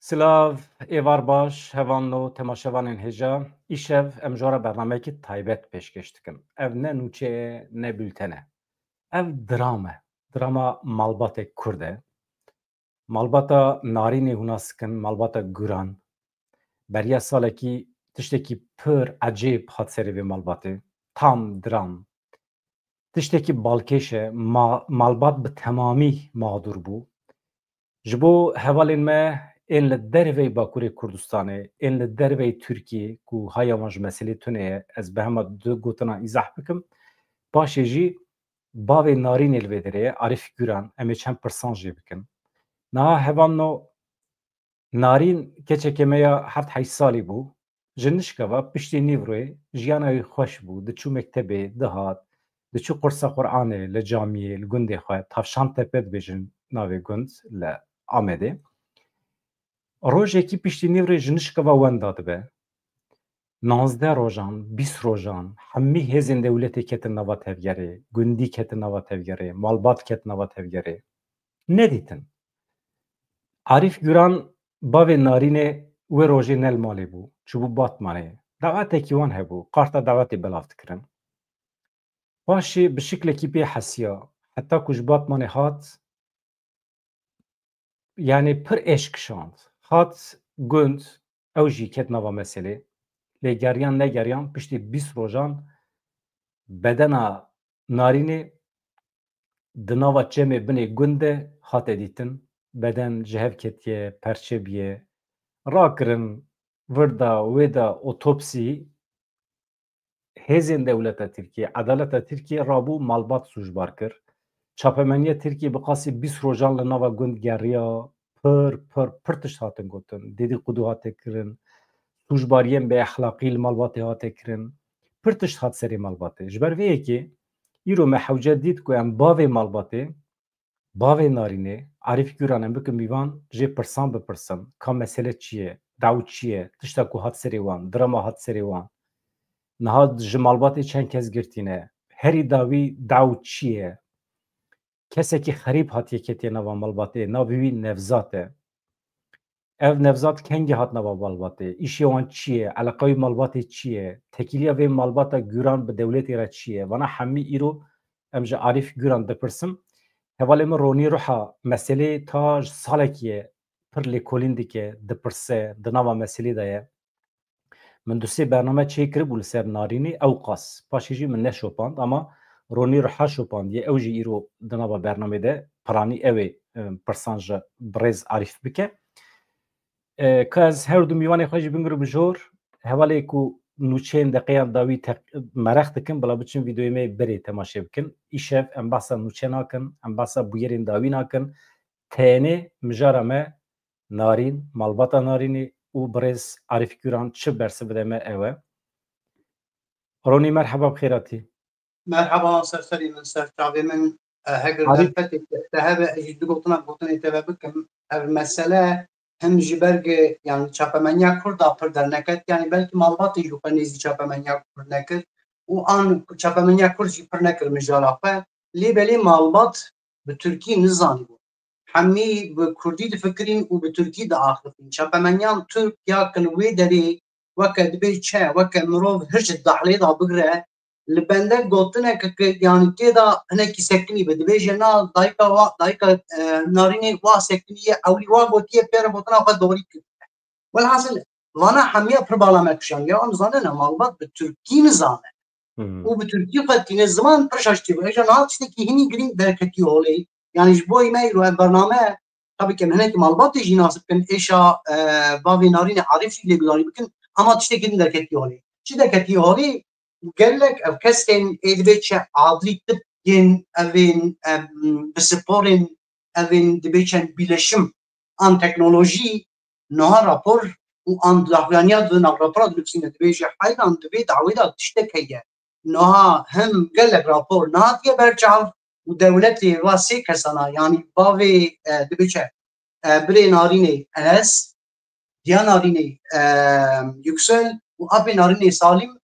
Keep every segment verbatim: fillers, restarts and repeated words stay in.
Silav, êvar baş, hevalno, temaşevanên hêja. Îşev em ji we re bernameyekî taybet pêşkêş dikin. Ev ne nûçe ye, ne bülten e. Ev dram e. Drama malbatê Kurd e. Malbata Narînê hûn nas dikin, malbata Guran. Beriya salekî tiştekî pir ecêb hat serê vê malbatê. Tam dram. Tiştekî balkêş e. Ma-, malbat bi temamî mağdur bû. Ji bo hevalên me ên li derveyî Bakurê Kurdistanê, ên li derveyî Tirkiyê ku haya wan ji meselê tune ye, ez bi hema du gotina îzah bikim. Paşê jî bavê Narînê li vê derê ye, Arîf Guran, em ê çend pirsan jê bikin. Niha hevalno Narîn keçekê me ya heft heşt salî bû. Ji nişka ve piştî nîvroyê jiyana wî xweş bû. Diçû mektebê, dihat, diçû qursa Qur'anê li camiyê, li gundê xwe, Tavşantepe dibêjin navê gund li Amedê. Rojekî piştî nîvroyê ji nişka ve wenda dibe. Nozdeh rojan, bîst rojan, hemî hêzên dewletê ketin nava tevgerê, gundî ketin nava tevgerê, malbat ket nava tevgerê. Nedîtin. Arîf Guran bavê Narînê wê rojê ne li malê bû, çûbû Batmanê. Dawetekî wan hebû, qarta dawetê belav dikirin. Paşê bi şiklekî pê hesiya, heta ku ji Batmanê hat, yanî pir êş kişand. Hat gund, ew jî ket nava meselê. Lê geriyan negeriyan, piştî bîst rojan bedena Narînê di nava çemê binê gund de hate dîtin. Beden ji hev ketiye, perçe biye. Rakirin, vir da, wê da otopsî. Hêzên dewleta Tirkiyê, edaleta Tirkiyê rabû malbat sûcbar kir. Çapemeniya Tirkiyê bi qasî bîst rojan li nava gund geriya, pir, pir, pir tişt hatin gotin. Dedîqûdû hate kirin, sûcbariyên bêexlaqî li malbatê hate kirin. Pir tişt hat serê malbatê. Ji ber vê yekê îro me hewce dît ku em bavê malbatê, bavê Narînê, Arîf Guran em bikin mîvan, jê pirsan bipirsin, ka mesele çi ye, daw çi ye, tişta ku hat serê wan, drama hat serê wan. Niha ji malbatê çend kes girtî ne, herî dawî daw çi ye? Kesekî xerîb hatiye ketiye nava malbatê, navê wî Nevzat e. Ev Nevzat kengî hat nava malbatê? Îşê wan çi ye? Eleqa wî malbatê çi ye? Tekîliya vê malbata Guran bi dewletê re çi ye? Vana hemî îro em ji Arîf Guran dipirsin. Hevalê min Ronî Ruha meselê ta ji salekî ye pir lêkolîn dike, dipirse, di nava meselê de ye. Min du sê bername çêkiribû li ser Narînê, ewqas. Paşê jî min neşopand, ama Ronî Ruha şopandiye. Ew jî îro di nava bernamê de piranî ew ê, e, pirsan ji birêz Arîf bike. E, ka ez her du mîvanê xwe jî bingirim jor, hevalê ku nûçeyên deqeyan dawî teq-, mereq dikin, bila biçin vîdeoyê me berê temaşe bikin. Îşev em behsa nûçe nakin, em behsa bûyerên dawî nakin. Tenê mijara me Narîn, malbata Narînê û birêz Arîf Guran çi bersiv bide me ew e. Ronî, merheba, bi xêr hatî. Merheba, ser serî min, ser çavê min. E, heger Arîf derfetê te hebe, ez jî du gotina gotinê te ve bikim. Ev mesele him ji ber ge, yani çapemeniya Kurd a pir derneket, yani belkî malbatê jî xwe nêzî çapemeniya Kurd nekir û an çapemeniya Kurd jî pir nekir mijara xwe. Lê belê malbat bi Tirkî nizanîbû. Hemî bi Kurdî difikirîn û bi Tirkî diaxifîn. Çapemeniyan Tirk ya kin wê derê weke dibê çi, weke mirov hişk ji dahlê de bigire, li bende gotineke ke, yanî tê de hinekî sekinî be. Dibêje na dayika wa, dayika, e, Narînê wa sekiniye, ewlî wa gotiye pê re gotina xwe dorî kiriye. Welhasil, vana hemiya pir bala me kişandiye. Em zanine malbat bi Tirkî nizane. Hmm. Û bi Tirkî xwe tîne ziman pir şaş tî. Êja niha tiştekî hinî girîng derketî holê. Yani ji bo me îro ev bername, tabii ki em hinekî malbatê jî nas bikin, êşa, e, bavê Narînê Arîf jî lê gudarî bikin, ama tiştekî din derketî holê. Çi derketî holê? Gelek ev kesên ê dibê çi adlî tip yên evên, em, pisporên evên dibê çend bîleşim an teknolojî niha rapor û an daxuyaniya di nav rapora dinivîsîne, dibêje heyran di vê dawê de tiştek heye. Niha him gelek rapor nehatiye berçav û dewletê va sê kesana, yanî bavê, e, dibê çi, e, birê Narînê Enes, diya Narînê, e, Yüksel û apê Narînê Salîm,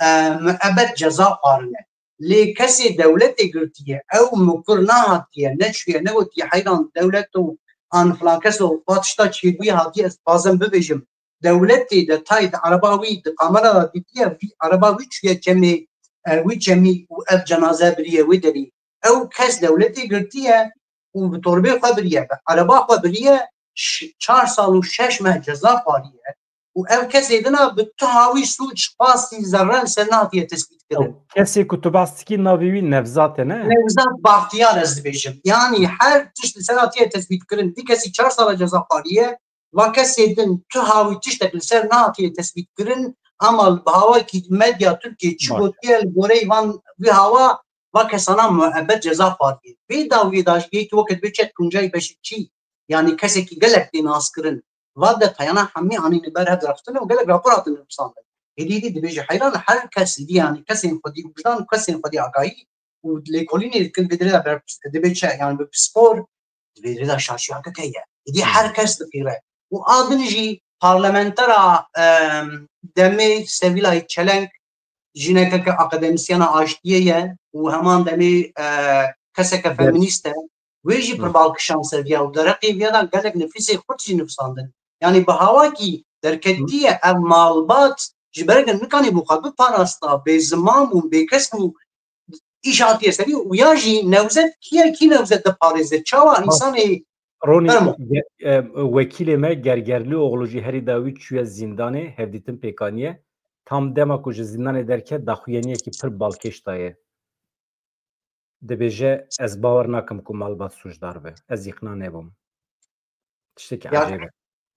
e, muebet ceza xwarine. Lê kesê dewletê girtiye, ew mukur nehatiye, neçûye, negotiye heyran dewlet û an filan kes û va tişta çêbûyî hatiye, ez dixwazim bibêjim. Dewletê de tayê di ereba wî di kamera de dîtiye, vî ereba wî çûye çemê, e, wî çemî û ev cenaze biriye wê derî. Ew kes dewletê girtiye û bi torbê xwe biriye, bi ereba xwe biriye, ş-, çar sal û şeş meh ceza xwariye. Û ev kesê dina bi tu hawî sûc qasî zerre li ser nehatiye tespît kirin. Kesê ku tu behs dikî navê wî Nevzat e, ne? Nevzat Bahtiyar ez dibêjim. Yanî her tişt li ser hatiye tespît kirin. Vî kesî çar sala ceza xwariye. Va kesê din tu hawî tiştek li ser nehatiye tespît kirin, ama li bi hawakî medya Tirkiye çi Baş. gotiye li goreyê van vî hawa, va kesana muebbet ceza xwariye. Vê dawiyê da jî yekî weke dibê çet Tuncay Beşikçî, yanî kesekî gelek tê naskirin. Va detayana hemî anîne ber hev derxistine û gelek rapor hatin nivîsandin. Êdî, êdî dibêje heyran her kes êdî, yanî kesên xwedî wijdan û kesên xwedî agahî û lêkolînê dikin vê derê de ber-, dibê çi, yanî bi pispor, di vê derê de şaşiyakek heye. Êdî Hmm. her kes diqîre. Û a din jî parlamentera, em, demê Sevîlayê Çeleng, jinekeke akademisyena aştiyê ye û heman demê, e, keseke Ger- feminîst e. Wê jî Hı. pir balkişan seviya û dereqê viya da gelek nifîsê xurt jî nivîsandin. Yanî bi hawakî derketiye ev malbat ji ber ku nikanî bo xwe biparasta, bê ziman bûn, bê kes bû, îş hatiye serî û ya jî Newzet kî ye, kî Newzet diparêze? Çawa Bak, însanê Ronî, Fermo. ge-, e, wekîlê me Gergerlîoğlu jî herî dawî çûye zîndanê, hevdîtin pêk aniye. Tam dema ku ji zîndanê derket, daxuyaniyekî pir balkêş daye. Dibêje, ez bawer nakim ku malbat sûcdar be. Ez îqna nebûm. Tiştekî Ya, ecêb e.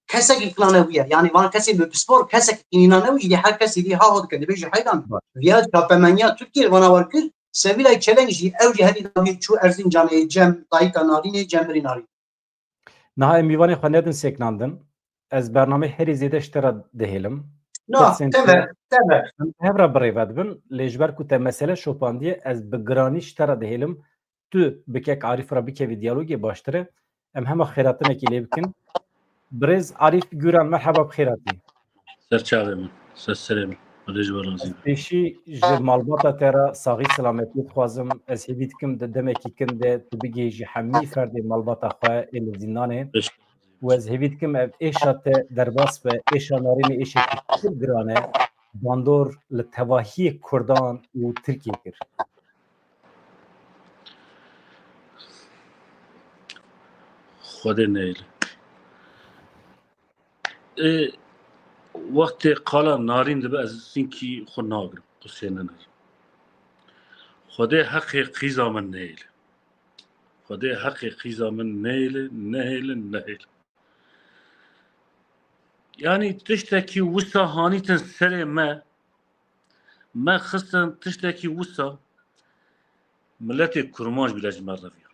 Kesek îqna nebûye. Yanî van kesê bi pispor, kesek îqna nebû, îdî her kesê dî ha hot dike. Dibêje heyran. Baş. Viya çapemeniya Tirkiyê vana wer kir, Sevîlay Çeleng jî, ew jî herî dawî çû Erzincanê cem dayika Narînê, cem birî Narîn. Niha em mîvanê xwe nedin sêknandin. Ez bernameyê herî zêde ji te re dihêlim. Na, Pirsên teve, te teve. Em hev re birêve dibin. Lê ji ber ku te mesele şopandiye, ez bi giranî ji te re dihêlim. Tu bi kek Arîf re bikevî diyalogê baştir e. Em hema xêratinekî lê bikin. Birêz Arîf Guran, merheba, bi xêr hatî. Ser çavê min, ser serê min. Xwedê ji we razî be. Ez pêşî ji malbata te re saxî selametî dixwazim. Ez hêvî dikim di demekî kin de tu bigihîjî hemî ferdê malbata xwe ê li zîndanê. Pêş- Û ez hêvî dikim ev êşa te derbas be, êşa Narînê êşekî pir giran e, bandor li tevahiyê Kurdan û Tirkiyê kir. Xwedê neyêle. Ê, wextê qala Narîn dibe, ez sinkî xwe nagirim, qusê nenerim. Xwedê heqê qîza min neyêle. Xwedê heqê qîza min neyêle, nehêle, nehêle. Yanî tiştekî wisa hanîtin serê me, me xistin tiştekî wisa miletê kurmanc bile ji me reviya.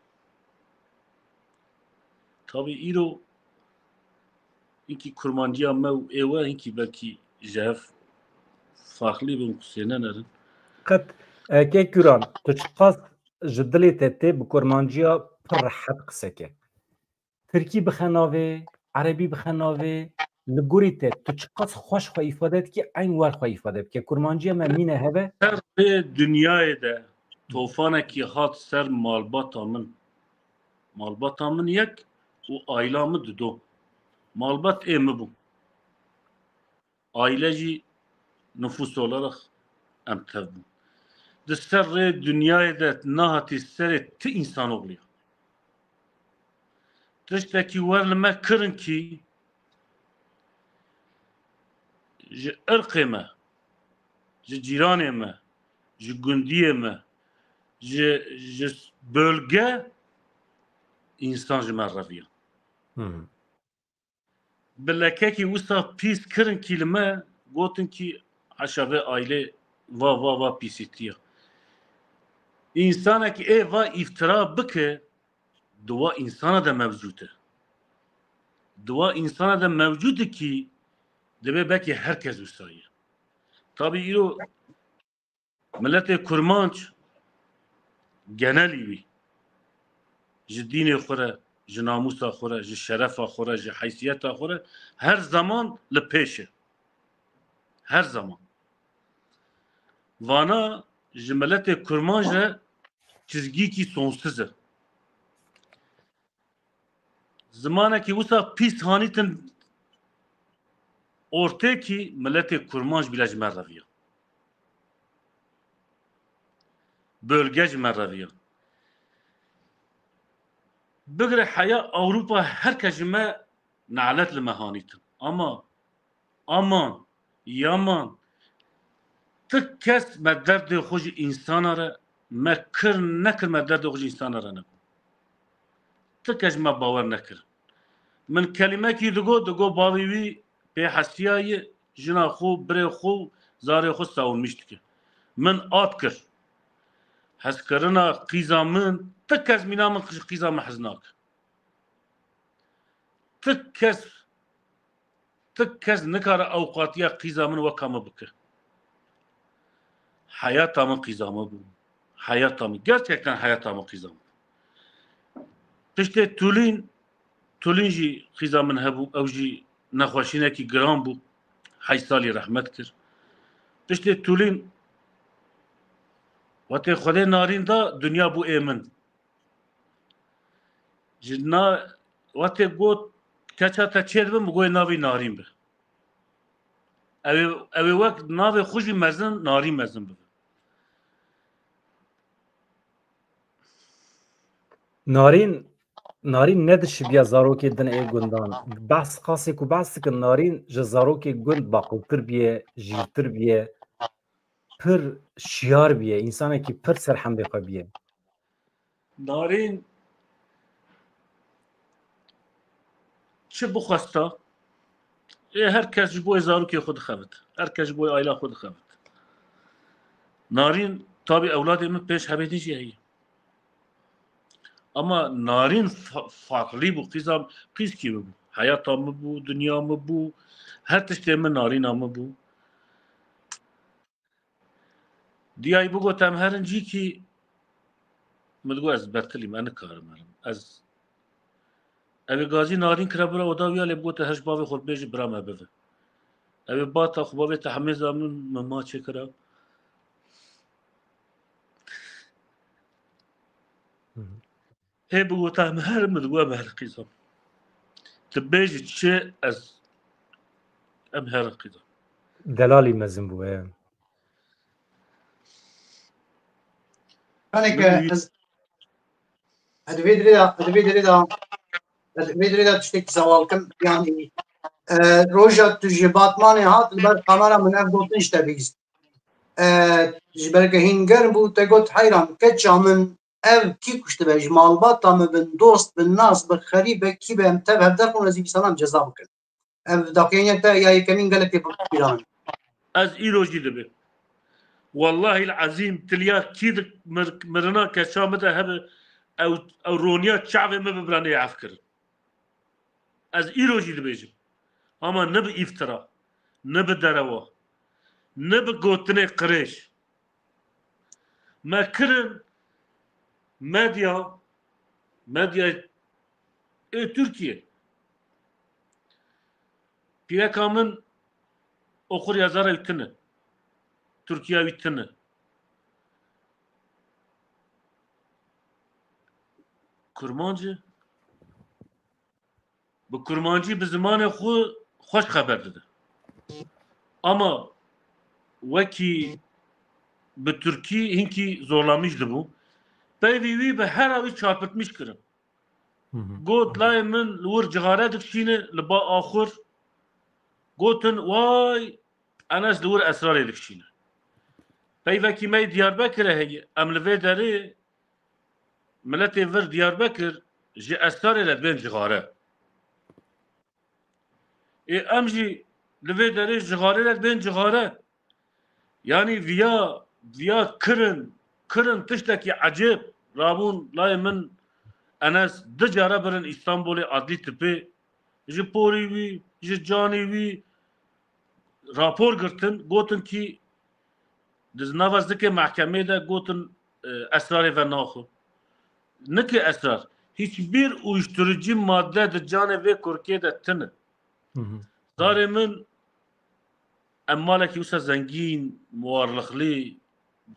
Tabî îro hinkî kurmanciya me û ê we hinkî belkî ji hev farqlî bin, qusê nenerin. Qet, e, kek Guran, tu çiqas ji dilê te tê bi kurmanciya pir rehet qise ke. Tirkî bixe navê, erebî bixe navê, li gorî te tu çiqas xweş xwe îfade dikî, eyn wer xwe îfade bike. Kurmanciya me mîne heve. Her rê dinyayê de tofanekî hat ser malbata min. Malbata min yek û aîla min dido. Malbat ê min bû. Aile jî nufus olarak em tev bûn. Di ser rê dinyayê de nahatî serê ti însanoxlî ya. Tiştekî wer li me kirin kî ji irqê me, ji cîranê me, ji gundiyê me, ji, ji bölge însan ji me reviya. Hmm. Bi lekekî wisa pîs kirin kî li me, gotin kî heşa vê aîlê va, va, va pîsîtiya. Însanekî ê va îftira bike, di wa însana de mewcûd e. Di wa însana de mewcûd e kî divê belkî her kes wisa ye. Tabî îro miletê kurmanc genelî wî ji dînê xwe re, ji namûsa xwe re, ji şerefa xwe re, ji heysiyeta xwe re her zeman li pêş e. Her zeman. Vana ji miletê kurmanc re çizgîkî sonsuz e. Zimanekî wisa pîs hanîtin ortê kî miletê kurmanc bîle ji me reviya. Bölge ji me reviya. Bigire heya Ewropa her kes ji me nalet li me hanîtin. Ama aman, yaman, ti kes me derdê xwe ji însana re me kir nekir, me derdê xwe ji însana re nebû. Ti kes ji me bawer nekir. Min kelîmekî digot, digot bavê wî pê hesiyaye, jina xwe, birê xwe, zarê xwe sawinmîş dike. Min ap kir. Hezkirina qîza min, ti kes mîna min ji qîza min hez nake. Ti kes, ti kes nikare ewqatiya qîza min weka min bike. Heyata min qîza min bû. Heyata min, gerçekten heyata min qîza min bû. Piştê Tulîn, Tulîn jî qîza min hebû, ew jî nexweşînekî giran bû. Heyş salî rehmet kir. Piştê Tulîn, wetê Xwedê Narîn da, dinya bû ê min. Ji na, wetê got, keça te çê dibim, bi goyê navî Narîn bi. Ew ê, ew ê wek navê xwe jî mezin, Narîn mezin bibe. Narîn, Narîn ne dişibiya zarokê din ê gundan. Behs qasê ku behs dikin, Narîn ji zarokê gund baqiltir biye, jîrtir biye, pir şiyar biye, însanekî pir serhemdê xwe biye. Narîn çi bixwesta, ê her kes ji bo zarokê xwe dixebit. Her kes ji bo aila xwe dixebit. Narîn, tabî ewladê min pêş hebê din jî heye. Ama Narîn fa-, farklî bû. Qîza, qîzkî min bû. Heyata min bû, dinya min bû. Her tiştê min Narîna min bû. Diyayî bigot em herin cîkî, min digot ez betilîm, ez nikarim herim. Ez, ew ê gazî Narîn kira bira oda wî ya, lê bigote her ji bavê xwe bêjî bira me bive. Ew ê bata xwe bavê te hemêza min, min ma çêkira. Hê bigota em herin, min digot em herin qîza. Tu bêjî çi, ez, em herin qîza. Delalî mezin bû, he. Kaneke ez, ez vê dirê de, ez vê dirê de, ez vê dirê de tiştekî sewal kim, yanî, e, roja tu ji Batmanê hat, li ber kamera min ev gotin ji te bihîst. E, ji ber ke hîn germ bû, te got, heyran, keça min, ev kî kuştibe, ji malbata min bin, dost bin, nas bi, xerîb be, kî be, em tev hevdef û ez ê vî salan ceza bikin. Ev daxuyaniya te ya yekemîn gelekê bi bîra min. Ez îro jî dibe. Wallahî ezîm tiliya kî di mir-, mirina keça min de hebe, ew, ew roniya çavê min bibira nê ef kirin. Ez îro jî dibêjim. Ama ne bi îftira, ne bi derewa, ne bi gotinê qirêj. Me kirin medya, medya ê Tirkiye. Pîreka min oxir yazara wî tine. Tirkiya wî tine. Kurmancî. Bi kurmancî, bi zimanê xwe xweş xeber dide. Ama wekî bi tirkî hinkî zorlamîş dibû. Peyvî wî bi hera wî çarpitmîş kirin. Got, layê min li wir cixare dikişîne, li ba axur. Gotin, way, Enes li wir esrarê dikişîne. Peyvekî me yê Diyarbekirê heye. Em li vê derê miletê vir Diyarbekir ji esrarê re dibên cixare. Ê em jî li vê derê cixarê re dibên cixare. Yanî viya, viya kirin, kirin tiştekî ecêb. Rabûn layê min Enes du care birin Îstanbulê adlî tipê. Ji porî wî, ji canî wî rapor girtin, gotin kî di nava zikê mehkemê de gotin, e, esrarê ve naxwe. Nike esrar. Hiçbir uyuşturucu madde di canê vê kurkê de tine. Zarê min, em malekî wisa zengîn, muwarlixlî,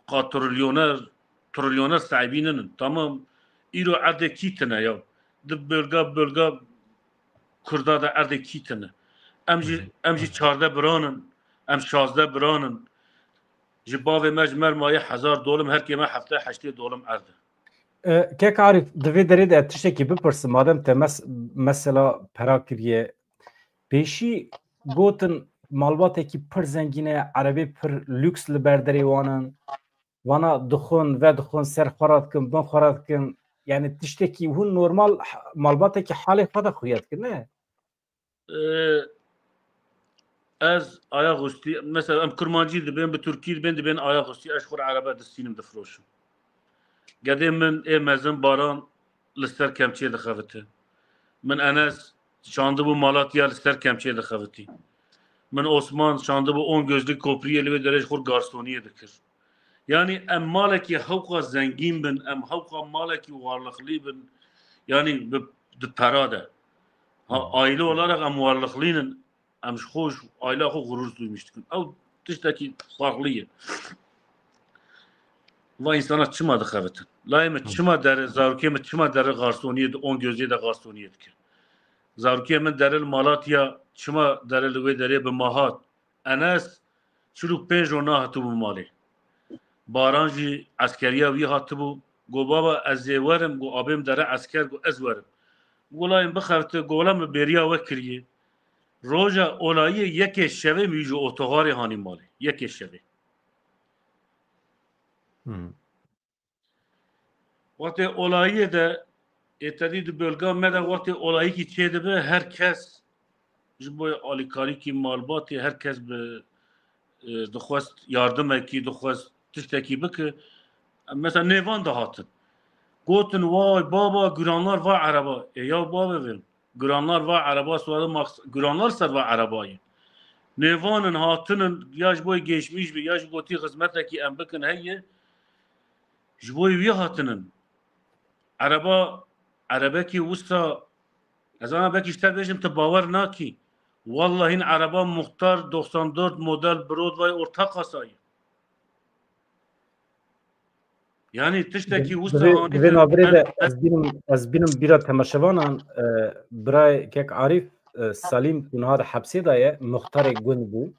qa trilyoner, trilyoner sahibî ninin. Tamam, îro erdê kî tine ya. Di bölga, bölga Kurda de erdê kî tine. Em jî, em jî çardeh biran in, em şazdeh biran in. Ji bavê me, ji me re maye hezar dolim, herkê me hefte heştê dolim erd e. E, kek Arif, di vê derê de tiştekî bipirsim, madem te mes-, mesela pera kiriye. Pêşî gotin malbatekî pir zengîn e, erebê pir lûks li ber derê wan in. Vana dixwin, vedixwin, ser xwe re dikin, bin xwe re dikin. Yani tiştekî hûn normal h-, malbatekî halê xwe de xuya dikin, ne? Ee, ez ayaküstü, mesela em kurmancî dibên, bi tirkî dibên, dibên ayaküstü, ez xwe erebe distînim, difroşim. Gedê min ê mezin Baran li ser kemçiyê dixevite. Min Enes şandibû Malatya, li ser kemçiyê dixevitî. Min Osman şandibû On Gözlü Kopriyê, li wê derê ji xwe garsoniyê dikir. Yani em malekî hewqa zengîn bin, em hewqa malekî warlixlî bin, yani bi, di pera de. Ha, aile olarak em warlixlîn in, em ji xwe, ji aila xwe gurur duymîş dikin. Ew tiştekî farklı ye. Va insana çima dixevitin? Layê min çima dere, zarokê min çima dere garsoniyê di On Gözlü de garsoniyê dike? Zarokê min dere li Malatya, çima dere li wê derê bi mahat? Enes çil û pênc roj nahatibû malê. Baran jî eskeriya wî hatibû. Go baba, ez ê werim. Go abêm dere esker, go ez werim. Go layên bixevite, go wela min bêriya we kiriye. Roja olayiyê yekê şevê min ji otogarê hanî malê. Yekê şevê. Hmm. Wextê olayiyê de, ê tedî di bölga me de wextê olayîkî çêdibe, her kes ji bo alîkarîkî malbatê, her kes bi, e, dixwest yardimekî, dixwest tiştekî bike. Mesela nêvan dihatin. Gotin, "Vay baba, güranlar va ereba." E, ya bavê vê. Güranlar va ereba, suade maks-, güranlar ser va erebayê. Nêvanin hatinin, ya ji bo geçmiş bi, ya ji bo tî xizmetekî em bikin heye. Ji bo wî hatinin. Ereba, erebekî wisa, ez ana belkî ji te bêjim, tu bawer nakî. Wallahî ereba muxtar doksan dört model Broadway orta kasa ye. Yani tiştekî wisa anî. Di vê navberê de ez bînim, ez bînim bîra temaşevanan, e, birayê kek Arîf, e, Salîm ku niha di hepsê de ye, muxtarê gund bû.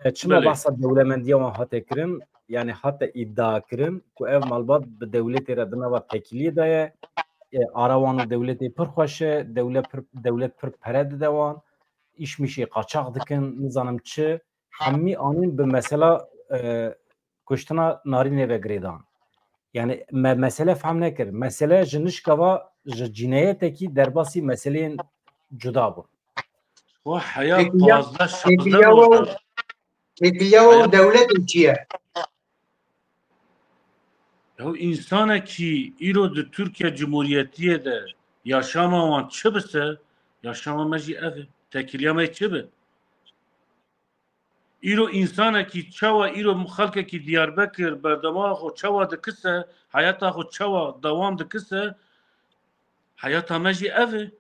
E, çima Belê. Behsa dewlemendiya wan hate kirin? Yani hate îdia kirin ku ev malbat bi dewletê re di nava tekiliyê de ye. E, ara wan û dewletê pir xweş e, dewlet pir, dewlet pir pere dide wan. Îşmîşê qaçax dikin, nizanim çi. Hemî anîn bi mesela, e, kuştina Narînê ve girêdan. Yani me mesele fehm nekir. Mesele ji nişka va ji cînayetekî derbasî meseleyên cuda bûn. Xwe heya Peki ya, pazdeh peki şazdeh ya o, roj. Peki ya o Heya dewletin çi ye? Ya insanekî îro di Türkiye Cumhuriyetiye de yaşama wan çi bise, yaşama me jî ev e. Tekiliya me çi bi? Îro însanekî çawa, îro xelkekî Diyarbekir berdema xwe çawa dikise, heyata xwe çawa dewam dikise, heyata me jî ev e.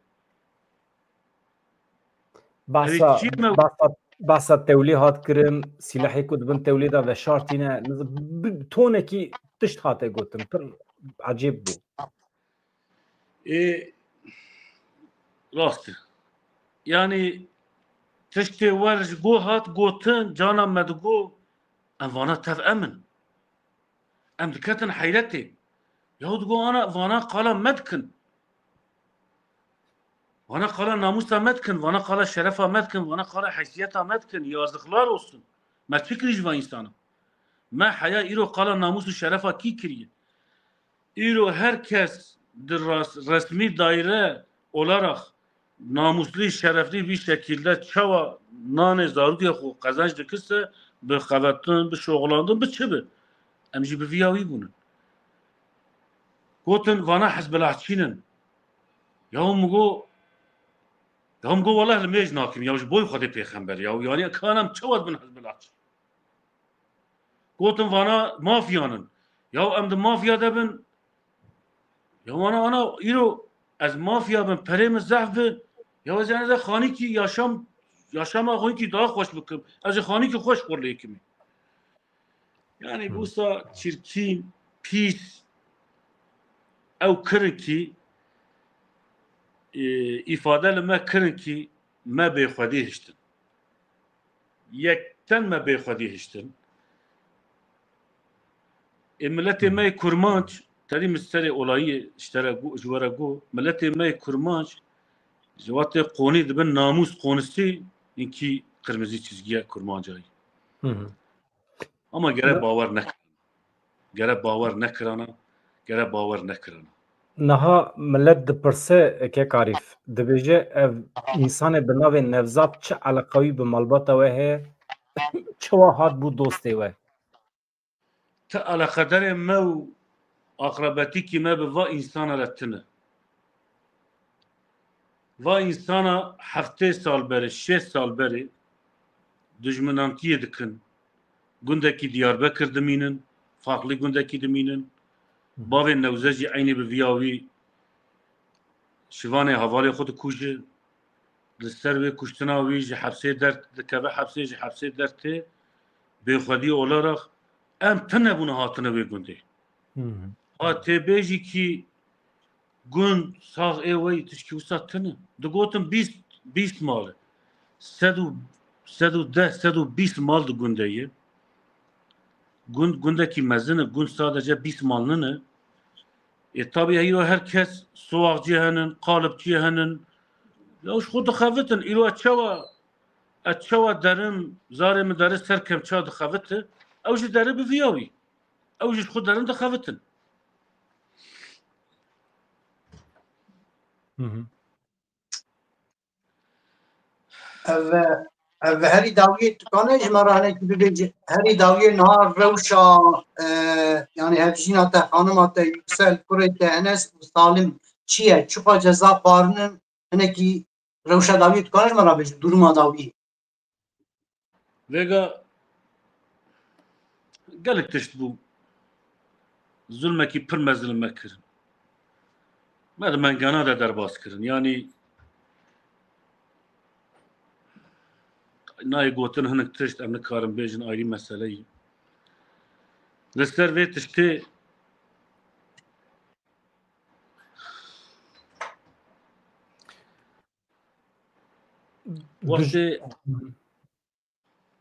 Bahsa, Ev çi me- bahsa, bahsa tewlê hat kirin, silahê ku dibin tewlê de veşartîne, bi tonekî tişt hate gotin, pir ecêb bû. Ê, rast e. Yani tiştê wer ji go hat gotin, cana me digo, em vana tev em in. Em diketin heyretê. Yahu digo ana, vana qala me dikin. Vana qala namusa me dikin, vana qala şerefa me dikin, vana qala heysiyeta me dikin. Yazıklar olsun. Me çi kirî ji va insana? Me heya îro qala namus û şerefa kî kiriye? Îro her kes di ras-, resmî daire olarak namuslu, şerefli bir şekilde çawa nanê zarokê xwe qezenc dikirse, bi xevetin, bi şoxilandin, bi çi bi? Em jî bi viya wî bûnin. Gotin, vana hizbilahçînin. Ya min go, ya min go, weleh li mêj nakim, ya ji boy Xwedê pêxember, ya yani kan em çawa dibin hizbilahçî? Gotin vana mafyanin. Ya em di mafya de bin. Ya vana ana îro ez mafya bin, perê min zehf bi. Ya ez yani de xanîkî yaşam, yaşama xanîkî daha xweş bikim. Ez ê xanîkî xweş xwe lê kimî. Yani Hmm. Busa çirkin, pis, ew kirin ki e, îfade li me kirin kî me bêxwedî hiştin. Yekten me bêxwedî hiştin. Ê miletê me yê Kurmanc, terî min serê olayî ji te re got, ji we re got, miletê me yê Kurmanc ji wextê qonî dibin namûs qonisî, hinkî qirmizî çizgiya Kurmancayî. Hı hı. Ama gere Ne- bawer nekirana. Gere bawer nekirana. Gere bawer nekirana. Niha millet dipirse, kek Arîf, dibêje, ev însanê bi navê Nevzat çi eleqewî bi malbata we heye? Çawa hat bû dostê we? Ti eleqederê me û aqrebetîkî me bi va însana re tune. Va însana heftê sal berê, şêst sal berê dijminantiyê dikin. Gundekî Diyarbekir dimînin, farklı gundekî dimînin. Bavê Newze jî eynî bi viya wî şivanê hevalê xwe dikuje. Li ser wê kuştina wî ji hepsê derdikeve, hepsê ji hepsê dertê bêxwedî olarak em tune bûne hatine wê gundê. Hı hı. Ha tê bêjî kî gund sax ê wey tişkî wisa tune. Digotin bîst, bîst mal e. Sed û, sed û deh, sed û bîst mal di gundê ye. Gund, gundekî mezin e, gund sadece bîst mal nine. Ê, tabî heyro her kes suwaxcî henin, qalibçî henin. Ya ji xwe dixevitin, îro ez çawa, ez çawa derim, zarê min dere ser kemça dixevite, ew ji dere bi viya wî. Ew ji xwe derin dixevitin. Hı hı. Ev, ev herî dawiyê dikane ji me re hinekî bibêje. Herî dawiyê niha rewşa, e, yani hevjîna te, xanima te, Yüksel, kurê te, Enes û Salim çi ye? Çiqa ceza xwarinin, hinekî rewşa dawiyê dikane ji me re bêje, duruma dawiyê. Vêga gelek tişt bû. Zulmekî pir mezin me kirin. Me di mengana de derbas kirin. Yanî nayê gotin hinek tişt em nikarin bêjin ayrî meseleyî. Li ser vê tiştê Wextê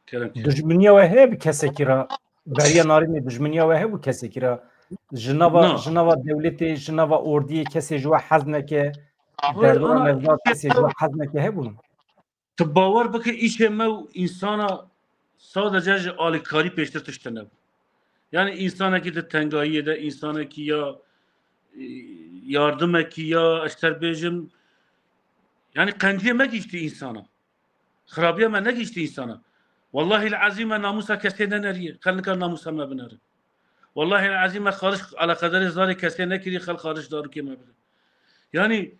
Kerem kêr. Dijminiya we heye bi kesekî re? Beriya narînê dijminiya we hebû kesekî re? Ji nava, Na. Ji nava dewletê, ji nava ordiyê kesê ji we hez neke? Hayır, Derdora ana, Nevzat kesê ji we hez neke hebûn? Tu bawer bike îşê me û însana sadece ji alîkarî pêştir tişt nebû. Yani insanekî di tengayiyê de, insanekî ya, e, yardimekî ya, ez ter bêjim, yani qenciyê me gihîştî însana. Xirabiya me negihîştî însana. Wallahî el-ezîm me namûsa kesê neneriye. Xelk nikar namûsa me binerin. Wallahî el-ezîm me xaric eleqederê zarê kesê nekiriye, xelk xaric darûkê me bide. Yani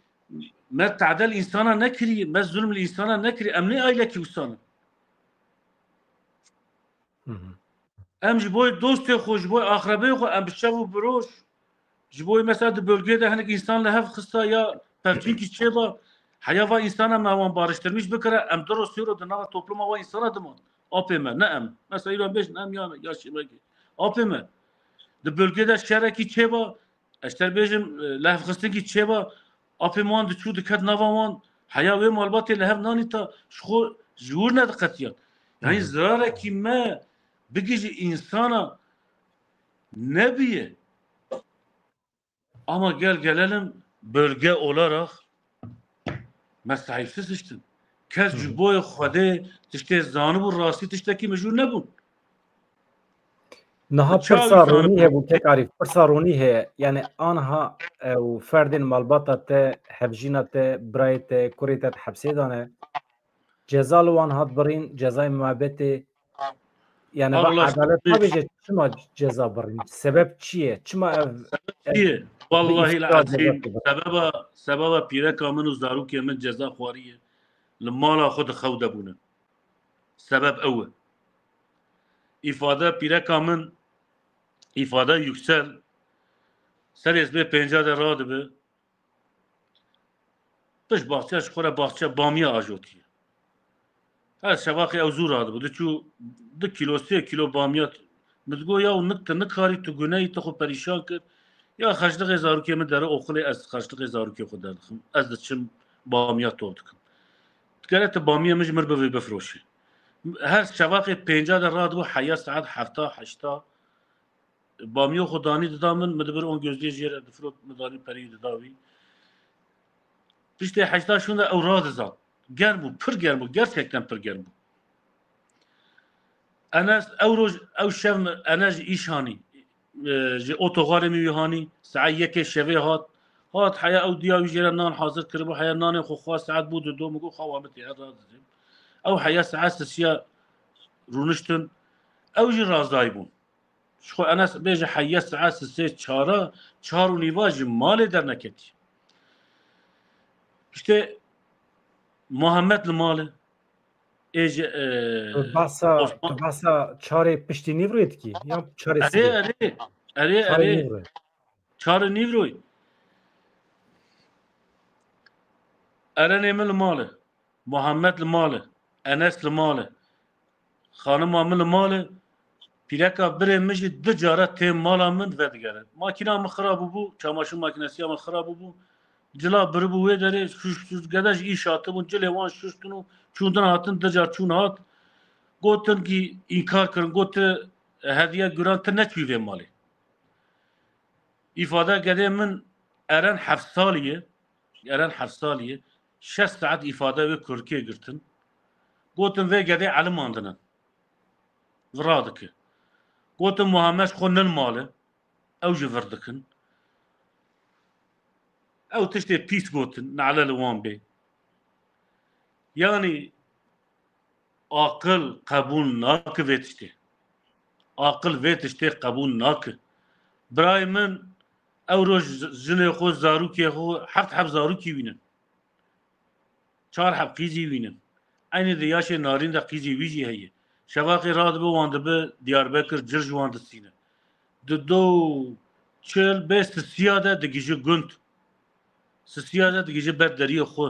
me tadel însana nekiriye, me zulm li însana nekiriye. Em ne ailekî wisa ne. Hı hı. Em ji bo dostê xwe, ji bo axrebeyê xwe, em bi şev û bi roj, ji bo mesela di bölgeyê de hinek însan li hev xista ya pevçûnkî çêba, heya va însana me wan bariştirmîş bikire, em du roj sê roj di nava topluma wa însana diman. Apê me, ne em. Mesela îro em bêjin em ya, ya şêmekê. Apê me. Di bölgeyê de şerekî çêba, ez ter bêjim, e, lehevxistinkî çêba, apê wan diçû diket nava wan, heya wê malbatê li hev nanîta, ji xwe ji wir nediqetiyan. Yani Hı hı. Zirarekî me bigihîje însana nebiye. Ama gel gelelim bölge olarak me sahipsiz hiştin. Kes Hı hı. Ji boyê Xwedê tiştê zanibû, rastî tiştekî mijûl nebûn. Niha pirsa ronî hebû, kek Arîf, pirsa ronî heye. Yani anha ew ferdên malbata te, hevjîna te, birayê te, kurê te di hepsê de ne. Ceza li wan hat birîn, cezayê muebetê. Yani va edalet nabêje, çima ceza birîn? Sebep çi ye? Çima ev, ev Sebep çi ye? Wallahî el-ezîm, sebeba, sebeba pîreka min û zarokê min ceza xwariye. Li mala xwe di xew de bûne. Sebep ew e. Îfade pîreka min, îfade Yüksel, serê sibê pênca de radibe, pişt baxçe ji xwe re baxçe bamiya ajotiye. Her şevaxê ew zû radibe. Diçû du kîlo, sê kîlo bamiya. Min digot, ya nik tu nikarî, tu guneyî, tu xwe perîşan kir. Ya xerclixê zarokê min dere oxilê, ez xerclixê zarokê xwe derdixim. Ez diçim, bamiya tov dikin. Gere tu bamiyê min ji mir bivî bifroşî. Her şevaxê pênca de radibû heya saet hefta, heşta. Bamiyo xwe danî dida min, min dibir on gözlüğü jê re difirot, min danî perî dida wî. Piştê heşta şûn de ew radizan. Germ bû, pir germ bû, gerçekten pir germ bû. Enes, ew roj, ew şev Enes ji îş hanî. E, ji otogarê min wî hanî, saet yekê şevê hat. Hat heya ew diya wî jê re nan hazir kiribû, heya nanê xwe xwar saet bû dido, min got, "Xawa min tê, ez radizim." Ew heya saet sisiya rûniştin, ew jî razdayî bûn. Ji xwe Enes bêje heya saet sê çara, çar û nîva ji malê derneketî. Piştê Muhammed li mal e. Ê ji, e, Tu behsa, Osman tu behsa çarê piştî nîvrê dikî? Ya çarê Erê, sibê? Erê, erê, Çarê erê. Nîvrê. Çarê nîvroy. Erenê min li mal e. Muhammed li mal e. Enes li mal e. Xanima min li mal e. Pîreka birê min jî du cara tê mala min vedigere. Makîna min xirab bûbû, çamaşir makînesiya min xirab bûbû. Cila biribû wê derê, şûş, şûş, gede ji îş hatibûn, cilê wan şuştin û çûndin hatin, du car çûn hat. Gotin kî înkar kirin, got, "Tu hediye guran, tu neçûyî vê malê." Îfade gedê min Eren heft salî ye, Eren heft salî ye, şeş saet îfade wê kurkê girtin. Gotin, "Vê gedê elimandine." Vira dike. Gotin, "Muhammed ji xwe nin mal e." Ew jî vir dikin. Ew tiştê pîs gotin, nale li wan bê. Yanî aqil qebûl nake vê tiştê. Aqil vê tiştê qebûl nake. Birayê min, ew roj jinê xwe, zarokê xwe, heft heb zarokî wî ne. Çar heb qîzî wî ne. Eynî di yaşê narîn de qîzî wî jî heye. Şevaxê radibe wan dibe Diyarbekir, cir ji wan distîne. Di do çil bê sisiya de digihîje gund. Sisiya de digihîje ber deriyê xwe.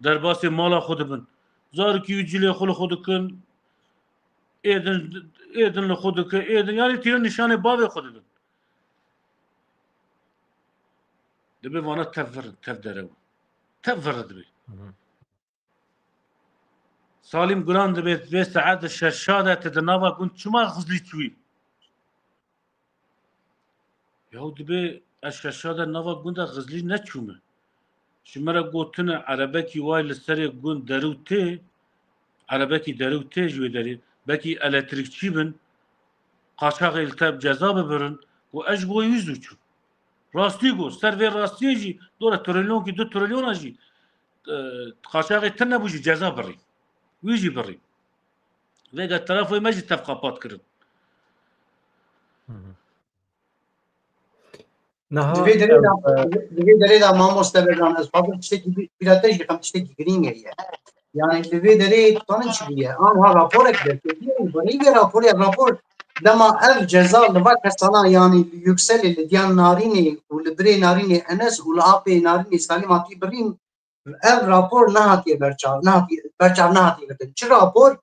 Derbasê mala xwe dibin. Zarokî wî cilê xwe li xwe dikin. Êdin, êdin li xwe dike. Êdin, yanî tînin nîşanê bavê xwe didin. Dibê vana tev vir in, tev derew in. Tev vir dibê. Hı hı. Salîm Guran dibê, vê saet di şeşa de tu di nava gund çima Xizlî çûyî? Yaw dibê ez şeşa de nava gunda Xizlî neçûme. Ji me re gotine erebekî way li serê gund derew tê, erebekî derew tê ji wê derê, belkî elektrîkçî bin, qaçaxê li te ceza bibirin, û ez ji bo wî zû çûm. Rastî got, ser vê rastiyê jî dora trilyonkî du trilyona jî, e, qaçaxê tune bû jî ceza birî. Wî jî birî. Vêga terafoyê me jî tev qapat kirin. Hı hı. Niha Di vê derê de, ev, e, di vê derê de mamoste Berdan, ez xwazim tiştekî bî-, bîra te jî xem tiştekî girîng heye. Yani li vê derê tu zanin çi bûye? Anha raporek derketiye, bi rêvê raporê, rapor dema ev ceza li va kesana, yani li Yükselê, li Diyan Narînê û li birê Narînê Enes û li apê Narînê Salîm hatî birîn, ev rapor nehatiye berçav, nehatiye, berçav nehatiye girtin. Çi rapor?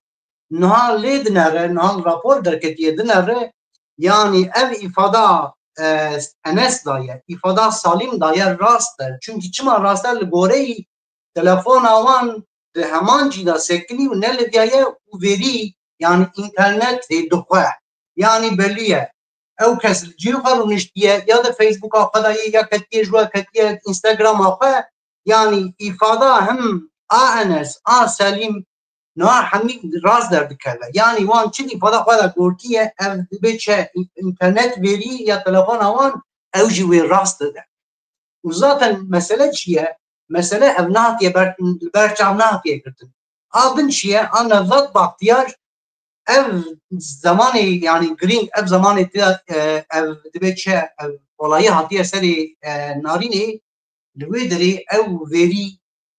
Niha lê dinere, niha rapor derketiye dinere, yanî ev îfada, e, Enes daye, îfada Salîm daye rast e. Çunkî çima rast e? Li goreyî telefona wan di heman cî de sekinî û neliviyaye û verî, yanî înternet lê dixwe. Yanî belî ye. Ew kes li cihê xwe rûniştiye, ya di Facebooka xwe de ye, ya ketiye ji we ketiye Instagrama xwe. Yanî îfada him a Enes, a Selîm, niha hemî rast derdikeve. Yanî wan çi îfada xwe de gotiye, ev dibe çi, înternet verî ya telefona wan, ew jî wê rast dide. Û zaten mesele çi ye? Mesele ev nehatiye ber, li ber çav nehatiye girtin. A din çi ye? A Nevzat Bahtiyar, ev zemanê, yani girîng, ev zemanê tê, e, ev dibe çi, ev olayî hatiye serê, e, Narînê, li wê derê ew verî,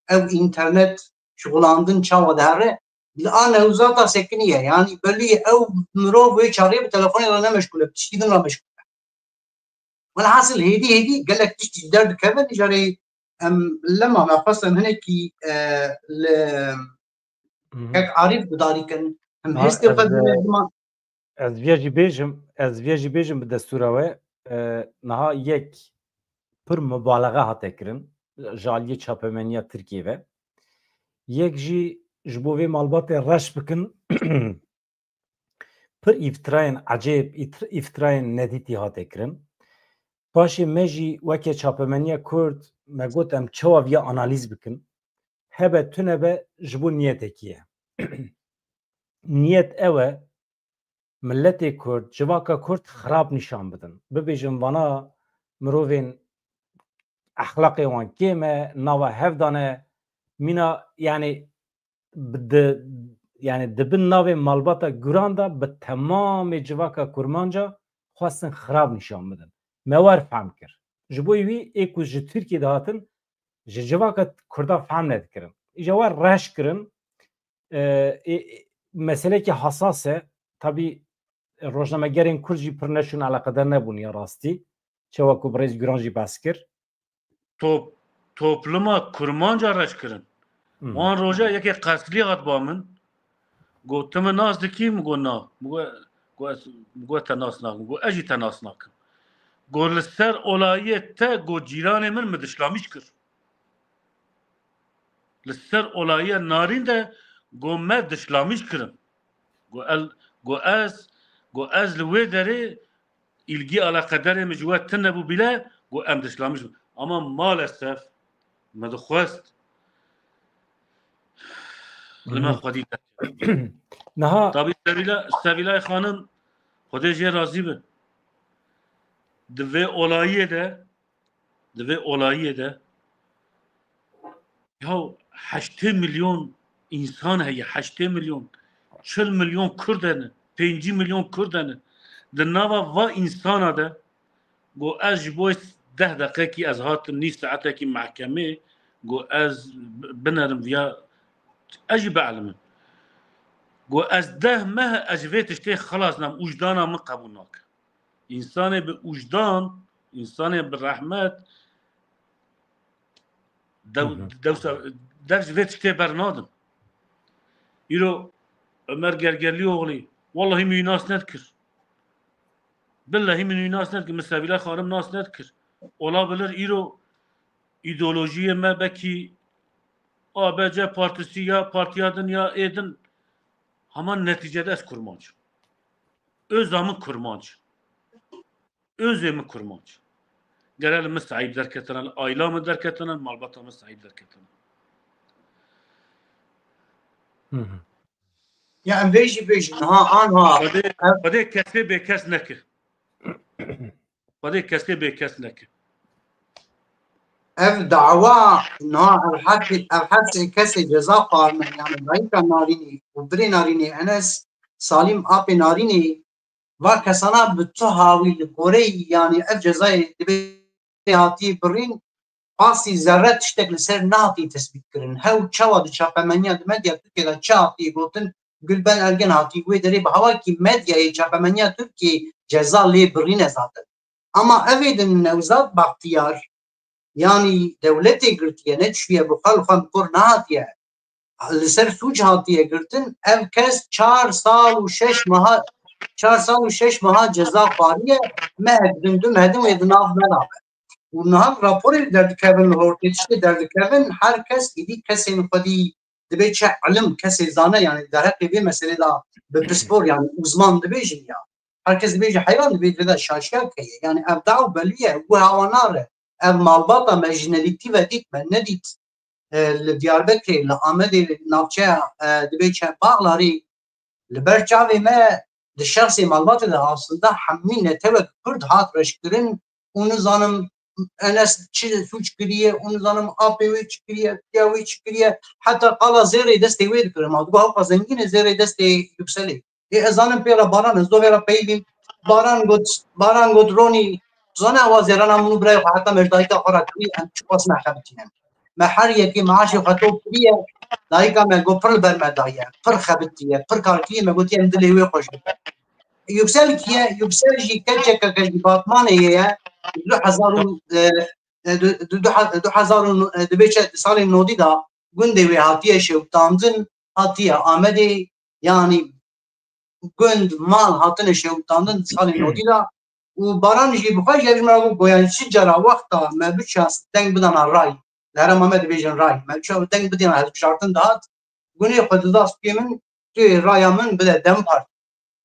ev înternet şixulandin çawa dihere, li a Nevzata sekiniye. Yani belî ye ew mirov wê çaxê bi telefonê re ne meşgûl e, bi tiştî din re meşgûl e. Welhasil hêdî hêdî gelek tişt ji derdikevin, îcarê em lema me xwest em hinekî, e, li Hı hı. Kek Arîf gudarî kin, em Ha, hestê ez, xwe e, bîne ziman. Ez viya jî bêjim, ez viya jî bêjim bi destûra we, e, niha yek pir mubalaxe hate kirin. ji aliyê çapemeniya Tirkiyê ve. Yek jî ji bo vê malbatê reş bikin, pir îftirayên ecêb, îftir-, îftirayên nedîtî hate kirin. Paşê me jî weke çapemeniya Kurd me got em çawa viya analîz bikin. Hebe tune be ji bo niyetekî ye. Niyet ew e, miletê Kurd, civaka Kurd xirab nîşan bidin. Bibêjin vana mirovên exlaqê wan kêm e, nava hev de ne, mîna, yani, bi di, yani, di bin navê malbata guran de bi temamê civaka kurmanca xwestin xirab nîşan bidin. Me wer fehm kir. Ji bo wî ê ku ji Tirkiyê de hatin, ji civaka Kurda fehm nedikirin. Îja wer reş kirin. E, e, e, meselekî hesas e. Tabî rojnamegerên Kurd jî pir neşûn eleqedar nebûn ya rastî. Çawa ku birêz Guran jî behs kir. Top-, topluma kurmanca reş kirin. Hmm. Wan roja yekê qeslî hat ba min. Got, "Tu min nas dikî?" Min got, "Na." Min got, "Got ez, min got te nas nakim." Got, "Ez jî te nas nakim." Got, "Li ser olayê te, got, cîranê min min dişlamîş kir." Li ser olayiya Narîn de got me dişlamîş kirin. Got el, got ez, got ez li wê derê îlgî eleqederê min ji we tune bû bîle, got em dişlamîş bûn. Ama maalesef min dixwest li me Hı. xwedî derkeve. Niha Tabî Sevîla, Sevîlayê xanim, Xwedê jê razî be. Di vê olayiyê de, di vê olayiyê de ya heştê milyon însan heye, heştê milyon, çil milyon Kurd hene, pêncî milyon Kurd hene. Di nava va însana de, got, ez ji bo deh deqekî ez hatim nîv saetekî mehkemê, got, ez b-, binerim viya, ez jî bielimin. Got, ez deh meh ez ji vê tiştê xilas nam, wijdana min qebûl nake. Însanê bi wijdan, însanê bi rehmet, dew-, Hı hı. dewsa, dev ji vê tiştê bernadin. Îro Ömer Gergerlioğlu, wallahî min wî nas nedikir. Billehî min wî nas nedikir, min Sevîla xanim nas nedikir. Olabilir îro îdeolojiyê me bekî A B C partisi ya partiya din ya ê din, hema netîcede ez kurmanc im. Öz a min kurmanc. Özê min kurmanc. Gere li min sahîb derketine, li aîla min derketine, li malbata min sahîb derketine. Hı hı. Ya em vê jî bêjin, ha, anha. Xwedê, ev Xwedê kesê bêkes neke. Xwedê kesê bêkes neke. Ev dawa, niha ev hepsê, ev hepsê kesê ceza xwarine, yani dayika Narînê û birê Narînê Enes Salîm apê Narînê, va kesana bi tu hawî li goreyî, yanî ev cezayê dibê hatiye birîn, qasî zerre tiştek li ser nehatî tesbît kirin. Hew çawa di çapemeniya di medya Tirkiye de çi hatiye gotin, Gulben Ergen hatî wê derê bi hawakî medyayê çapemeniya Tirkiye ceza lê birîne zaten. Ama evê din Newzat Baxtiyar, yanî dewletê girtiye, ne çûye bi xwe li xwe bi kor nehatiye. Li ser sûc hatiye girtin, ev kes çar sal û şeş meha, çar sal û şeş meha ceza xwariye, mehek din du meh din wê di nav me de be. Û niha raporê derdikevin, li hortê tiştê derdikevin, her kes êdî kesên xwedî dibê çi ilim, kesê zane, yani derheqê vê meselê de bi pispor, yani uzman dibêjin ya. Her kes dibêje heyran dibê, dibê de şaşiya keye. Yani ev daw belî ye, wiha wan nare. Ev malbata me ji nelîtî ve dît, me nedît. E, li Diyarbekirê, li Amedê, li navçeya, e, dibê çi Baxlarî, li ber çavê me di şexsê malbatê de aslında hemî netewek Kurd hat reşkirin û nizanim Enes çi sûc kiriye û nizanim apê wê çi kiriye, piya wê çi kiriye, heta qala zêrê destê wê dikirin. Ma digo hewqa zengîn e zêrê destê Yukselê. Ê, ez zanim pê re Baran, ez dovê re peyivîm. Baran got, Baran got, Ronî, tu zane ewa zêrana min û birayê xwe heta me ji dayika xwe re kirî, em çiqas me xebitîne. Me her yekê meaşê xwe top kiriye, dayika me got pir li ber me daye, pir xebitiye, pir kar kiriye, me gotiye em dilê wê xweş bikin. Yüksel kî ye? Yüksel jî keçeke ke ji Batmanê ye, du hezar û, e, e, du, du, du he-, du hezar û, e, dibê çi, di salên nodî de gundê wê hatiye şewitandin, hatiye Amedê, yanî gund, mal hatine şewitandin di salên nodî de. Û Baran jî bi xwe jî ev ji me re got, yani çi cara wexta me biçast deng bidana ray, Li herêma me dibêjin ray. Me çawa deng bidî me hilbijartin dihat. Gunê xwe dida spiyê min, tu raya min bide DEM Partî.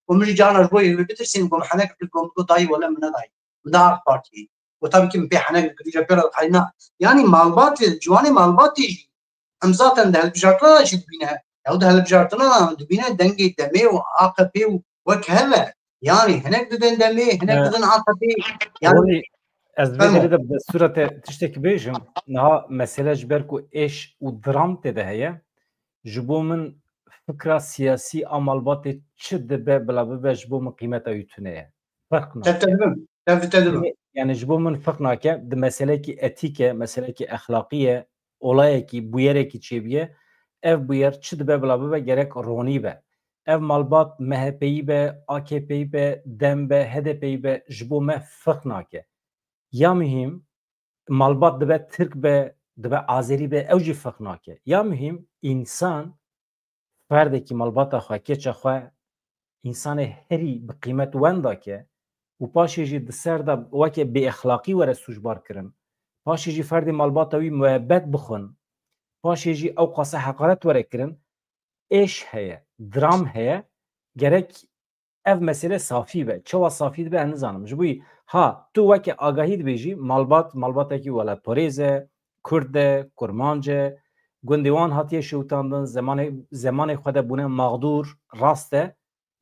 Û min jî carna ji bo wî bitirsînim, got, min henek kir, got, min got, dayî wele min nedayî. Min da AK Partiyê. Û tabii ki min pê henek kir, îca pê re dixayîna. Yanî malbatê, ciwanê malbatê jî em zaten di hilbijartina de jî dibîne. Ew di hilbijartina de dibîne dengê DEMê û AKPê û wek hev e. Yanî hinek didin DEMê, hinek E, didin AKPê. Yanî Holî, ez vê Fermo. Derê de bi destûra te tiştekî bêjim. Niha mesele ji ber ku êş û dram tê de heye, ji bo min fikra siyasî a malbatê çi dibe bila bibe, ji bo min qîmeta wî tune ye. Ferq nake. Tev te dibim. Tev te dibim. Yani, yani ji bo min ferq nake, di meselekî etîk e, meselekî exlaqî ye, olayekî, bûyerekî çêbûye, ev bûyer çi dibe bila bibe, gerek ronî be. Ev malbat MHPyî be, AKPyî be, DEM be, HDPyî be, ji bo me ferq nake. Ya muhîm, malbat dibe Tirk be, dibe Azerî be, ew jî ferq nake. Ya muhîm, însan, ferdekî malbata xwe, keça xwe, însanê herî bi qîmet wenda ke û paşê jî di ser de weke bêexlaqî were sûcbar kirin, paşê jî ferdê malbata wî muebbet bixwin, paşê jî ew qasa heqaret were kirin, êş heye, dram heye, gerek ev mesele safî be. Çawa safî dibe, ez nizanim. Ji bo wî, ha, tu weke agahî dibêjî, malbat, malbatekî welatparêz e, Kurd e, Kurmanc e, gundê wan hatiye şewitandin, zemanê, zemanê xwe de bûne mexdûr, rast e.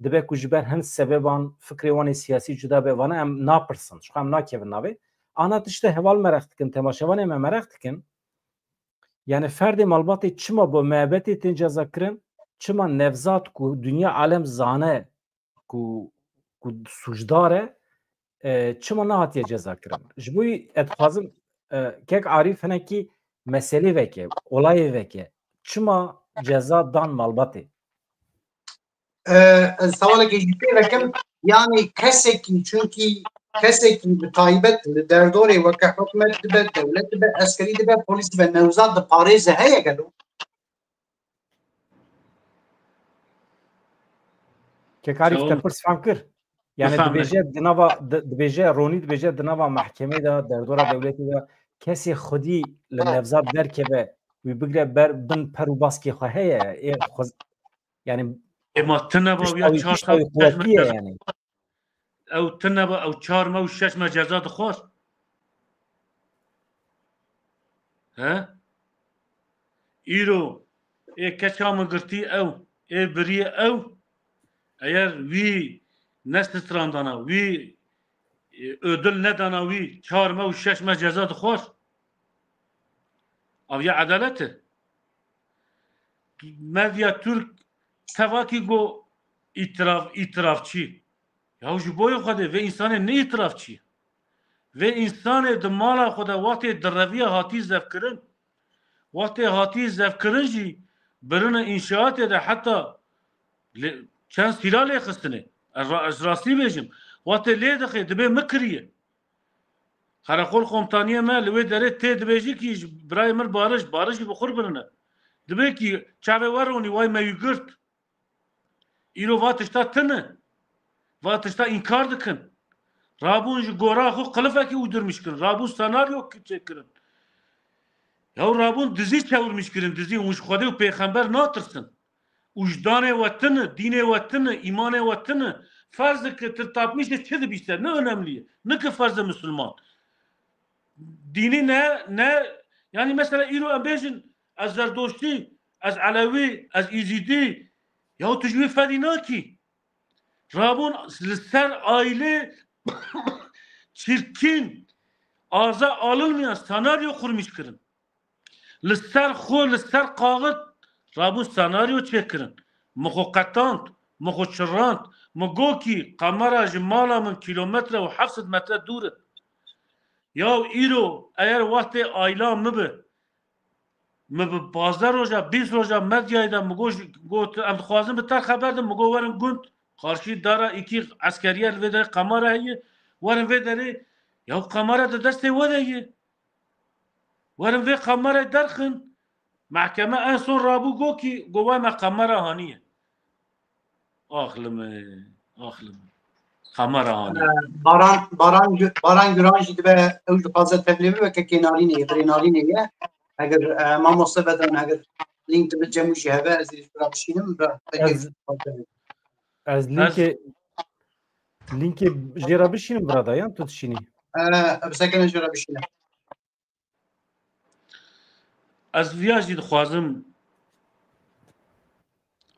Dibe ku ji ber hin sebeban fikrê wan ê siyasî cuda be, vana em napirsin, ji xwe em nakevin navê. Ana tişte heval mereq dikin, temaşevanê me mereq dikin. Yani ferdê malbatê çima bo mehabetê tên ceza kirin, çima Nevzat ku dinya alem zane ku, ku sûcdar e, e, çima nehatiye ceza kirin? Ji bo wî ez dixwazim, e, kek Arîf hinekî meselê veke, olayê veke. Çima ceza dan malbatê? E, ez sewalekê ji pê vekim, yanî kesekî, çunkî kesekî bi taybet li derdorê weke hikûmet dibe, dewlet dibe, eskerî dibe, polîs dibe, Nevzat diparêze heye gelo? Kek Arîf, te pirs fehm kir? Yani dibêje di nava, di-, dibêje, Ronî dibêje di nava mehkemê de, derdora dewletê de kesê xwedî li Nevzat derkeve, wî bigre ber bin per û baskê xwe heye. Ê xwe, yani Ê ma tine ba tişta ya wî, çar tişta wî sal quwetî ye yani. Ew tine ba ew çar meh û şeş meh ceza dixwar. He? Îro ê keça min girtî ew, ê birî ew, eger wî nesitrandana, wî, e, ödül nedana wî, çar meh û şeş meh ceza dixwar. Ev ya edalet e. Medya Türk tevakî got îtiraf, îtirafçî. Ya ji boyê Xwedê vê însanê ne îtirafçî. Vê însanê di mala xwe de wextê direviya hatî zevkirin. Wextê hatî zevkirin jî birine înşaatê de heta lê-, çend sîra lê xistine. Ez ra-, ez rastî bêjim. Wextê lê dixê dibê min kiriye. Qereqol komutaniyê me li wê derê tê dibêjî kî ji birayê min Barij, Barij jî bi xwe birine. Dibê kî çavê we ronî way me wî girt. Îro va tişta tine. Va tişta înkar dikin. Rabûn ji gora xwe qilifekî uydurmîş kirin. Rabûn senaryo ki-, çêkirin. Ya rabûn dizî çewirmîş kirin, dizî. Hûn ji Xwedê û pêxember natirsin. Wijdanê we tine, dînê we tine, îmanê we tine. Ferz ki tu tapmîşê çi dibîse, ne önemli ye. Ne ki ferz e Müslüman. Dînî ne, ne, yani mesela îro em bêjin, ez Zerdoştî, ez Elewî, ez Îzîdî. Ya tu ji wî fedî nakî. Rabûn li ser aîlê çirkîn, aza alilmiyan senaryo qurmîş kirin. Li ser xwe, li ser kaxit rabûn senaryo çêkirin. Min xwe qetand, min xwe çirand, min got kî kamera ji mala min kîlometre û heft sed metre dûr e. Ya îro eger wextê aîla min bi, min bi pazdeh roja, bîst roja medyayê de min got, got, em dixwazin bi te xeber din, min got werin gund, qarşî dara îkî eskeriye li vê derê kamera heye, werin vê derê, ya kamera di destê we de ye. Werin vê kamerayê derxin. Mehkeme en son rabû got kî, got, "Vay me kamera haniye." Ax li min, ax li min. Kamera haniye. Baran, Baran, Baran Güran jî dibe, ew jî dixwaze tevlê bibe, kekê Narînê ye, birê Narînê ye. Eger, e, mamoste vedan, eger link dibe cem û jî heve, ez ê ji bira bişînim, bira, belkî Ez, ez Ez linkê, linkê jê re bişînim bira da, yan tu dişînî? E, bi sekene jê re bişînim. Ez viya jî dixwazim.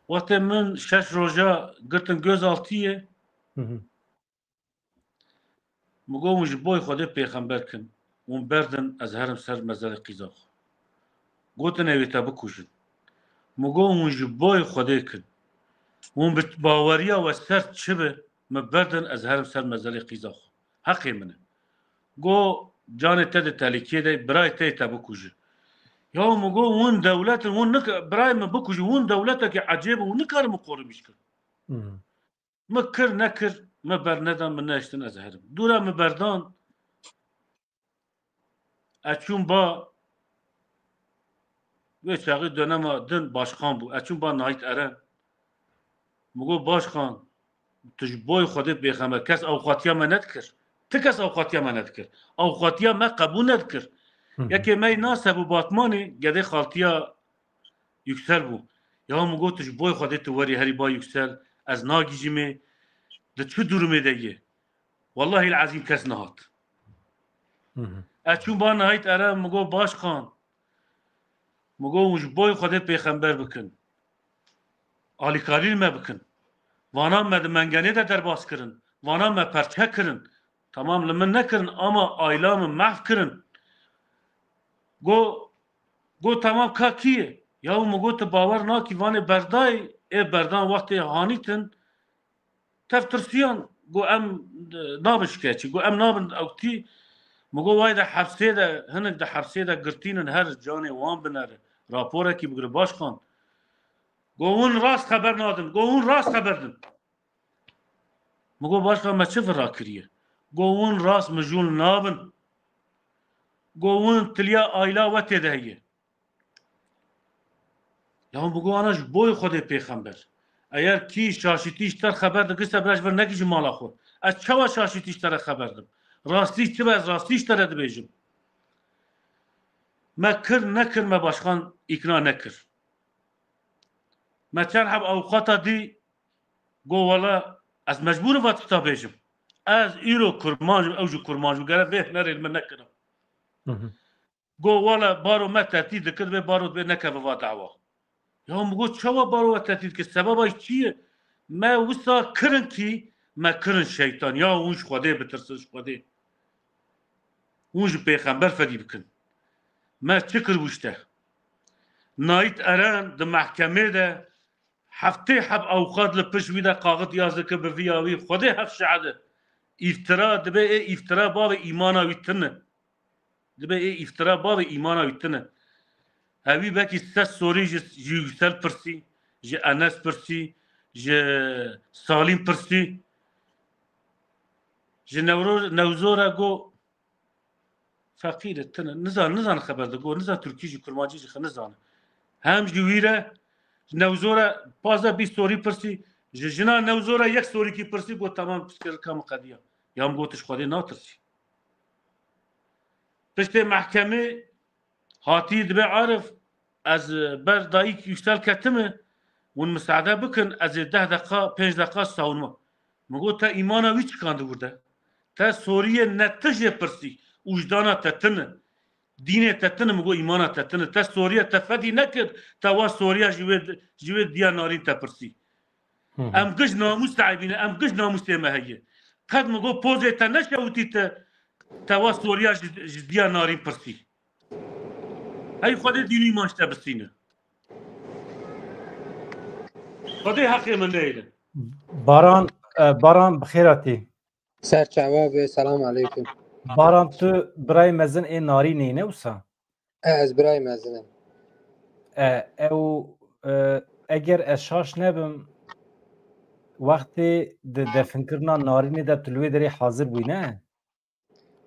Wextê min şeş roja girtin gözaltiyê, Hı hı. Min got, hûn ji boy Xwedê pêxember kin, hûn berdin, ez herim ser mezelê qîza xwe. Gotin, ew ê te bikujin. Min got, hûn ji boy Xwedê kin. Hûn bi baweriya we ser çi be, min berdin, ez herim ser mezelê qîza xwe. Heqê min e. Got, canê te di telîkiyê de, birayê te yê te bikuje. Ya min got, hûn dewlet in, hûn nik-, birayê min bikujin, hûn dewletekî ecêb in, hûn nikarin min qorî min ji kin. Hmm. Min kir nekir, min berneda, min nehiştin ez herim. Dûra min berdan, ez çûm ba, wê çaxî dönema din başkan bû. Ez çûm ba Nahît Eren. Min got, başkan, tu ji boy Xwedê pêxember, kes awqatiya me nedikir. Ti kes awqatiya me nedikir. Awqatiya me qebûl nedikir. Hı hı. Yekê me yê nas hebû Batmanê, gedê xaltiya Yüksel bû. Ya min got, tu ji boy Xwedê tu werî herî ba Yüksel, ez nagihîjimê, di çi durumê de yê? Wellahî el-ezîm kes nehat. Hı hı. Ez çûm ba Nahît Eren, min got, başkan, min got, hûn ji boy Xwedê pêxember bikin. Alîkarî li me bikin. Vana me di mengenê de derbas kirin. Vana me perçe kirin. Tamam, li min nekirin ama aîla min mehv kirin. Got, got, tamam, ka kî ye? Ya min got, tu bawer nakî, vanê berdayê, ê berdan wextê hanîtin, tev tirsiyan, got, em, e, nabin şikayetçî, got, em nabin ewtî. Min got, way de hepsê de, hinek de hepsê de girtînin, her canê wan binere, raporekî bigire, başkan. Got, hûn rast xeber nadin, got, hûn rast xeber din. Min got, başkan, me çi vir rakiriye? Got, hûn rast mijûl nabin. Got, hûn tiliya aîla we tê de heye. Ya min got, ana ji boy Xwedê pêxember. Eger kî şaşîtî ji te re xeber digir, se bira ji vir nekî ji mala xwe. Ez çawa şaşîtî ji te re xeber dim? Rastî çi be, ez rastî ji te re dibêjim. Me kir nekir, me başkan îkna nekir. Me çend heb awqata dî, got, wele ez mecbûr im va tişta bêjim. Ez îro kurmanc im, ew jî kurmanc bû, gere vê hunerê li min nekirin. Hı hı. Got, wele baro me tehdît dikir, divê baro divê nekeve va dawa. Ya min got, çawa baro we tehdît dikir? Sebeba wî çi ye? Me wisa kirin kî, me kirin şeytan. Ya hûn ji Xwedê bitirsin, ji Xwedê. Hûn ji pêxember fedî bikin. Me çi kir wişte? Nayit Eren di mehkemê de heftê heb awqat li pişt wî de kaxit yaz dike bi vî ya wî. Xwedê heft şehid e. Îftira dibe ê îftira bavê îmana wî tune. Dibe ê îftira bavê îmana wî tune. Hewî belkî sed sorî ji, ji Yüksel pirsî, ji Enes pirsî, ji Salîm pirsî. Ji Newro-, Newzora got, feqîr e, tune. Nizan, nizan xeber de got, nizan Tirkî jî, Kurmancî jî xe-, nizan. Hem ji wî re, ji Newzora pazdeh bîst sorî pirsî, ji jina Newzora yek sorîkî pirsî, got, tamam, pirsgirêka min qediya. Ya min got, tu ji Xwedê natirsî. Piştê mehkemê hatî dibe Arif, ez ber dayîk Yüksel ketime, hûn misaade bikin, ez ê deh deqa, pênc deqa savunma. Min got, te îmana wî çikandi wir de? Te soriyê ne tijê pirsî, wijdana te tine. Dînê te tine, min got, îmana te tine. Te soriye te fedî nekir, te wa soriya ji wê, ji wê diya narîn te pirsî. Hı hı. Em giş namûs saibî ne, em giş namûsê me heye. Qet min got, pozê te neşewitî te, te wa soriya ji, ji diya narîn pirsî. Hey Xwedê dînî man ji te bisîne. Xwedê heqê min neyne. Baran, e, Baran, bi xêr hatî. Ser çava be, selam aleykum. Baran, tu birayê mezin ê Narînê ne wisa? E, ez birayê mezin im. E, ew, e, eger ez şaş nebim, wextê di definkirina Narînê de tu li wê derê hazir bûyî, ne?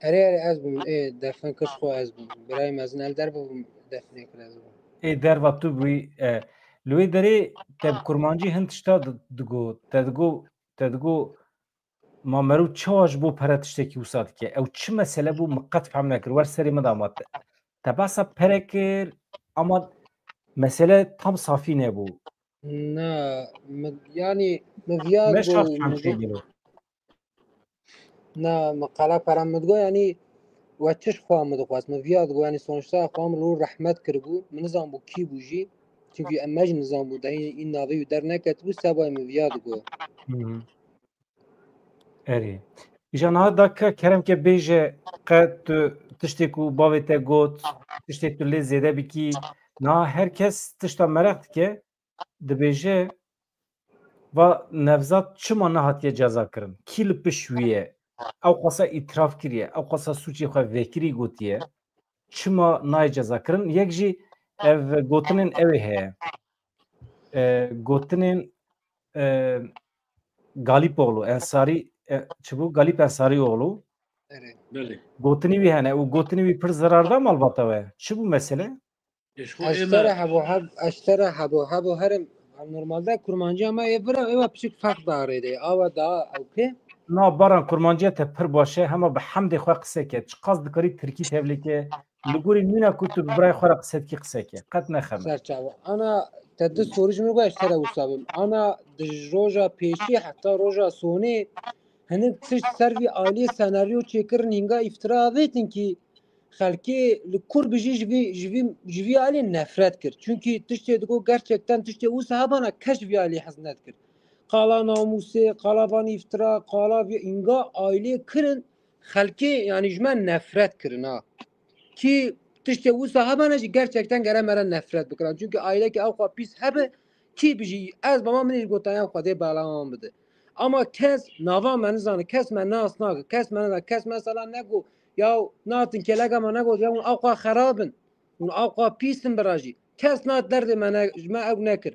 Erê, erê, ez bûm. Ê, defin kir xwe ez bûm. Birayê mezin el derve bûm, definê kir ez bûm. Ê, derva tu bûyî, e, li wê derê te bi kurmancî hin tişta di-, digot, te digot, te digot, Ma merû çawa ji bo pere tiştekî wisa dike? Ew çi mesele bû, min qet fehm nekir. Wer serê min de ma te-, Te behsa pere kir, ama mesele tam safî nebû. Na, mi, yanî mi viya Me digo, şart mi fehmkê go-, gelo. Na, mi qala pera mi digo, yanî we çiş xwe mi dixwest. Mi viya digo, yanî sonuçta xwe mi lo rehmet kiribû. Mi nizanbû kî bû jî. Çünkü em me jî nizanbû. Dehî în navê wî derneketibû, seba mi viya digo. Hı hı. Erê. Îja niha da ke kerem ke bêje, qe tu tiştê ku bavê te got, tiştê tu lê zêde bikî. Niha her kes tişta meraq dike, dibêje, va Nevzat çima nehatiye cezakirin? Kî li pişt wî ye? Ew qasa îtiraf kiriye, ew qasa sûcê xwe vekirî gotiye. Çima nayê cezakirin? Yek jî ev gotinên ew ê heye. E, gotinên, e, Galîpoğlu, Ensarî, e, çi bû? Galîp Ensarîoğlu. Erê. Belê. Gotinî wî hene û gotinî wî pir zerar da malbata we. Çi bû mesele? Ji xwe Ez ê te me re hebo heb, ez te re hebo hebo herim. Normalde kurmanciya me ê vira, ê ve piçik ferq da arê de. Awa da ew ke? Na, baran, kurmanciya te pir baş e, hema bi hemdê xwe qise ke. Çiqas dikarî tirkî tevlê ke, li gorî nûna ku tu bi birayê xwe re qise dikî, qise ke. Qet nexeme. Serçawa. Ana te du sorî ji min got, ez te re wisa bim. Ana di roja pêşî heta roja sonê hinek tişt ser vî ailê senaryo çêkirin, hînga îftira avêtin kî xelkê li kur bijî ji vî, ji vî, ji vî alî nefret kir. Çunkî tiştê digo gerçekten tiştê wisa hebana kes ji vî alî hez nedikir. Qala namûsê, qala van îftira, qala vî înga ailê kirin, xelkê, yanî ji me nefret kirin ha. Kî tiştê wisa hebana jî gerçekten gere me re nefret bikiran. Çunkî ailekî ew xwe pîs hebe, kî bijî, ez baba min jî gotayan Xwedê bela wan bide. Ama kes nava me nizane, kes me nas nake, kes me nizane, kes mesela nego, ya natin kêleka me nego, ya hûn ew xwe xerab in, hûn ew xwe pîs in bira jî. Kes na derdê me ne, ji me ew nekir.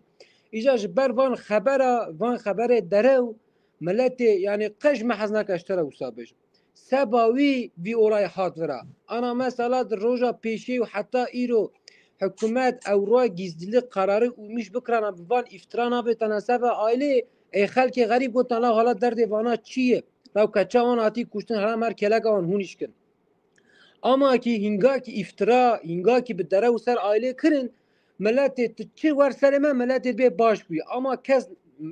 Îja ji ber van xebera, van xeberê derew, miletê, yanî qe ji me hez nake ez te re wisa bêjim. Seba wî vî olayê hat vira. Ana mesela di roja pêşî û heta îro hikûmet ew roya gîzdîlik qerarê ûmîş bikirana bi van îftira navêtana seba ailê, ê xelkê xerîb gotin, la hala derdê vana çi ye? Law keça wan hatî kuştin, hela mer kêleka wan hûn îşkin. Ama kî hînga kî îftira, hînga kî bi derew ser ailê kirin, miletê tu çi wer serê me, miletê bê baş bûye. Ama kes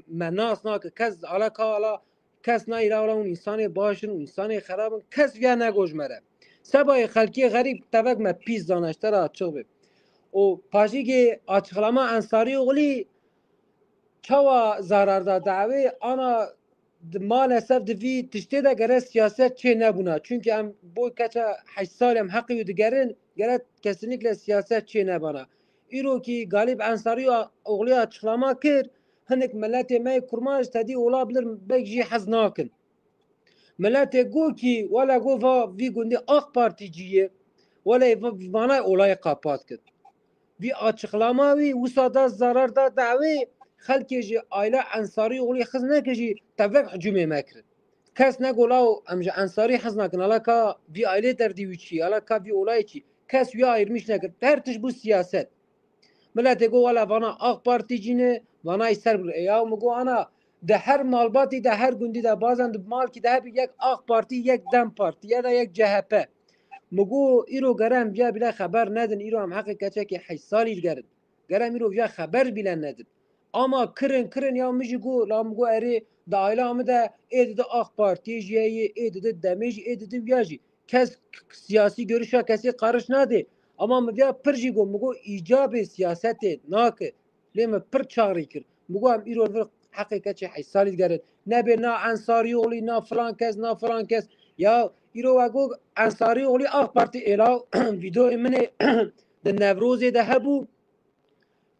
me nas nake, kes hala ka hala kes nayî ra wala hûn însanê baş in û însanê xerab in, kes viya nego ji me re. Sebayê xelkê xerîb tevek me pîs zana, ji te re açiq bê. Û pajîgê açıklama Ensarîoglî çawa zarar da dawê, ana di, maalesef di vî tiştê de gere siyaset çê nebûna. Çunkî em bo keça heşt salî em heqê wî digerin, gere kesinlikle siyaset çê nebana. Îro kî Galîb Ensarîoglî açıklama kir, hinek miletê me yê kurmanc tedî olabilir belkî jî hez nakin. Miletê go kî, wele go va vî gundî AK Partîcî ye, wele va-, vana olayê qapat kir. Vî açıklama wî wisa da zarar da dawê, xelkê ji aile Ensarîoglî hez neke jî tevek hicûmê me kirin. Kes nego law em ji Ensarî hez nakin, hala ka vî ailê derdî wî çi, hala ka vî olayê çi. Kes wî ayırmış nekir. Her tişt bû siyaset. Miletê got, wela vana AK Partîcî ne, vana î ser bir. E ya mi got, ana, di her malbatî de, her gundî de, bazen di malkî de hebî yek AK Partî, yek DEM Partî ya da yek CHP. Mi got, îro gere em viya bîle xeber nedin, îro em heqê keçekê heşt salî digerin. Gere em îro viya xeber bîle nedin. Ama kirin, kirin ya mi jî got, la mi got, erê, di aila mi de ê didi AK Partiyê jî heye, ê didi DEMê jî, ê didi viya jî. Kes k-, siyasî görüşa kesê qariş nadê. Ama mi viya pir jî got, mi got, îcabê siyasetê nake. Lê mi pir çaxrî kir. Mi got, em îro li vir heqê keçê heşt salî digerin. Nebê na Ensarîoglî, na filan kes, na filan kes. Ya îro we got Ensarîoglî AK Partî êla vîdeoyê min ê di Newrozê de hebû.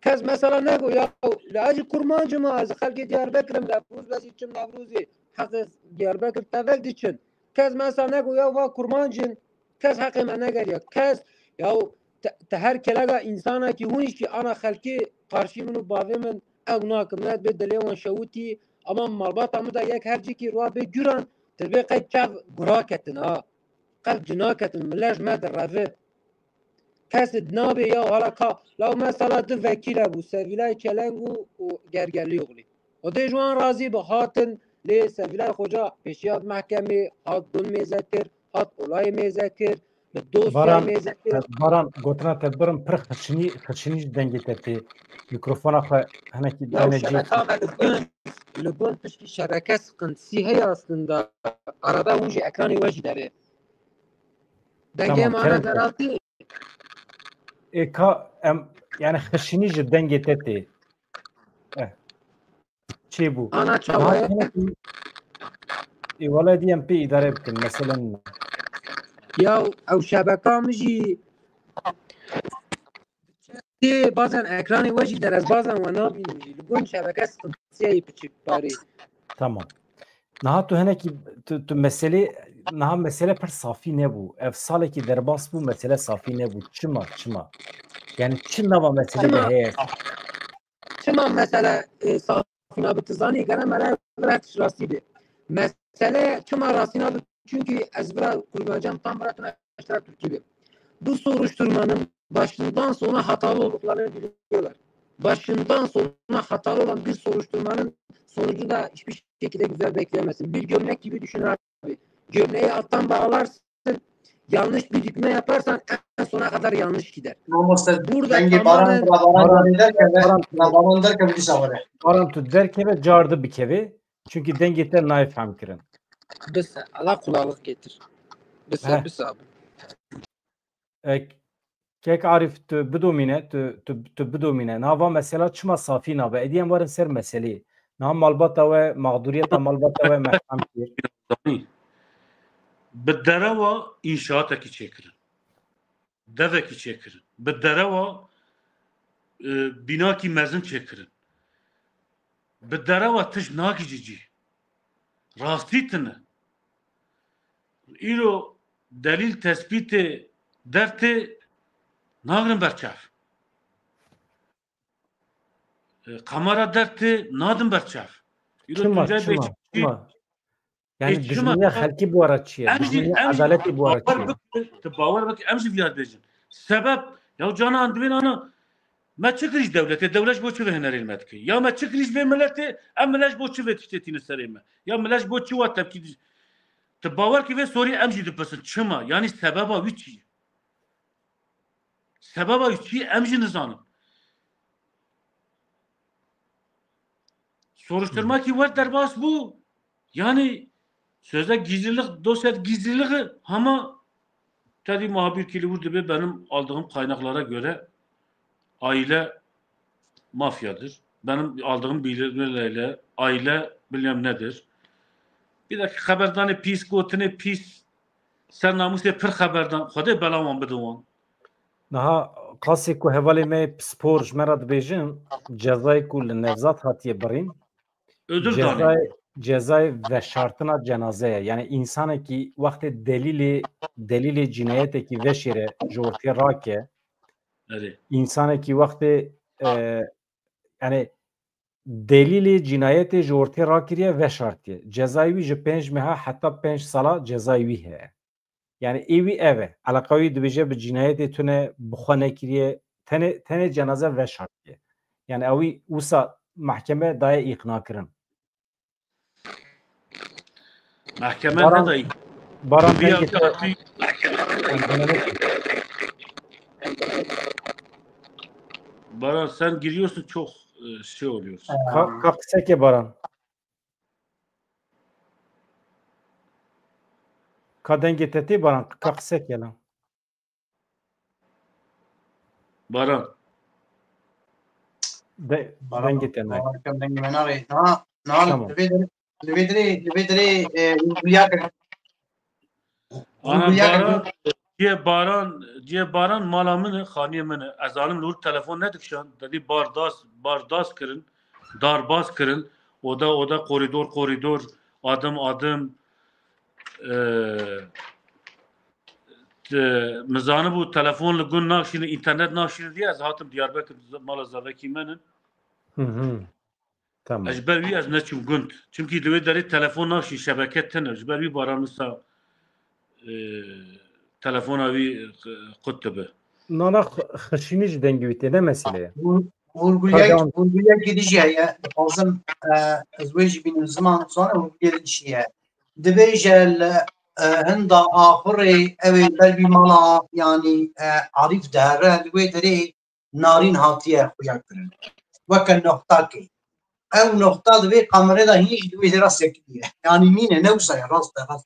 Kes mesela nego, ya, la ez jî kurmanc im, ez xelkê Diyarbekir im, Newroz bezî çim Newrozê, heqê Diyarbekir tevek diçin. Kes mesela nego, ya, va kurmanc in, kes heqê me negeriya. Kes, ya, te, te her kelega însanekî hûn jî ana xelkê qarşî min û bavê min ew nakin. Min ez bê dilê wan şewitî, ama malbata min de yek her cîkî rwa bê guran, tu bê qey çav gura ketin ha. Qel cina ketin, min lej me direvi. Kes nabê ya hala ka, law mesela du vekîl hebû, Sevîlayê Çeleng û, û Gergerlîoglî. Xwedê ji wan razî bi, hatin lê Sevîlay Xoca pêşiya mehkemê, hat gund mêze kir, hat olayê mêze kir. Bi dosyayê Baran, mêze kir. Baran, gotina te birim pir xişinî, xişinî ji dengê te tê. Mikrofona xwe hinekî Ya dane cî. Şebeka me li gund, li gund piştî şebeke sıkıntısı heye aslında. Arada hûn jî ekranê we jî derê. Dengê Tamam, me kerem. Ana derhatî. Ê ka em, yani xişinî ji dengê te tê. Eh. Çêbû. Ana çawa ye? Ê wele dî em pê îdare bikin, mesele nîne. Ya ew şebeka min jî tê, bazen ekranê we jî der, ez bazen we nabînim jî. Li gund şebeke sıkıntısı ye piçik parê. Tamam. Niha tu hinekî, tu, tu meselê, niha mesele pir safî nebû. Ev salekî derbas bû, mesele safî nebû. Çima, çima? Yani çi nava meselê de Çima? Heye? Çima mesele, e, safî nabe, tu zanî, gere mere vira tişt rastî be. Mesele çima rastî nabe? Çünkü ez vira kurmancam tam vira tune iştirak Türkiye be. Bu soruşturmanın başından sona hatalı olduklarını biliyorlar. Başından sona hatalı olan bir soruşturmanın sonucu da hiçbir şekilde güzel bekleyemezsin. Bir gömlek gibi düşün abi. Gömleği alttan bağlarsın, yanlış bir dikme yaparsan en sona kadar yanlış gider. Mamoste, Burada dengê tamamen Baran, Baran, Baran derkeve, Baran, Baran derkeve dîsa were. Baran tu derkeve, cardi bikeve. Çünkü dengê te nayê fehm kirin. Bis, Allah kulaklık getir. Bis, Heh. bis abi. E, kek Arif, tu bidomîne, tu, tu, tu bidomîne. Niha va mesela çima safî nabe? Êdî em werin ser meseleyê. Niha malbata we, mexdûriyeta malbata we me fehm kir. Bi derewa înşaatekî çêkirin. Devekî çêkirin. Bi derewa, e, bînakî mezin çêkirin. Bi derewa tişt nagihîjî cî. Rastî tine. Îro delîl, tespîtê dertê nagrin ber çav. E, kamera dertê nadin ber çav. Îro Çima, Tuncay Bey çima, çi- çima? Yani Ê, çima dijminiya xelkî bi we re çi ye? Em jî, Dijminiya em jî edaletê bi we re çi bawer ye? Bikin, tu bawer bike, em jî vîya dibêjin. Sebep, ya canan dibên ana, me çi kirî ji dewletê, dewlet ji bo çi vê hunerê li me dike? Ya me çi kirî ji vê miletê, em milet ji bo çi vê tiştê tîne serê me? Ya milet ji bo çi wa tepkî di-, tu bawer ki vê sorî em jî dipirsin. Çima? Yani sebeba wî çi ye? Sebeba wî çi ye? Em jî nizanin. Soruşturma ki wer derbas bû, yani sözde gizlilik, dosya gizliliği, ama tabii muhabir ki li wir dibe, benim aldığım kaynaklara göre aile mafyadır. Benim aldığım bilgilerle aile bilmem nedir. Bir dakika, xeberdanê pîs, gotinê pîs, ser namûsê pir xeberdan, Xwedê bela wan bide wan. Niha qasê ku hevalê me yê pispor ji me re dibêjin, cezayê ku li Nevzat hatiye birîn, Ödül danê. Cezayê, cezayê veşartina cenaze ye. Yani însanekî wextê delîlê, delîlê cînayetekî veşêre ji ortê rake, Erê. Însanekî wextê, e, yani delîlê cînayetê ji ortê rakiriye, veşartiye. Cezayê wî ji pênc meha heta pênc sala cezayê wî heye. Yani ê wî ev e. Eleqa wî dibêje bi cînayetê tune bi xwe nekiriye. Tenê, tenê cenaze veşartiye. Yani ew wî wisa mahkeme daye îqnakirin. Mahkeme Baran, nedayî. Baran Bir dengê te hatî. Baran, sen giriyorsun, çok, e, şey oluyorsun. Ka, ka qiseke Baran. Ka dengê te tê Baran, ka qiseke lan. Baran. De, Baran, dengê te nayê. Baran, dengê me nayê. Na, na, Tamam. Li vê derê, li vê derê, li vê derê, e, hûrguliyakê. Ana Hûrguliyakê Baran, cihê Baran, cihê Baran mala min e, xaniyê min e. Ez alim li wir telefon nedikişan. Dedî bardas, bardas kirin, darbas kirin. Oda, oda, koridor, koridor, adım, adım. E, Te, min zanibû telefon li gund naşîne, înternet naşîne diye ez hatim Diyarbekir, mala zevekî min in. Hı hı. Tamam. Ez ji ber wî ez neçûm gund. Çimkî li wê derê telefon naşî, şebeke tune. Ji ber wî Baran wisa, e, telefona wî, e, qut dibe. Nana xişînî ji dengê wî tê, ne mesele ye. Hûr-, hûrguliyek, Pardon. Hûrguliyekî dijî heye. Dixwazim, e, ez wê jî bînim ziman, zane hûrguliyê dijî ye. Dibêje li e, hinda axurê ew ê ber vî mala, yanî, e, Arîf dihere, li wê derê Narîn hatiye xuya kirin. Weke noxtakê. Ew noxta di vê kamerê de hîn jî di wê jê re sekiniye. Yanî nîne, ne wisa ye, rast e, rast.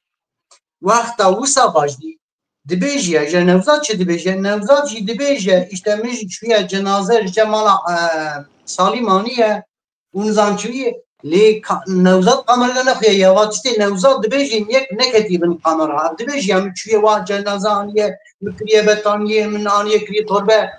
Wexta wisa va jî dibêjiye, ji Newzat çi dibêje? Newzat jî dibêje, îşte min jî çûye cenaze ji cem mala, e, Salîm aniye û nizam çi ye. Lê ka-, Newzat kamerê de nexuye ya, va tiştê Newzat dibêje yek neketî bin kamera. Ev dibêje ya min çûye wa cenaze aniye, min kiriye betaniyê, min aniye kiriye torbe.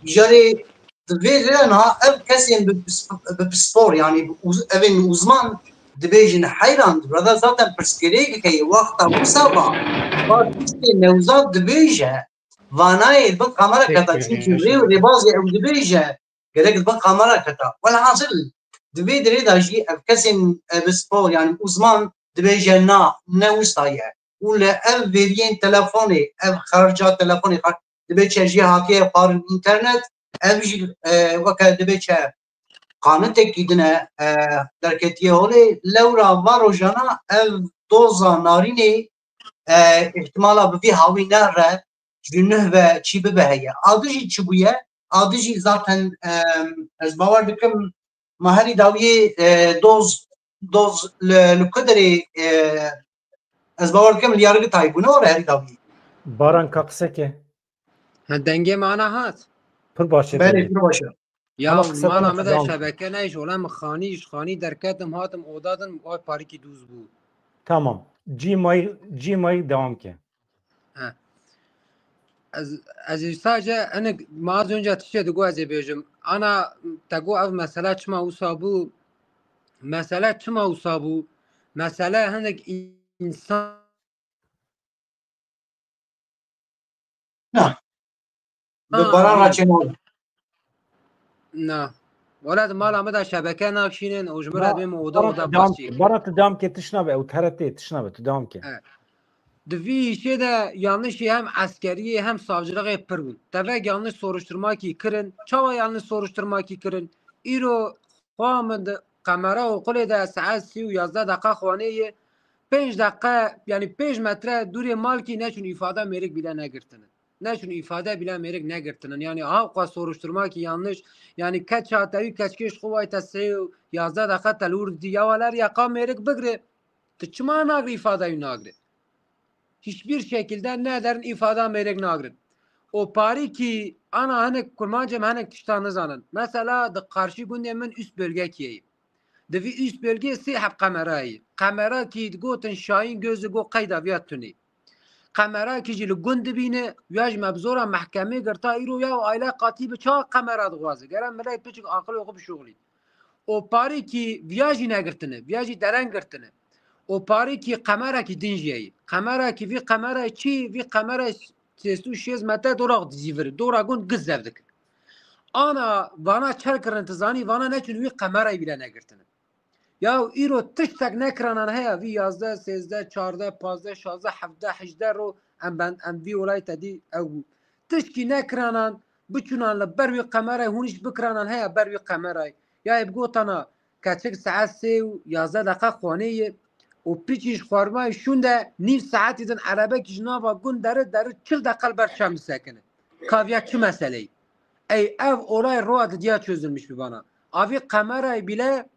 Jarê di vê rê niha ev kesên bi pis-, bi pispor, yanî bi uz-, evên uzman dibêjin heyran. Burada zaten pirsgirêk heye, wexta wisa va, va tiştê Newzat dibêje, vanayê bin kamera keta, çimkî rê û rêbazê ew dibêje, gerek di bin kamera keta. Welhasil, di vê dirê de jî ev kesên, e, bi spor, yanî uzman dibêje na, ne wisa ye. Û li ev veriyên telefonê, ev xerca telefonê, xer-, dibê çi jî hatiye xwarin înternet, ev jî, e, weke dibê çi qanitekî din e, e, derketiye holê. Lewra va rojana ev doza narînê, e, îhtimala bi vî hawî nere, ji nuh ve çî bibe heye. A du jî çi bûye? A du jî zaten, e, ez bawer dikim, ma herî dawiyê, e, doz, doz li, li ku derê, e, ez bawer dikim li Yargitayê bûne, were herî dawiyê. Baran ka qise ke. Ha, dengê me ana hat? Pir baş e Belê, dengê. Pir baş e. Ya, Ama qise mala bana me de dewam ke. Şebeke neyş, ola min xanî, ji xanî derketim, hatim oda din, ay parîkî dûz bû. Tamam. Cîmayî, cîmayî dewam ke. He. Ez, ez ê sadece hinek, ma az önce tiştê digo ez ê bêjim. Ana, te got ev mesele çima wisa bû? Mesele çima wisa bû? Mesele hinek însan Na. Bi Ha, Baran re çênabin. Na. Wala di mala me de şebeke nakşînin û ji min re Ba-, dibê min oda Baran oda tu dewam basî. Ke. Baran tu dewam ke, tişt nabe, ew T R T, tişt nabe, tu dewam ke. Evet. Di vî îşê de yanlişî hem eskeriyê hem savciliğê pir bûn. Tevek yanlış soruşturmakî kirin. Çawa yanlış soruşturmakî kirin? Îro xwe min di kamera û qulê de saet sî û yazdeh deqa xwanê ye. Pênc deqe, yanî pênc metre dûrê malkî neçûn îfade mêrik bîle negirtinin. Neçûn îfade bîle mêrik negirtinin. Yanî ha xwe soruşturmakî yanlış. Yanî keça te wî keçkê ji xwe wayte sê û yazdeh deqe te li wir didî. Ya wele ya ka mêrik bigire. Tu çima nagirî îfade wî nagirî? Hiçbir şekilde ne derin îfade mêrik nagrin. O parî kî ana hinek kurmancê me hinek tiştan nizanin. Mesela di qarşî gundê min üst bölge kiyeyî. Di vî üst bölgê sê heb qemera yî. Qemera kî digotin Şahîn Gözü go qeyda viya tunî. Qemera kî jî li gund dibîne, ya jî me bi zora mehkemê girta îro ya aile qatî bi çawa qemera dixwaze. Gere millet piçik aqilê xwe bişuxlî. O parî kî viya jî negirtine, viya jî dereng girtine. O parî kî qemerekî din jî ye. Qemerekî vî qemere çî, vî qemere sêst û şêst metre dora dizîvir, dora gund giz zev dikir. Ana vana çel kirin, tu zanî, vana neçûn wî qemerayî bîle negirtine. Ya îro tiştek nekiranan heye, vî yazdeh, sêzdeh, çardeh, pazdeh, şazdeh, hevdeh, hejdeh ro em ben, em vî olayî te dî ew bû. Tişkî nekiranan, biçûnan li ber wî qemerayê, hûn îş bikiranan heye ber wî qemerayê. Ya ê bigotana keçik saet sê û yazdeh deqa xwanê ye û piçî ji xwarmayê şûnde nîv saetî din erebekî ji nava gund deri, deri çil deqa li ber çem disekine. Ka viya çi meseleyî? Ey ev olay roa didiya çözülmüş bibana. Avî qemerayê bîle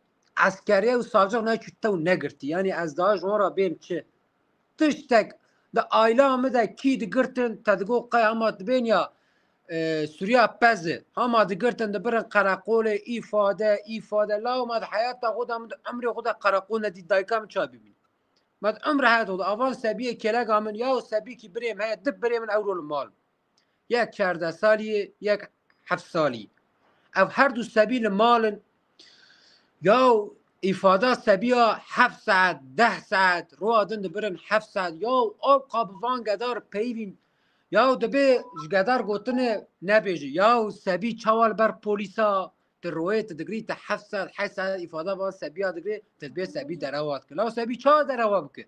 eskeriye û savcı neçû tew negirtî. Yanî ez daha ji wan re bêm çi? Tiştek di aîla min de kî digirtin, te digot qey hema dibên ya, e, Sûriya pez e. Hema digirtin dibirin qereqolê, îfade, îfade. Law me di heyata xwe de min di emrê xwe de qereqol nedî, dayika min ça bibîn. Me di emrê heyata xwe de avan sebiyê kêleka min, ya sebî kî birê min heye, di birê min ewro li mal. Yek çardeh salî ye, yek heft salî. Ev her du sebî li mal in. Yaw îfada sebiya heft saet, deh saet, roa din dibirin heft saet. Yaw ew ka bi van gedar peyivîn. Yaw dibê ji gedar gotine nebêje. Yaw sebî çawa li ber polîsa tu royê tu digirî, tu heft saet, heşt saet îfada van sebiya digirê, tu dibê sebî derewa dike. Law sebî çawa derewa bike?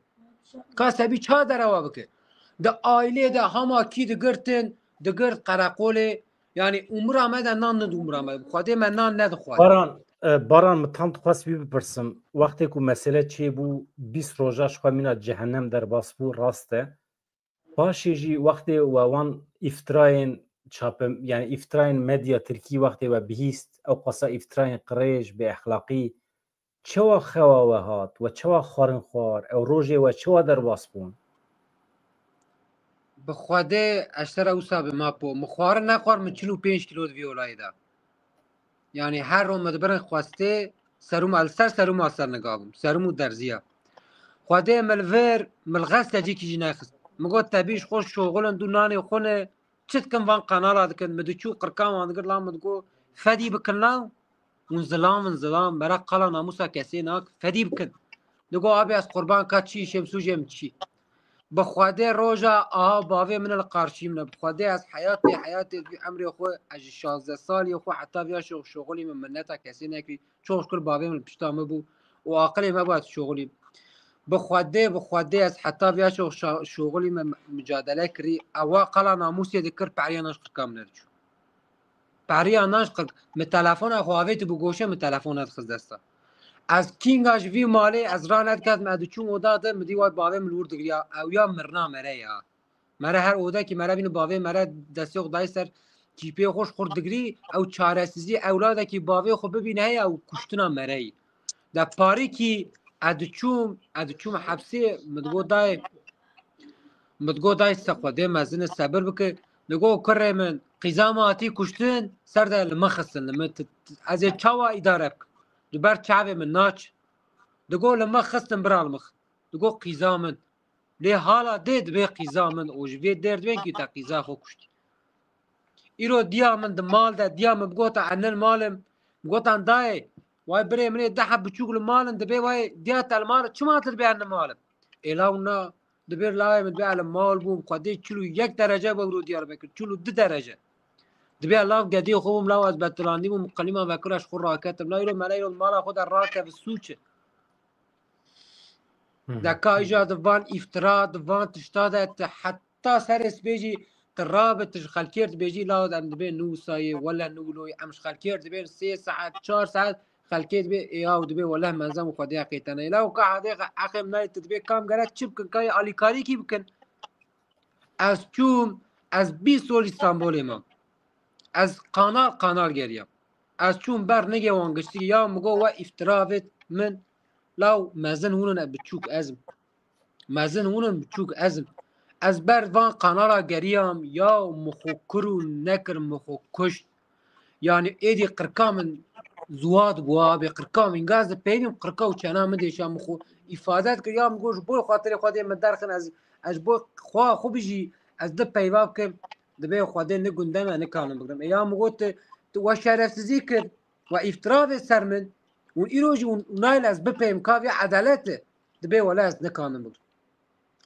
Ka sebî ça derewa bike? Di aîlê de hema kî digirtin, digirt qereqolê, yanî umura me de nan nid umura me. Xwedê me nan nedixwar. Baran, E, Baran, min tam dixwest wî bipirsim. Wextê ku mesele çêbû, bîst roja ji xwe mîna cehennem derbas bû, rast e. Paşê jî wextê we wan îftirayên çape, yani îftirayên medya tirkî wextê we bihîst, ew qasa îftirayên qirêj, bêexlaqî, çawa xewa we hat, we çawa xwarin xwar, ew rojê we çawa derbas bûn? Bi Xwedê ez ji te re wisa bim Apo. Min xwarin nexwar, min çil û pênc kîlo di vî olayê de. Yani her ro min dibirin xwestê, serûma li ser serûma ser niga bûm. Serûm û derziya. Xwedê min li vir, min li xestekî jî nexist. Min got, te bî ji xwe şoxilin dû nanê xwe ne, çi dikin van kanala dikin. Min diçû qirkan wan digir, lan min digot, fedî bikin lan. Hûn zilam in, zilam, mera qala namûsa kesê nak, fedî bikin. Digo, abi ez qurban ka çi, şemsûcê min çi. Bi Xwedê roja aha bavê min li qarşî min e. Bi Xwedê ez heyatê, heyatê vî emrê xwe, ez ji şazdeh saliyê xwe heta viya şo-, şoxulî min minneta kesê nekirî. Çok şükür bavê min li pişta min bû û aqilê me bû ez şoxulî. Bi Xwedê, bi Xwedê ez heta viya şo-, şa-, şoxulî min mücadele kirî. Ewa qala namûsê dikir, periya nan ji qirka min nediçû. Periya nan ji qirk-, min telefona xwe avêtibû goşê, min telefona dixist desta. Ez kînga ji vî malê, ez ranediketim, ez diçûm oda de, min dî way bavê min li wir digiriya, ew ya mirina mere ya. Mere her odekî mere bîne bavê mere destê xwe dayê ser çîpê xwe ji xurt digirî, ew çaresizî ewladekî bavê xwe bibîne heye ew kuştina mere yî. De parîkî ez diçûm, ez diçûm hepsê, min digot dayê, min digot dayê se Xwedê mezin e, sebir bike. Digot kurê min, qîza min hatî kuştin, ser de li min xistin, li min t-, t-, ez ê çawa îdare bikim? Li ber çavê min naç. Digot li min xistin, bira li min xist. Digot qîza min. Lê hala dê dibe qîza min û ji vê derdê kî te qîza xwe kuştî. Îro diya min di mal de, diya min bigota, enin malim, bigotan dayê, way birê min ê deh heb biçûk li malin, dibe way diya te li mal, çima tu dibe enin malim? Ê law na, dibê lawê min dibe el mal bûm, Xwedê çil û yek derece bû îro Diyarbekir, çil û du derece. Dibe law gedê xwe bûm, law ez betilandî bûm, qilîma vekira ji xwe raketim. La îro mele îro mala xwe de rakeve sûç e. Hı hı. Deka îja di van îftira, di van tişta de, te heta serê sibê jî tu rabe, tu ji xelkê re dibêjî, law em dibê nû sayê, wele nû loyê, em ji xelkê re dibên sê saet, çar saet, xelkê dibê, ê yaw dibê, wele menzem û Xwedê qêtene. Law ka hedê xe-, exê min nayê, tu dibê kam gerek çi bikin, ka yê alîkarîkî bikin. Ez çûm, ez bîst sol Îstanbulê mam. Ez kanal kanal geriyam. Ez çûm ber nigê wan giştî, ya min got we îftira avêt min, law mezin hûn in, e biçûk ez im. Mezin hûn in, biçûk ez im. Ez ber van kanala geriyam, ya min xwe kir û nekir, min xwe kuşt. Yani êdî qirka min ziwa dibû, abê qirka min, gaz di peyvîm qirka û çena min dêşa, min xwe îfade dikir, ya min got ji bo xatirê Xwedê min derxin, ez, ez ji bo xwe xwe bijî, ez di peyva bikim, dibê Xwedê ni gundem e, nikanim bigrim. E ya min got, tu, tu we şerefsizî kir, we îftira vê ser min, hûn îro jî hûn nayên ez bipeyim, ka vê edalet e, dibê wele ez nikanim bigrim.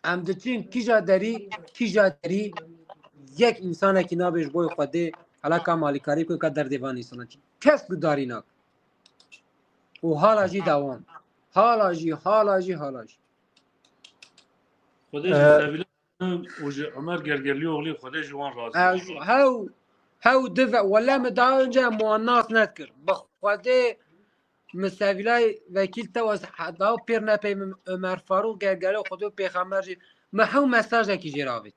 Em diçin kîja derî, kîja derî, yek însanekî nabe ji bo Xwedê, hela ka malîkarî ku ka derdê van însana çi. Kes gudarî nake. Û hala jî dewam. Hala jî, hala jî, hala jî. Xwedê ji Ee, Sevîla û ji Ömer Gergerlioğlu Xwedê ji wan razî be. Ez hew, hew dive, wele min daha önce em wan nas nedikir. Bi Xwedê min Sevîlay Vekîl te wes heda pêr nepeymin Ömer Faruk Gergelo Xwedê û Pêxember jî, min hew mesajekî jê re avêt.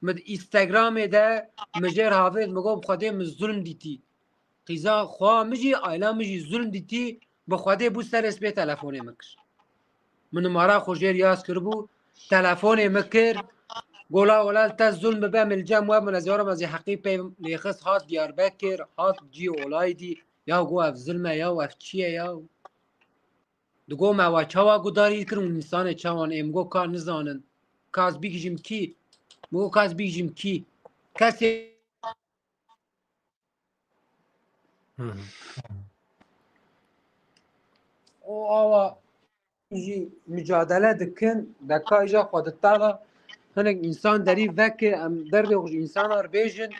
Min di Instagramê de min jê re havêt, min got, bi Xwedê min zulm dîtî. Qîza xwa min jî, aîla min jî zulm dîtî, bi Xwedê bû serê sibê telefonê min kir. Min numara xwe jê re yaz kiribû, telefonê min kir, gola wela li te zulm bibe, min li cem we bûn, ez yarim, ez ê heqî pey lêxist, hat Diyarbekir, hat cî olayî dî, ya go ev zilm e, ya ev çi ye, ya. Digo me we çawa gudarî dikin û însanê çawan ê, min go ka nizanin, ka ez bigijim kî, min go ka ez bigijim kî, kesê. O awa jî mücadele dikin, deka îja xwe di te de hinek însan derî veke, em derdê xwe ji însana re bêjin.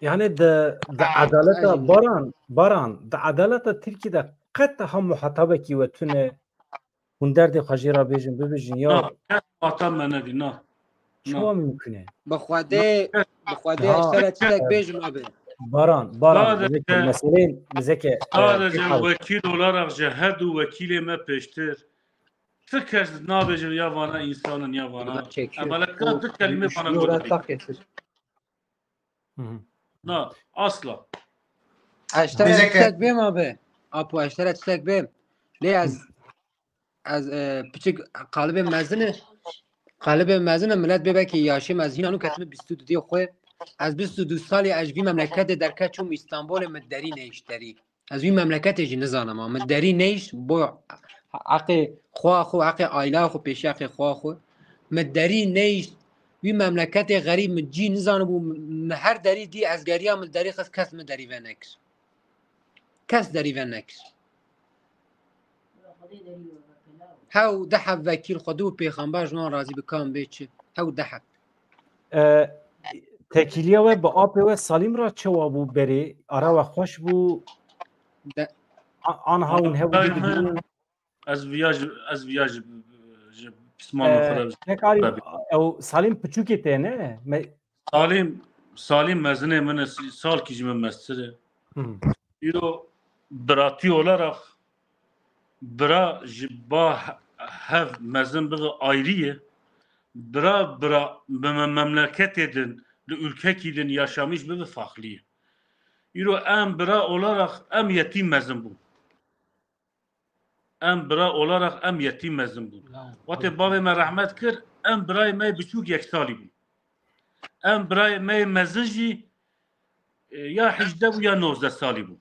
Yani di, di edaleta Baran, Baran, di edaleta Tirkî de qet ha muhatabekî we tune hûn derdê xwe jê re bêjin, bibêjin ya. Na, kes muhatab me nedî, na. Çawa mimkun e? Bi Xwedê, bi Xwedê ez te re tiştek bêjim abi. Baran, Baran, Sadece- bizeke meseleyên, bizeke, e, Sadece Pêkan. Wekîl olarak ji her du wekîlê me pêştir ti kes nabêjin ya vana însan in ya vana. Em aleka du kelîme vana gotin. Hı hı. Na, asla. Eştere Bizeke- tiştek bêm abi. Apo, eştere tiştek bêm. Lê ez, ez, e, piçik qalibê mezin e. Qalibê mezin e, millet bê belkî yaşê me, ez hîna nû ketime bîst û du diye xwe. Ez bîst û du salî ez ji vî memleketê derket çûm Îstanbolê, min derî neyş derî. Ez wî memleketê jî nizanim, a min derî neyş bo heqê xwe xwe, heqê aila xwe, pêşî heqê xwe xwe. Min derî neyş, wî memleketê xerîb, min cî nizanibû, min her derî dî, ez geriya, min derî xist, kes min derî venekir. Kes derî venekir. Hew deh heb vekîl, Xwedê û pêxember ji wan razî bi, kam bê çi. Hew deh heb. E, tekîliya we bi apê we Salîm re çewa bû berê? Ara we xweş bû? De- A- An hawin hew Dayê dibînin? min, ez viya ji, ez viya ji, ji pismamê xwe E, de Kekarî, tabii. Ew Salîm piçûkê te ne? Me- Salîm, Salîm mezinê min e, salkî ji min mestir e. Hı. Îro biratî olarak bira ji ba he-, hev mezin bibe ayrî ye. Bira, bira bi me-, memleketê din, li ülkekî din yaşamış bibe farklı ye. Îro em bira olarak em yetîm mezin bûn. Em bira olarak em yetîm mezin bûn. Wextê bavê me rehmet kir, em birayê me biçûk yek salî bûn. Em birayê me mezin jî, e, ya hejdeh bû ya nozdeh salî bû.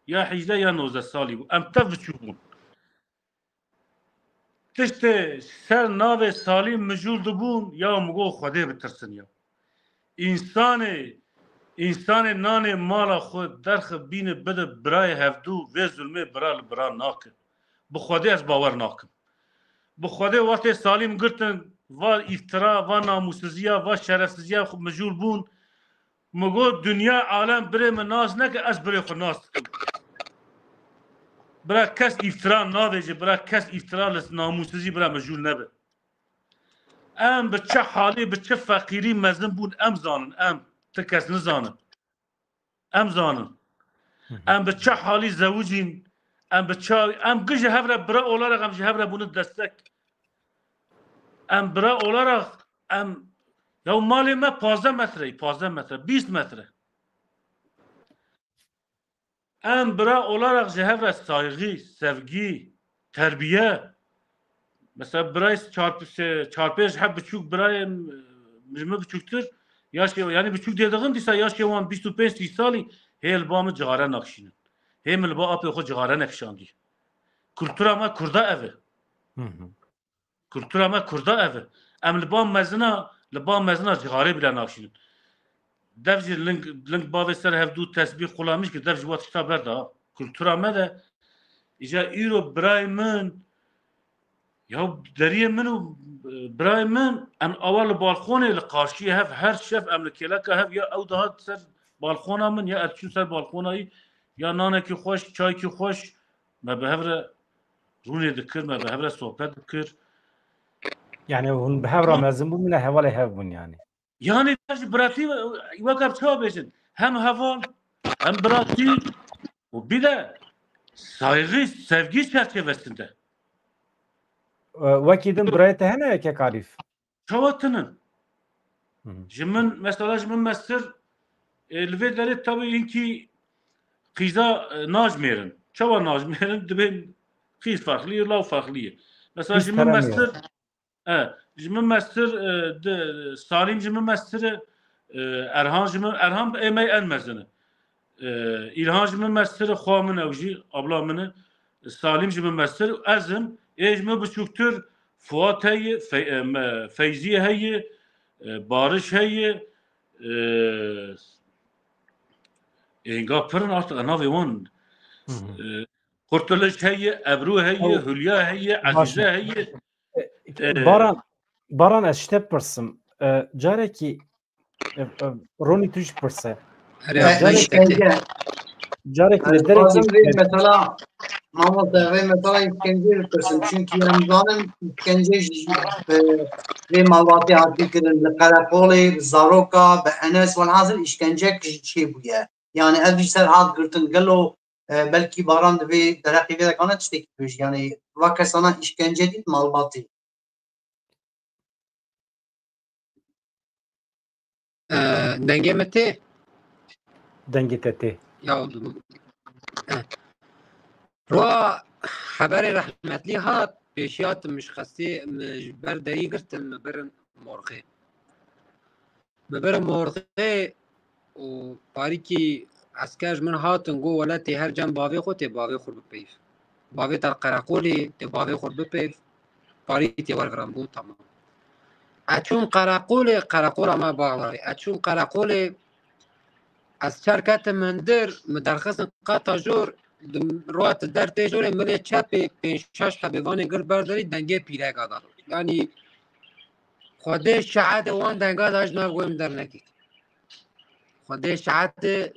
Ya hejdeh ya nozdeh salî bû. Em tev biçûk bûn. Tiştê ser navê Salîm mijûl dibûn, ya min got, Xwedê bitirsin ya. Însanê, însanê nanê mala xwe derxe bîne bide birayê hevdû, vê zulmê bira li bira nake. Bi Xwedê ez bawer nakim. Bi Xwedê wextê Salîm girtin, va îftira, va namûsiziya, va şerefsiziya xwe mijûl bûn. Min got, dinya, alem birê min nas neke, ez birê xwe nas dikim. Bira kes îftira navêje, bira kes îftira li namûsizî bira mijûl nebe. Em bi çi halî, bi çi feqîrî mezin bûn, em zanin, em. Ti kes nizanin. Em zanin. Em bi çi halî zewicîn, em bi çi, em gi ji hev re bira olarak em ji hev re bûne destek. Em bira olarak em, ya malê me pazdeh metre, pazdeh metre, bîst metre. Em bira olarak ji hev re saygî, sevgî, terbiye. Mesela birayê çar, se-, çar pênc heb biçûk birayê, e, ji min biçûktir, yaşê, yani biçûk dê dixin, dîsa yaşê wan bîst û pênc sî salî hê li ba min cixare nakişînin. Hê min li ba apê xwe cixare nekişandî. Kultura me Kurda ev e. Kultura me Kurda ev e. Em li ba mezina, li ba mezina cixarê bile nakişînin. Dev jî ling, ling bavê ser hevdû tesbîh qulamiş ki dev ji wa tişta berda. Kultura me de, îca îro birayê min, ya deriyê min û, e, birayê min, em awa li balxonê li qarşiyê hev, her şev em li kêleka hev, ya ew dihat ser balxona min, ya ez çûm ser balxona wî, ya nanekî xweş, çaykî xweş, me bi hev re rûnê dikir, me bi hev re sohbet dikir. Yani hûn bi hev re mezin bûn, bila hevalê hev bûn yani. Yani ji biratî wek ev çawa bêjin? Hem heval, hem biratî û bir de saygı, sevgi çerçevesinde. E, wekî din birayê te hene Kek Arîf? Çawa tinin? Hı hı. Ji min, mesela ji min mestir, e, li vê derê tabii hinkî qîza, e, najmêrin. Çawa najmêrin? Dibên qîz farklı ye, law farklı ye. Mesela Qîz ji min teremiyor. mestir, e, ji min mestir, e, di, Salîm ji min mestir e, e, Erhan ji min, Erhan ê me en mezin e. E, Îlhan ji min mestir e, xwa min ew jî, abla min e. Salîm ji min mestir, ez im. Ê ji min biçûktir Fuat heye, Fe-, e, me-, Feyzî heye, e, Bariş heye, e, ênga pir in artık, e, navê wan. Hı hı. E, Kurtuluş heye, Ebru heye, Ew- Hülya heye, Baş Azize e. heye. E, Baran, Baran, ez ji te pirsim. E, carekî, e, e, Ronî tu jî pirse. Herê Ya, abi, carekî- îşkence. Carekî Ez li derekî dixwazim vê mesela, mamoste, vê mesela îşkence bipirsim. Çünkü em zanin îşkence ji, e, vê malbatê hatî kirin. Li qereqolê, bi zaroka, bi Enes, welhasil îşkence çêbûye. Yani ev jî ser hat girtin. Gelo, e, belkî Baran divê derheqê vê dekana tiştekî bêjî. Yani va kesana îşkence dît malbatê. E, dengê me tê? Dengê te tê. Ya, e, roa heberê rehmetlî hat, pêşiya tu min ji xestê, min ji ber derî girtin, min birin morxê. Min birin morxê û parîkî esker ji min hatin, got, wele tê her cem bavê xwe, tê bavê xwe bipeyv. Bavê te li qereqolê, tê bavê xwe bipeyv. Parî tê wergiran, bû tamam. Ez çûm qereqolê, qereqola me Baxlarê. Ez çûm qereqolê, ez çer ketim hundir, min derxistin qata jor, di roa tu der tê jorê, milê çepê pênc şeş hebê vanê gir ber derî, dengê pîrega da. Yanî Xwedê şehadê wan denga da ji nav guhê min dernekê. Xwedê şehadê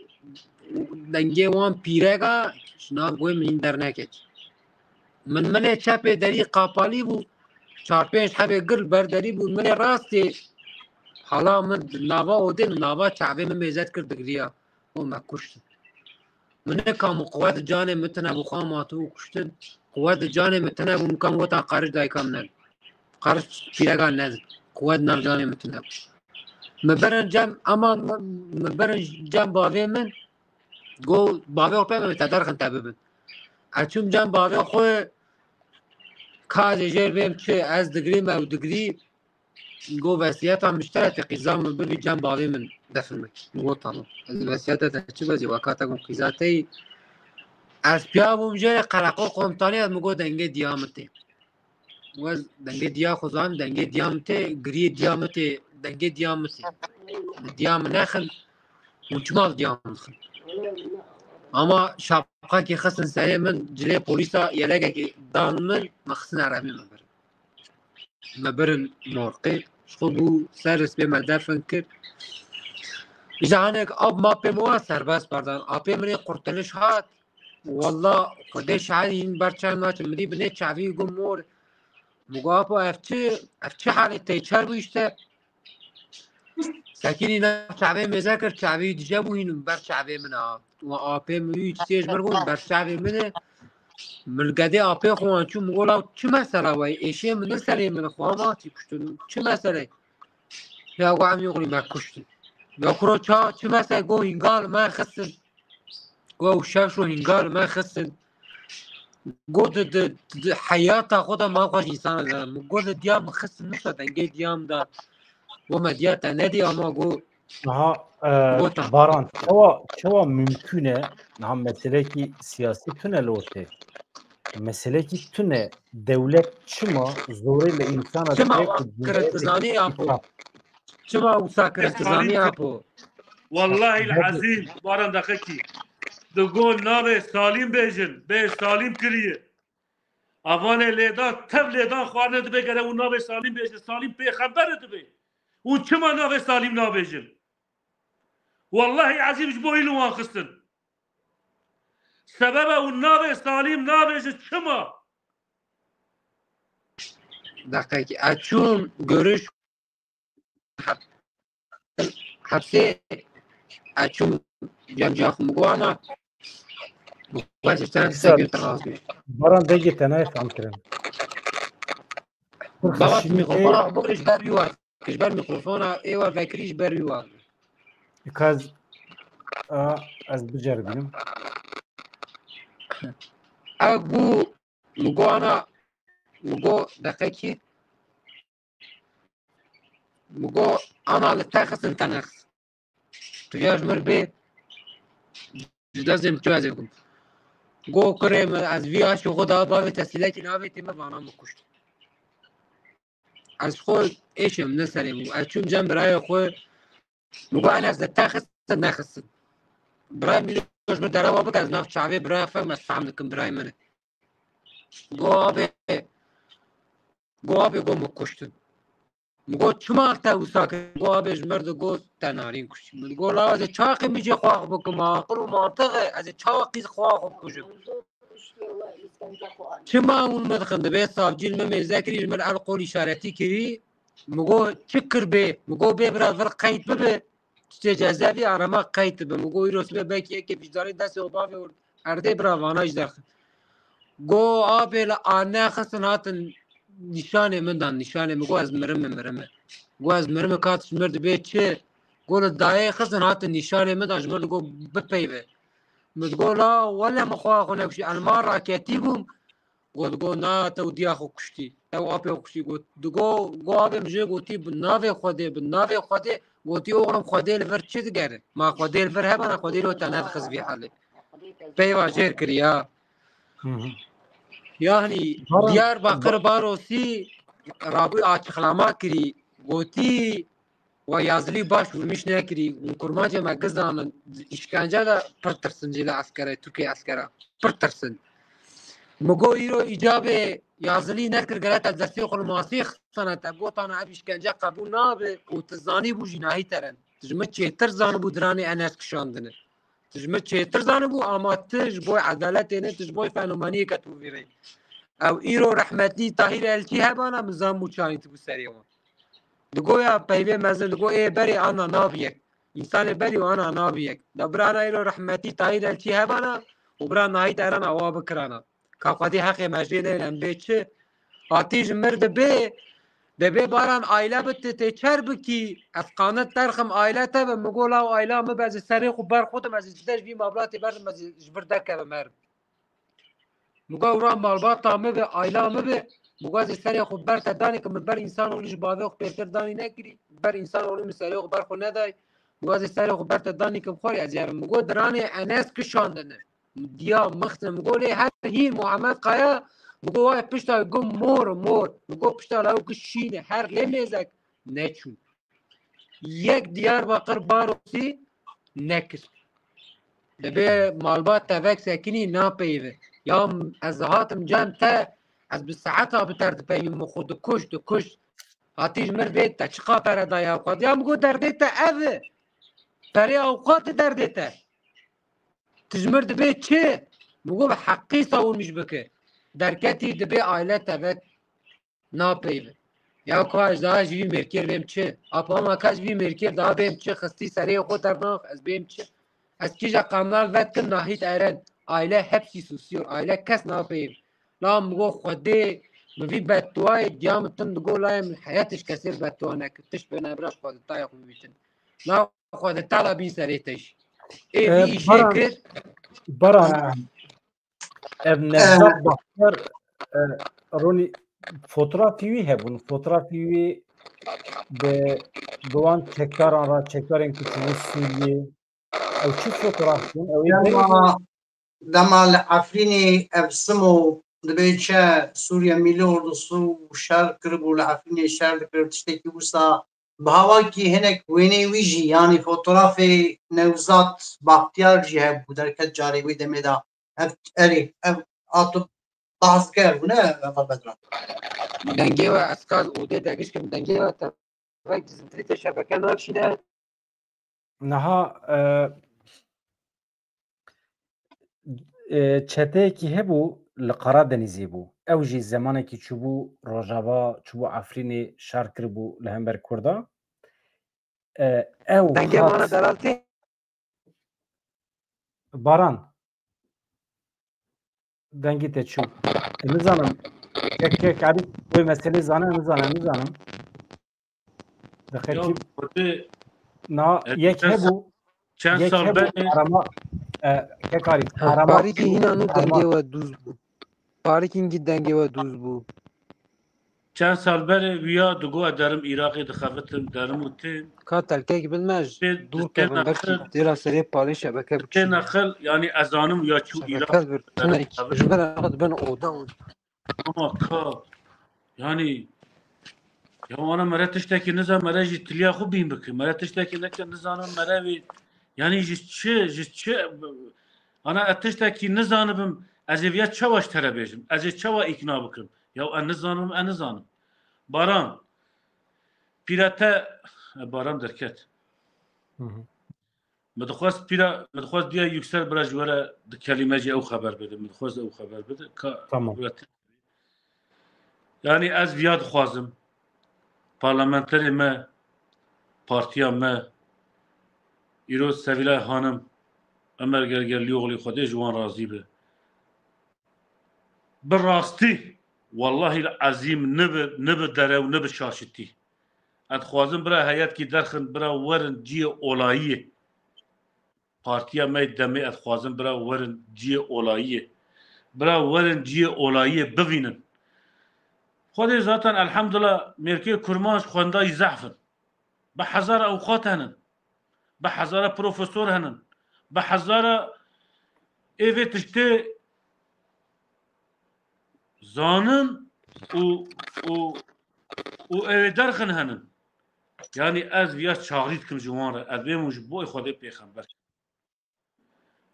dengê wan pîrega ji nav guhê min hîn dernekê. Min milê çepê derî qapalî bû, çar pênc hebê gir ber derî bû, milê rastê hala min di nava odê, min nava çavê min mêze dikir digiriya. Û me kuştin. Min nikam û quwet canê min tine bû, xwe ma tu bû kuştin. Quwet canê min tine bû, min kam weta qariş dayika min ne. Qariş pîrega ne. Quwet nav canê min tine bû. Min berin cem, ama min berin cem bavê min. Go bavê xwe pê min te derxin te bibin. Ez çûm cem bavê xwe, ka ez ê jêr bêm çi, ez digrî me û digrî. Go vesiyeta min ji te re tê, qîza min bibî cem bavê min defin min. Min got tamam. Ez vesiyeta te çi bezî, weka te got qîza te yî. Ez piya bûm jê re qereqol komutanî, ez min got dengê diya min tê. Û ez dengê diya xwe zanim, dengê diya min tê, giriyê diya min tê, dengê diya min tê. Diya min nexin, hûn çima diya min dixin? Ama şapkakê xistin serê min, cilê polîsa yelekekê dan min, me xistin eremê min birin. Me birin morqê, ji xwe bû ser rispê me defin kir. Ji hanek ab ma pê min wa serbest berdan. Apê min ê qurtiliş hat. Walla Xwedê şahid in, ber çav naçim. Min dî binê çavî got mor. Min got apo ev çi, ev çi halê te çer bû işte. Sekînî nav çavê mêze kir, çavî dije bû hîn ber çavê min a. Û apê min wî çi ji min got ber çavê min e. Min gedê apê xwe wan çû, min got law çi mesela we? Êşê min li serê min xwe ma tî kuştin. Çi mesele? Ya got em yoxlî me kuştin. Ya kuro ça çi mesele? Got hîngal me xistin. Got ew şeş û hîngal me xistin. Got di, di, di heyata xwe de ma xwe ji însan re. Min got di diya min xistin, min dengê diya min da. Got me diya te nedî ama got. Aha, e, Gotan. Baran, çawa, çawa mümkün e, niha meselekî siyasî tune li ortê. Meselekî tune, dewlet çima zorê li însana dike ku kiritizanî apo. Çima wisa kiritizanî apo. Wallahî ezîm, Baran deqekî. Digo navê Salîm bêjin, bê Salîm kiriye. Avanê lêda, tev lêdan xwarine dibe gere û navê Salîm bêje. Salîm pêxember dibe. Û çima navê Salîm nabêjin? Wallahî ezîm ji bo hîl wan xistin. Sebebe û navê Salîm nabêjin çima? Deqekî. Ez çûm görüş hepsê, ez çûm cem ciya xwe min got ana. Baran degê te nayê fehmkirin. Baba, tu mikrofona xwe bikir ji ber wî war. Ji ber mikrofona ê war vekirî ji ber wî war. Kaz a, ez biceribînim. Ev bû, min got ana, min got deqekî. Min got ana li te xistin te nexist. Tu ya ji mir bê, ji destê min tu ez ê bikim. Go kurê min, ez vî aşkê xwe da bavê te sîlekî navê tê me vana min kuşt. Ez xwe êşê min li serê bû. Ez çûm cem birayê xwe. Min got Enes de te xistin nexistin. Birayê min ji min derewa bike ez nav çavê biraya fehm ez fehm dikim birayê min e. Go abê, go abê go min kuştin. Min got çima te wisa kir? Go abê ji mir digot te narîn kuştî. Min got la ez ê çawa qîz mijê xwe bikim, aqil û mantiq e, ez ê çawa qîz xwe bikujim? Çima hûn min dixin? Dibê savcî li min mêze kirî, ji min el qol îşaretî kirî. Min got çi kir bê? Min got bê bira vir qeyd bibe. tiştê cezevî arama qeyt bim. Go îro sibe belkî yekê vicdanê destê û bavê û erdê bira vana ji derxin. Go abê li ane xistin hatin nîşanê min dan, nîşanê min go ez mirime, mirime. Go ez mirime, ka tu ji mir dibê çi? Go li dayê xistin hatin nîşanê min dan, ji mir digo bipeyve. Min digo la wele min xwe xwe nekuşî, ez ma raketî bûm. Go digo na, te û diya xwe kuştî. Te û apê xwe kuştî. Go digo, go abê min jê gotî bi navê Xwedê, bi navê Xwedê. Gotî oxlum, Xwedê li vir çi digere? Ma Xwedê li vir hebana, Xwedê lo te nedixiz vî halê. Peyva jêr kiriya. Hı hı. Yani Baran, Diyarbakir Ba- Barosî rabû açıklama kirî. Gotî we Yazilî baş vurmîş nekirî. Hûn kurmancê me gizanin. Îşkence de pir tirsin jî li eskere, Tirkiye eskera. Pir tirsin. Mi go îro îcabê Yazilî nekir, gere te destê xwe li masê xistana, te gotana ev îşkence qebûl nabe û tu zanî bû jî nahî teren. Tu ji min çêtir zanibû diranê Enes kişandine. Tu ji min çêtir zanibû, ama tu ji bo edaletê ne, tu ji bo fenomeniyeke tu vîrê. Ew îro rehmetî Tahîr Elçî hebana, min zan bû çanî tu bû serê wan. Digo ya peyvê mezin, digo ê berê ana nabiyek. Însanê berî û ana nabiyek. Da birana îro rehmetî Tahîr Elçî hebana û bira Nahît Eren awa bikirana. Ka xwedî heqê me jê neylen bê çi? Hatî ji mir dibê, debê Baran aile bi te tê çer bikî, ez qanit derxim aile te be, mi go law aila mi be, ez ê serê xwe ber xwe dim, ez ê cide ji vî mablatê berdim, ez ê ji vir derkevim herim. Mi go ewra malbata mi be, aila mi be, mi go ez ê serê xwe ber te danî, ki mi ber însan olî ji bavê xwe pêştir danî nekirî, ber însan olî mi serê xwe ber xwe nedayî, mi go ez ê serê xwe ber te danî, ki xwarî ez yerim. Mi go diranê Enes kişandine. Diya mixtin, mi go lê her hî Muhammed Kaya, mi go wayê pişta go mor, mor. Mi go pişta law ki şîne, her lê mêzek neçû. Yek Diyarbakir Barosî nekir. Dibê malbat tevek sekinî napeyve. Ya ez hatim cem te, ez bi saeta bi ter dipeyvî, mi xwe dikuş, dikuş. Hatî ji mir bê te çiqa pere daye awqat? Ya mi go derdê te ev e. Perê awqat e derdê te. Tu ji mir dibê çi? Mi go bi heqî sawunmiş bike. Derketî dibê aile tevek napeyve. Ya ka ez daha ji vî mêrkêr bêm çi? Apa ma ka ji vî mêrkêr daha bêm çi? Xistî serê xwe ternax ez bêm çi? Ez kîja qanal vet kim Nahît Eren. Aile hepsî susuyor. Aile kes napeyve. La mi go Xwedê mi vî bedduayê diya min tim digo layê min heyet hiç kesê beddua nekir. Tişt bêne bira xwe di tayê xwe bibîtin. La xwe di tala bîn serê te jî. Ê vî E, îşê Baran, kir. Baran, ev Nevzat Bahtiyar, e, Ronî, fotoğrafî wî hebûn. Fotoğrafî wî bi, bi wan çekaran ra, çekarên ku çûbû Sûriyê. Ew çi fotoğraf bûn? Ew ê Dema, dema li Efrînê ev Simo dibê çe Sûriye Milli Ordusu şer kiribû, li Efrînê şer dikir, tiştekî wisa bi hawakî hinek wêneyê wî jî, yanî fotoğrafê Nevzat Bahtiyar jî hebû, derket carê wê demê de. Ev, erê, ev a tu bahs dike, ev ne, Heval Bedran. Dengê we ez ka odê de giş kim, dengê we te vek cizimtirî te şebeke nakşîne. Niha, e, e, çeteyekî hebû li Qaradenîzê bû. Ew jî zemanekî çûbû Rojava, çûbû Efrînê şer kiribû li hember Kurda. E, ew Dengê xat wana delal tê? Baran. Dengê te çû. Nizanim. Kek, kek, Arîf, wê meselê zane, nizanim, nizanim. Diqetî. Ya, Xwedê, na, e, yek çend hebû, sa-, çend yek sal hebû, berê arama, e, kek Arîf, Ha, arama, parîkî hîna nû arama. Dengê we dûz bû. Parîkî hîngî dengê we dûz bû. Çend sal berê wiya digo, e, derim Iraqê dixebitim, derim û tên. Ka telkek bin me ji Tê, dûr tê kevin, belkî nexil, têra serê palê şebeke tê bikişîne. Nexil, yanî ez zanim ya çû Iraq. Şebeke bir, tinek, ji ber Iraq dibin oda û Ama ka, yanî, ya wana mere tiştekî nizan, mere jî tiliya xwe bîn bike. Mere tiştekî neke, nizanim mere vê, yanî ji çi, ji çi, ana ez tiştekî nizanibim, ez ê viya çawa ji te re bêjim? Ez ê çawa îkna bikim? Ya ez nizanim, ez nizanim. Baran, pîra te, e, Baran derket. Hı hı. Min dixwest pîra, min dixwest diya Yüksel bira ji we re di kelîme jî ew xeber bide. Min dixwest ew xeber bide. Ka Tamam. we te-, yanî ez viya dixwazim. Parlamenterê me, partiya me, Îro Sevîlay Xanim, Emer Gergerlîoxlî, Xwedê ji wan razî be. Bi rastî, wellahî ezîm nibi, nibi dere û nibi şaşitî. Ez dixwazim bira heyetkî derxin, bira werin ciyê olayiyê. Partiya me yê demê ez dixwazim bira werin ciyê olayiyê. Bira werin ciyê olayiyê bivînin. Xwedê zaten elhamdulillah mêrkê kurmanc xwendayî zehf in. Bi hezara awqat henin. Bi hezara profesor henin. Bi hezara ê vê tiştê zanin û, û, û ew ê derxin henin. Yanî ez viya çaxrî dikim ji wan re. Ez bêm û ji bo Xwedê pêxember.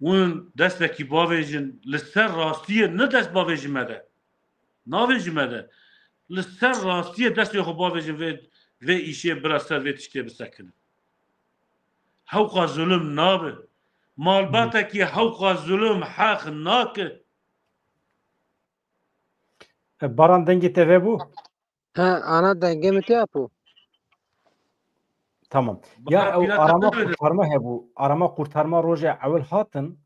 Hûn destekî bavêjin, li ser rastiyê ne dest bavêjin me de. Navêjin me de. Li ser rastiyê destê xwe bavêjin vê, vê îşê bira ser vê tiştê bisekinin. Hewqa zulum nabe. Malbatekî hewqa zulum heq nake. E, Baran, dengê te vebû? He, ana dengê min tê apo. Tamam. Ya ew arama kurtarma hebû. Arama kurtarma roja ewil hatin.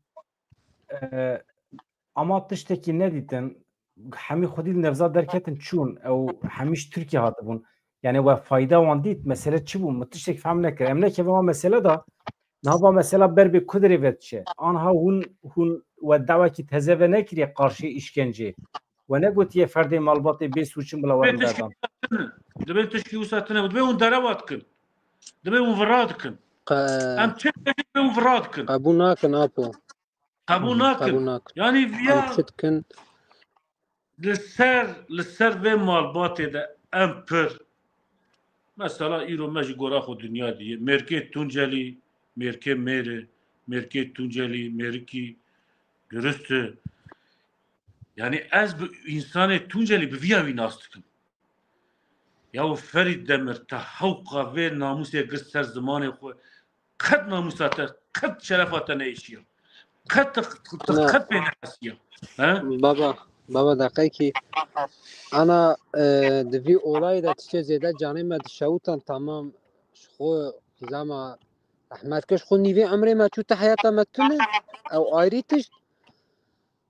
E, ama tiştekî nedîtin. Hemî xwedî li nevza derketin çûn. Ew hemî ji Tirkiye hatibûn. Yani we fayda wan dît. Mesele çi bû? Min tiştek fehm nekir. Em nekevin wan mesele da. Niha va mesela ber bi ku derê ve diçe. Anha hûn, hûn we dawekî teze ve nekiriye qarşî îşkencê. We negotiye ferdê malbatê bê sûçin bila werin berdan. Dibê tişkî wisa tine, dibê hûn derewa dikin. Dibê hûn vira dikin. Em çi dibê hûn vira dikin. Qebûl nakin apo. Qebûl nakin. Qebûl nakin. Yanî viya. Em çi dikin? Li ser, li ser vê malbatê de em pir, mesela îro me ji gora xwe dinya diye. Mêrkê Tuncelî, mêrkê mêr e, mêrkê Tuncelî, mêrikî durust e. Yani ez bi însanê Tuncelî bi viya wî nas dikim. Ya Ferîd Demir, te hewqa vê namûsê girt ser zimanê xwe, qet namûsa te, qet şerefa te neêşiya. Qet, qet pê nehesiya. He? Baba, baba deqekî. Ana, e, di vî olayê de tiştê zêde canê me dişewtan, tamam, ji xwe zama rehmet kir, ji xwe nîvê emrê me çû te heyata me tune. Ew ayrî tişt.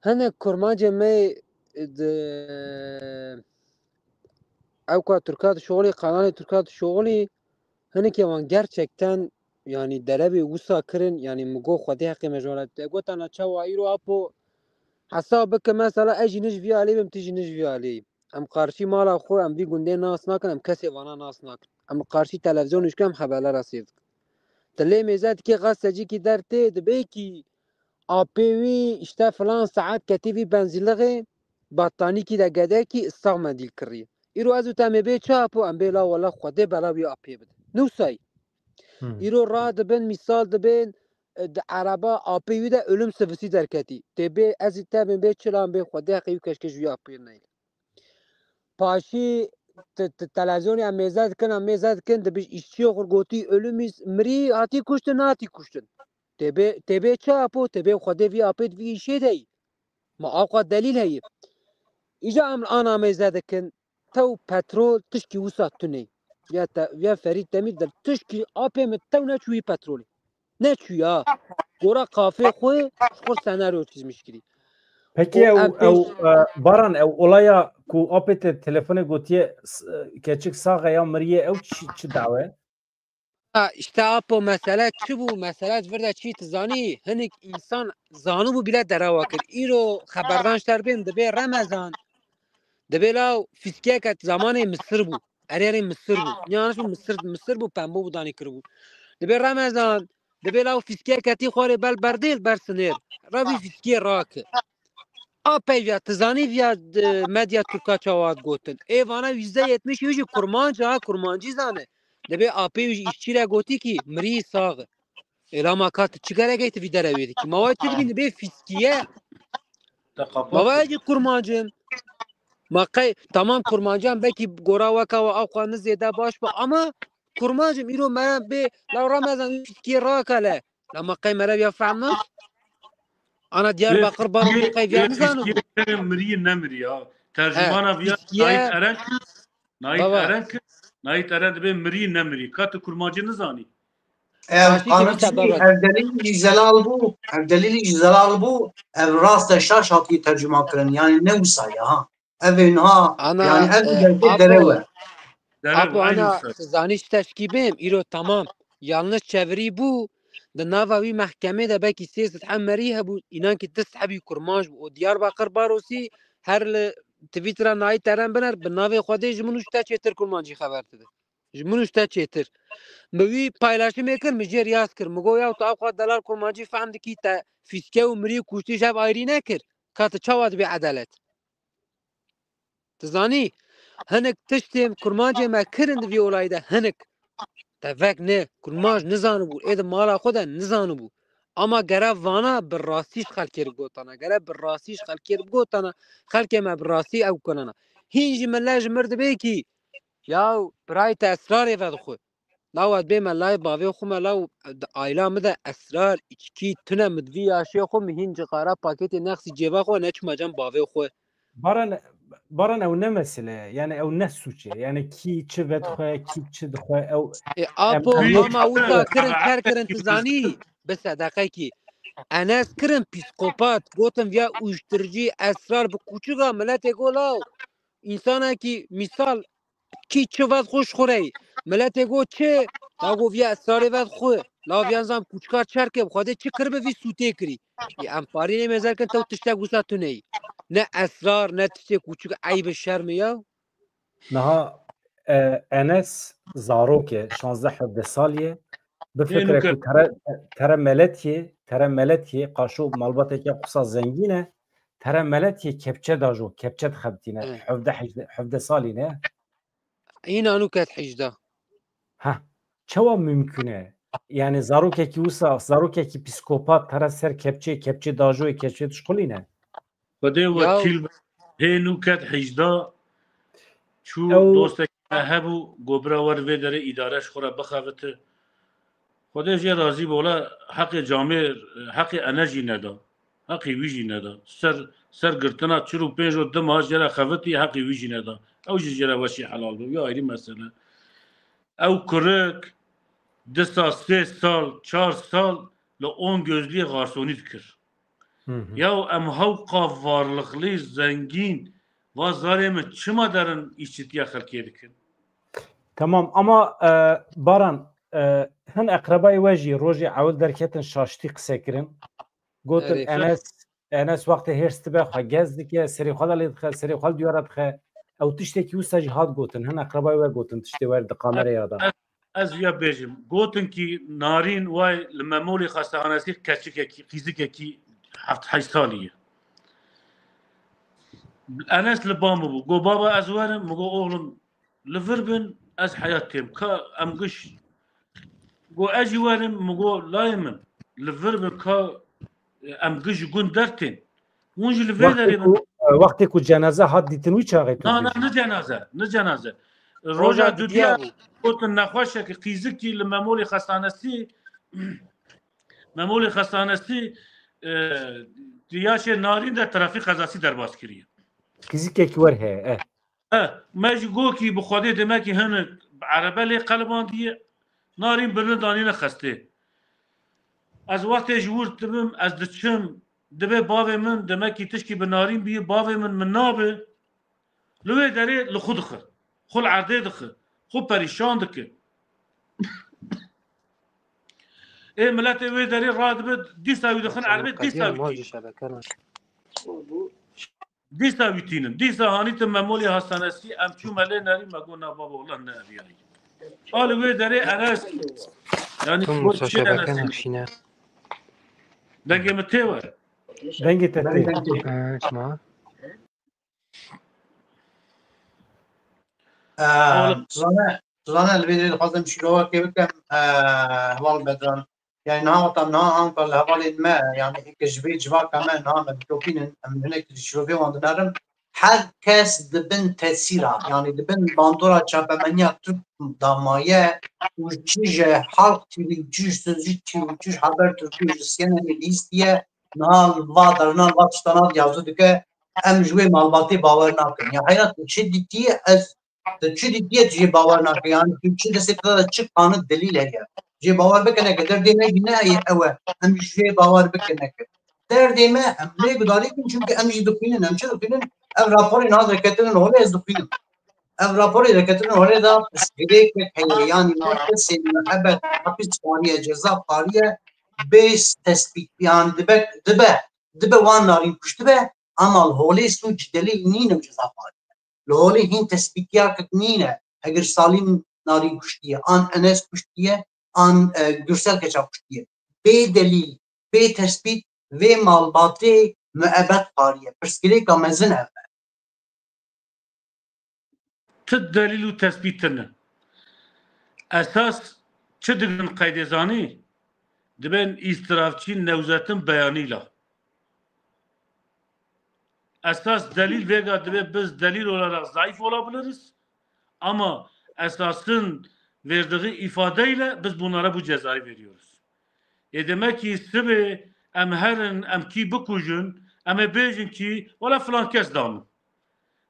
Hinek kurmancê me, e, di, ew ka Tirka dişoxilî, kanalê Tirka dişoxilî, hinekê wan gerçekten, yanî derevê wisa kirin, yanî min got Xwedê heqê me ji wan re. Te gotana çawa îro apo hesab bike, mesela ez jî nij vî alî bim, tu jî nij vî alî. Em qarşî mala xwe, em vî gundê nas nakin, em kesê vana nas nakin. Em qarşî televîzyonê jî em xeberlera sêv dikin. Ti lê mêze dikê gazetecîkî dertê, dibê kî apê wî işte filan saet ketî vî benzîlixê, batanîkî de gedekî ıslak mendîl kirî. Îro ez û te em ê bê çi apo, em bê la wela Xwedê bela wî apê bide. Nûsayî. Îro radibin, mîsal dibên, e, di ereba apê wî de ölüm sıvısı derketî. Tê bê ez û te em ê bê çi la em bê Xwedê heqê wî keşke ji wî apê neyl. Paşî ti, ti televîzyonê em mêze dikin, em mêze dikin, dibij îşçiyê xwe gotî ölüm is mirî, hatî kuştin, nehatî kuştin. Tê bê, tê bê çi apo, tê bê Xwedê vî apê di vî îşê de yî. Ma axa delîl heye. Îja em ana mêze dikin, tew petrol tişkî wisa tune. Ya te, ya Ferîd Demîr de tişkî apê min tew neçûyî petrolê. Neçûya. Gora qafê xwe ji xwe senaryo çizmiş kirî. Peki ew, ew, e, Baran, ew olaya ku apê te telefonê gotiye, s-, e, keçik sax e ya miriye, ew çi, çi dawe? Ha, işte apo mesele çi bû? Mesele ji vir de çi tu zanî? Hinek însan zanîbû bile derewa kir. Îro xeberdan ji te re bên dibê Remezan. Dibê law fîskiyeke zamanê Misir bû. Erê erê Misir bû. Yanlış bû, Misir, Misir bû, pembo bû danî kiribû. Dibê Remezan, dibê law fîskiyeke tî xwarê bel berdê li ber sinêr. Revî fîskiyê rake. A peyviya, tu zanî viya, e, medya Tirka çawa hat gotin. Ê vana yüzde yetmiş wî jî kurmanc e, ha, kurmancî zane. Dibê apê wî jî îşçî re gotî kî mirî sax e. Ê la ma ka tu çi gerek ê tu vî derewê dikî? Ma wa çi dibî dibê fîskiye. Ma wa jî kurmancin. Ma qey, tamam kurmancan belkî gora weka wa aw xwe ne zêde baş be ama kurmancim îro me bê la Remezan wî fîskiyê rakele. La ma qey merev ya fehm nas? Ana Diyarbakir baro qey viya nizano. Mirî ne mirî ya. Tercümana viya Nait Eren. Nait Eren ki, Nait Eren dibê mirî ne mirî. Ka tu kurmancî nizanî. Ev Başî ki qanûn wisa çi? Baba. Ev delîlî jî zelal bû, ev delîlî jî zelal bû, ev rast e, şaş hatiye tercuma kirin. Yani ne wisa ya ha. Ev ê niha, Ana, yani ev e, belge Apo, derew e. Derew, Apo, aynı ana, wisa. Siz zanî ji teşkî bêm, îro tamam. Yanlış çevirî bû. Di nava wî mehkemê de belkî sê sed heb merî hebû, înan ki du sed hebî kurmanc bû. Û Diyarbakir Barosî her li Twittera nayî teren biner, bi navê Xwedê ji min û ji te çêtir kurmancî xeber dide. Ji min û ji te çêtir. Bi wî paylaşimê kir, min jê riyaz kir. Min got, "Ya tu ew qas delal kurmancî fehm dikî, te fîske û mirî û kuştî ji hev ayrî nekir. Ka tu çawa dibê edalet?" Tu zanî, hinek tiştên kurmancê me kirin di vî olayî de hinek. Tevek ne, kurmanc nizanibû, ê di mala xwe de nizanibû. Ama gere vana bi rastî ji xelkê re bigotana, gere bi rastî ji xelkê re bigotana, xelkê me bi rastî ew konana. Hîn jî mele ji mir dibê kî, yaw, birayê te esrarê vedixwe. Lawa dibê me layê bavê xwe me law di aîla min de esrar, îçkî, tune min di vî yaşê xwe min hîn cixara pakêtê nexsî cêva xwe neçûma cem bavê xwe. Baran, Baran ew ne mesele ye. Yani ew ne sûç e. Yani kî çi vedixwe, kî çi dixwe, ew E, em, apo, em ne ama wisa kirin, ter kirin, tu zanî? Bise deqekî. Enes kirin psîkopat, gotin viya uyuşturucu, esrar bi kûçika miletê go law. Însanekî mîsal kî çi vedixwe ji xwe re yî. Miletê go çi? Da go viya esrarê vedixwe. Laviyan zam kûçika çerke bi Xwedê çi kiribe vî sûtê kirî. Yê em parî nê mêzer kin tew tiştek wisa tu neyî. Ne esrar, ne tiştê kûçik eyb e şerm e ya. Niha, e, Enes zarok e, şazdeh hevdeh salî ye. Bifikire ku tere, tere meletiyê, tere meletiyê, qaşo malbateke qisa zengîn e. Tere meletiyê kepçe dajo, kepçe dixebitîne. Evet. Hevdeh, hejdeh, hevdeh salî ne? Înan û ket hejdeh. Ha, çawa mümkün e? Yani zarokekî wisa, zarokekî psîkopat tere ser kepçeyê, kepçê dajoyê, kepçê dişqulîne? Xwedê Ya- wekîl be, hê nû ket hejdeh çû Ew- dostekî me hebû, got bira wer vê derê îdare ji xwe re bixevite. Xwedê jê razî be, wela heqê camêr, heqê Enes jî neda. Heqê wî jî neda. Ser, ser girtina çil û pênc û du mah jê re xevitî, heqê wî jî neda. Ew jî jê re weşî helal bû. Ya ayrî mesele. Ew kurik disa sê sal, çar sal li on gözliyê garsonî dikir. Hı hı. Ya em hewqa varlıklı, zengîn, va zarê min çima derin îşçitiya xelkê dikin? Tamam, ama, e, Baran, e, hin eqrebayê we jî rojê ewil derketin şaştî qise kirin. Gotin Erê, Enes, Enes wextê hêrs dibe xwe gez dike, serê xwe de lê dixe, serê xwe li diyara dixe. Ew tiştekî wisa jî hat gotin, hin eqrebayê we gotin tiştê wer di kameraya de. Ez, ez viya bêjim. Gotin kî Narîn way li Memolê xestehanesî keçikekî, qîzikekî heft heşt salî ye. Enes li ba min bû. Go baba ez werim, min go oğlum li vir bin, ez heyat têm. Ka em giş, go ez jî werim, min go layê min, li vir bin ka em giş ji gund dertên. Hûn jî li vê Wextê derê ku, bin. E, wextê ku cenaze hat dîtin wî çaxê tu Na, na, dibêjî? Ne cenaze, ne cenaze. Roja Roja dudiya dudiya bû. Gotin nexweşekî qîzikî li Memolê xestanesî, Memolê xestanesî, e, di yaşê Narîn de trafîk qezasî derbas kiriye. Qîzikekî wer heye, e. E, me ji gokî bi Xwedê demekî hinek bi erebe lê qelibandiye, Narîn birini danîne xestê. Ez wextê ji wir dibim, ez diçim, dibê bavê min, demekî tişkî bi Narîn bîye, bavê min min nabe, li wê derê li xwe dixe, xwe li erdê dixe, xwe perîşan dike. Ê miletê wê derê radibe, dîsa wî dixin erbê, dîsa wî tînin. Dîsa wî tînin. Dîsa hanîtin Memolê hastanesî, em çûme lê nerî, me got na baba, wela ne eviyayî. A li wê derê Enes, yani Tom, bu Musa şey şebeke Enes. Nexşîne. Dengê min tê we. Dengê te tê. Ee, çima? Ee, Oğlum. Zane, Zane, li vê derê dixwazim şîrovekê bikim, ee, heval Bedran. Yani niha wexta niha anka li hevalên me, yani êk ji vê civaka me niha me dikopînin, em hinek ji şîrovê wan dinerin. Her kes di bin tesîra, yani di bin bandora çapemeniya Tirk da maye û çi ji Halk T V, çi ji Sözcü T V, çi ji Habertürk'ü, ji C N N'ê lîstiye, niha li va derna, li va tiştana diyazo dike, em ji wê malbatê bawer nakin. Ya heyra tu çi dîtiye, ez, tu çi dîtiye tu jê bawer nake. Yani tu çi destê te de çi kanit delîl heye. Jê bawer bikin, eke derdê me jî ne ew e, em jê bawer bikin eke. Derdê me, em lê gudarî bikin, çimkî em jî dixwînin, em çi dixwînin? Ev raporê niha derketin holê ez dixwînim. Ev raporê derketin holê de pirsgirêkek heye, yanî me kesê muebet hepis xwariye, ceza xwariye, bê tespît, yanî dibe, dibe, dibe wan narîn kuştibe, ama li holê sûc delîl nîne û ceza xwariye. Li holê hîn tespîtiyakek nîne, eger Salîm narîn kuştiye, an Enes kuştiye, an, e, Gürsel keça kuştiye. Bê delîl, bê tespît vê malbatê muebet xwariye. Pirsgirêka mezin ev e. Ti delîl û tespît tine. Esas çi digrin qeydê zanî? Dibên îstirafçî newzetin beyanî la. Esas delil vêga dibe biz delil olarak zayıf olabiliriz. Ama esasın verdiği ifadeyle biz bunlara bu cezayı veriyoruz. E demek ki sibê em herin, em kî bikujin, em ê bêjin ki, wala filan kes da min.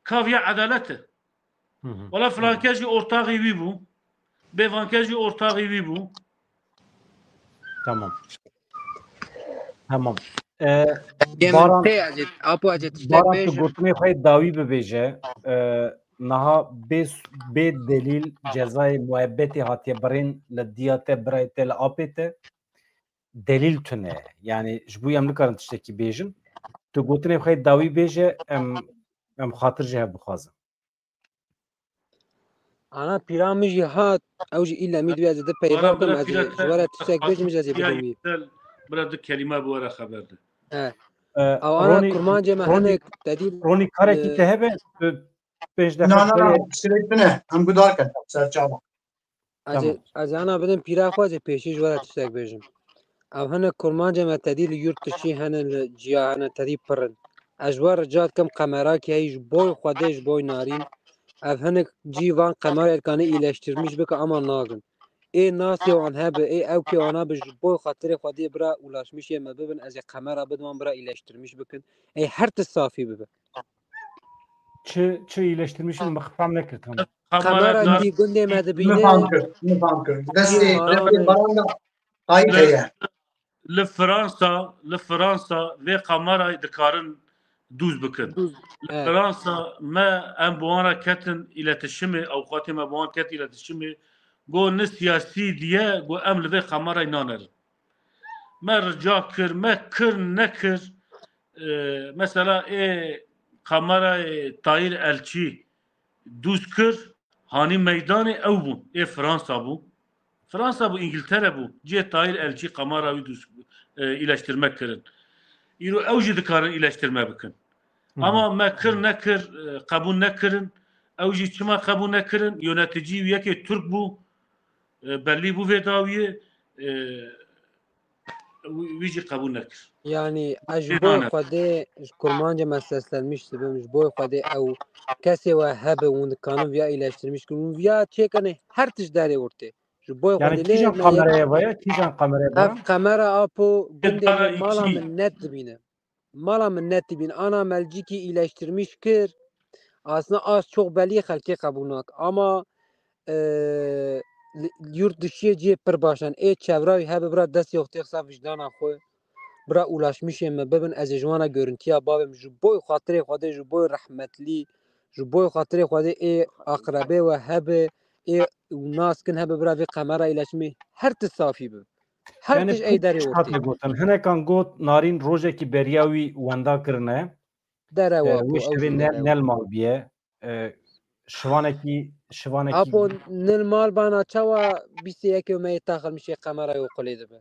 Kaviya edalet e. Hı hı. Wala filan kes jî ortaxî wî bû. Bê van kes jî ortaxî wî bû. Tamam. Tamam. Ee, Baran, Apo Ecê, tiştek Baran, tu bêjim. Gotinê xwe yê dawî bibêje. Ee, niha bê, bê delîl cezayê muebbetê hatiye birîn li diya te, birayê te, li apê te. Delîl tune. Yani ji bo em nikarin tiştekî bêjin. Tu gotinê xwe yê dawî bêje, em, em xatir ji hev bixwazin. Ana pîra min jî hat, ew jî île min divê ez ê di peyva Wara bikim, bira ez ê pîra ji te we re tiştek bêjim, ji ez ê ya bidim wî. Yüksel, bira du kelîme bi we re xeber de. He. Ee, Ew ana Ronî, kurmancê me Ronî, hinek te dî, Ronî karekî e, te hebe, tu pênc Na, deqe na, na, xweyê. Sirêt tune, em guhdar kin, serçava. Ez ê, Tamam. ez ê ana bidim pîra xwe, ez ê pêşî ji we re tiştek bêjim. Ev hene kurmancê me tedî li yurt dişî hene, li ciya hene, tedî pir in. Ez ji we rica dikim, qemerakî heyî ji boy Xwedê, ji boy Narîn. Ev hinek cî van qemera dikanî îleştirmîş bike ama nagin. Ê nasê wan hebe, ê ewkê wan hebe, ji boy xatirê Xwedê bira ulaşmîşê me bibin, ez ê qemera bidim wan bira îleştirmîş bikin. Ê her tişt safî bibe. Çi, çi îleştirmîşin, min fam nekir tam. Qemera Qemera kî gundê me dibîne. Min fam kir, min fam kir. Destê, Kî destê Baran da Tayyip heye. Li Fransa, li Fransa vê kamerayê dikarin dûz bikin. Dûz, Li evet. Fransa me em bi wan re ketin îletişimê, avukatê me bi wan ket îletişimê. Go ne siyasî diye, go em li vê kamerayê nanerin. Me rica kir, me kir nekir. E, mesela ê kamerayê Tahir Elçî dûz kir, hanî meydanê ew bû, ê Fransa bû. Fransa bû, Îngiltere bû. Cihê Tahir Elçî kamera wî dûz, e, îleştirme kirin. Îro ew jî dikarin îleştirme bikin. Hı hı. Ama me kir nekir, e, qebûl nekirin. Ew jî çima qebûl nekirin? Yöneticî wî yekê Türk bû. E, bellî bû vê dawiyê. E, wî, wî jî qebûl nekir. Yanî ez ji Ê boy nane. Xwedê ji kurmancê me seslenmiş dibim, ji boy Xwedê ew kesê we hebe hûn dikanin viya îleştirmiş kin, hûn viya çêkenê her tişt derê ortê. Ji boy Yani Xwedê lê kîjan me yek kameraya vaya, kîjan kameraya ev vaya? Kamera apo gundê Kamera min mala iki. Min net dibîne. Mala min net dibîn. Ana melcîkî îleştirmiş kir. Aslında az çok belî xelkê qebûl nak. Ama, e, li, yurt dişiyê cihê pir baş in. Ê çevra wî hebe bira destê xwe têxisa vijdana xwe. Bira ulaşmîşê me bibin, ez ê ji wana görüntüya bavêm. Ji boy xatirê Xwedê, ji boy rehmetlî, ji boy xatirê Xwedê ê aqrebê we hebe, ê û naskin hebe bira vê kamera îleşmî. Her tişt safî bi. Her Yani tişt ey derê ortê. Gotin. Hinekan got Narîn rojekî beriya wî wenda kirine. Derewa e, wê şevê ne, nel mal biye. E, şivanekî, şivanekî Apo nil mal bana çawa bîst û yekê me yê taxilmişê qemera yo qulê dibe.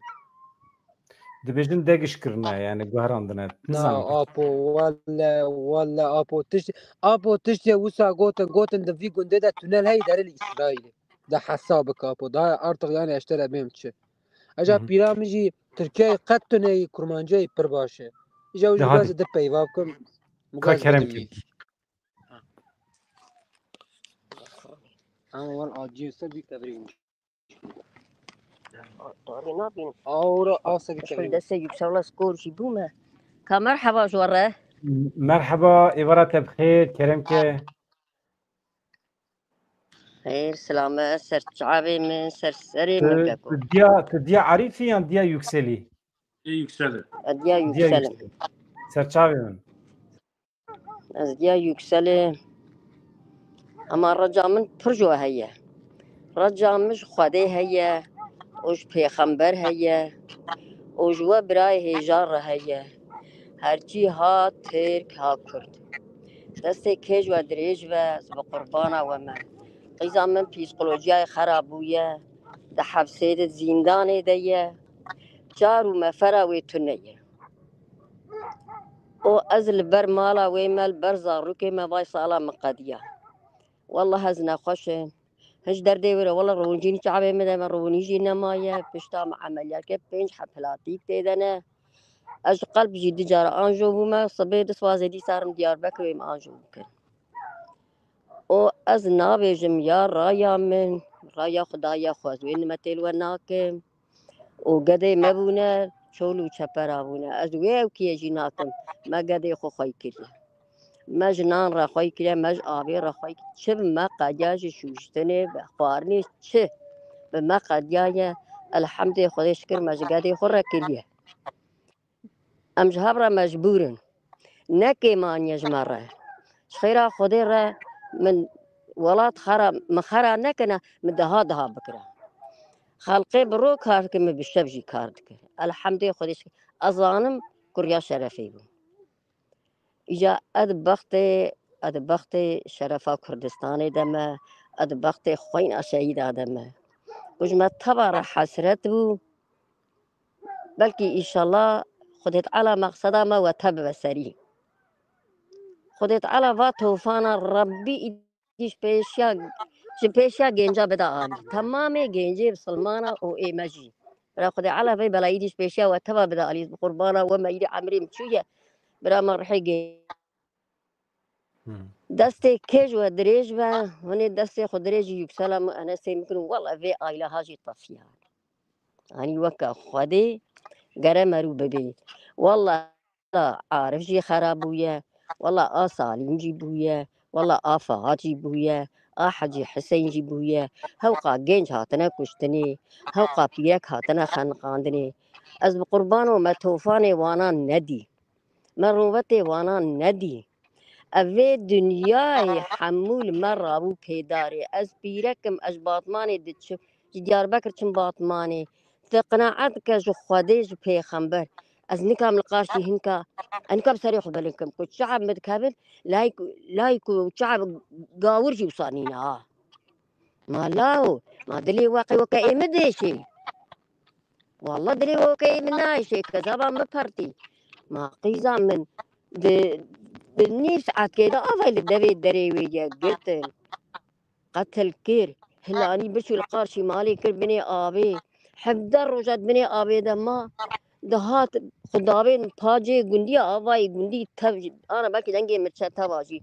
Dibêjin degiş kirine, yani guherandine. Na, apo, welle, welle, apo, tişt, apo, tiştê wisa gotin, gotin di vî gundê de tunel hey derê li Îsraîlê. De hesab bike, apo. Daha artık yani eştere bêm çi. Eja Hı hı. Pîra min jî Tirkiyeyê qet tuneyî kurmanceyî pir baş e. Îja wî De jî hadi. Gazê di peyva bikim. Ka Gaz kerem bidim ki. Yî. Ama wan acî ser bir tebrîk. Doğru ne yapayım? Aura asa bir tebrîk. Deste yüksel skor jî bû me. Ka merheba ji we re. Merheba, êvara te bi xêr, kerem ke. Xêr, selamet, ser çavê min, ser serê min Tu, keko. tu diya, tu diya Arîfî yan diya Yükselî? Ê Yükseli. Ez diya Diya Yükselim. Yüksel. Ser çavê min. Ez diya Yükselim. Ama reca min pir ji we heye. Reca min ji Xwedê heye û ji pêxember heye û ji we birayê hêja re heye. Herçî ha Tirk ha Kurd. Destê kê ji we dirêj be, ez bi qurbana we me. Qîza min psîkolojiyayê xera bûye. Di hepsê de zîndanê de ye. Çar û mefera wê tune ye. Û ez li ber mala wê me, li ber zarokê me vay sala min qediya. Wallah ez nexweş im. Hiç derdê wê re, wallah rûnî çavê min de me rûnî jî nemaye. Pişta me emeliyat kir, pênc heb hilatîk tê de ne. Ez ji qelb jî du cara anjo bûme, sibê du swazê dîsa rim Diyarbekirê me anjo bikin. Û ez nabêjim ya raya min, raya Xwedaya xwe, ez wê nimetê li we nakim. Û gedê me bûne, çol û çepera bûne. Ez wê ewkiyê jî nakim. Me gedê xwe xwey kiriye. Me ji nan re xwey kiriye, me ji avê re xwey kiriye. Çi bi me qediya ji şûştinê, bi xwarinê çi bi me qediya ye. Elhemdê Xwedê şikir me ji gedê xwe re kiriye. Em ji hev re mecbûr in. Ne kêmaniye ji me re. Ji xêra Xwedê re min welat xera, min xera nekine, min daha daha bikire. Xelqê bi ro kar dike, min bi şev jî kar dike. Elhemdê Xwedê şikir. Ez zanim kuriya şerefê bû. Îca ez bextê, ez bextê şerefa Kurdistanê de me, ez bextê xweyna şehîda de me. Ku ji me teva re hesret bû, belkî îşallah Xwedê Teala mexseda me we te bibe serî. Xwedê Teala va tofana Rebbî îdî ji pêşiya, ji pêşiya gênca bide alî. Temamê gêncê bisilmana û ê me jî. Bira Xwedê Teala vê belayî dî ji pêşiya we teva bide alî. Bi qurbana we me îdî emrê min çûye. Bira me rihê gê- Hmm. Destê kê ji we dirêj be, hûnê destê xwe dirêjî Yüksela min Enesê min kirin. Wela vê aileha jî tefiya. Anî weke Xwedê gere merû bibê. Wela Arif jî xera bûye. Wela a Salîm jî bûye. Wela a Fahat jî bûye. A Hecî Hiseyn jî bûye. Hewqa genc hatine kuştinê. Hewqa pîrek hatine xeniqandinê. Ez bi qurbano me tofanê wanan nedî. Me rûvetê wanan nedî. Ev vê dinyayê hemû li me rabû pêdarê. Ez pîrek im, ez ji Batmanê diçim, ji Diyarbekir çim Batmanê. Te qenaet ke ji Xwedê, ji pêxember. Ez nikam li qarşî hinka, ez nikam serê xwe bilind kim. Ku çav min dikevin, layk, layk û çav gawir jî wisa nîne ha. Ma law, ma dilê we qey weke ê min dêşê. Walla dilê weke ê min nayşê, kezaba min bipertî. Ma qîza min di, di nîv saetkê de avay li devê derê wê ye girtin. Qetil kir, hilanî biçû li qarşî malê kir binê avê. Hevdeh roja di binê avê de ma, dihat xudavên pacê gundiya avayê gundî tev jî, ana belkî dengê mirçe teva jî.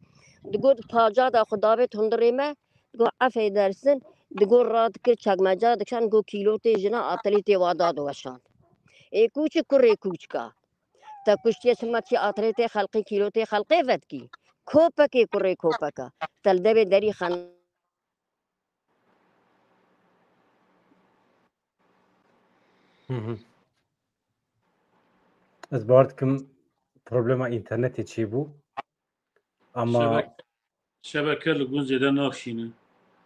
Digot paca de xudavê hundirê me, digot efê dersin, digot radikir çekmeca dikişan, digot kîlotê jina atilê tê wa dad weşan. Ê kûçik kurê kûçika. Te kuştiye çima çi atilê tê xelqê kîlotê xelqê vetkî. Kopekê kurê kopeka. Te li devê derî xen- Hı hı. Ez bawer dikim problema înternetê çêbû. Ama Şebek-, şebeke li gund zêde naxşîne.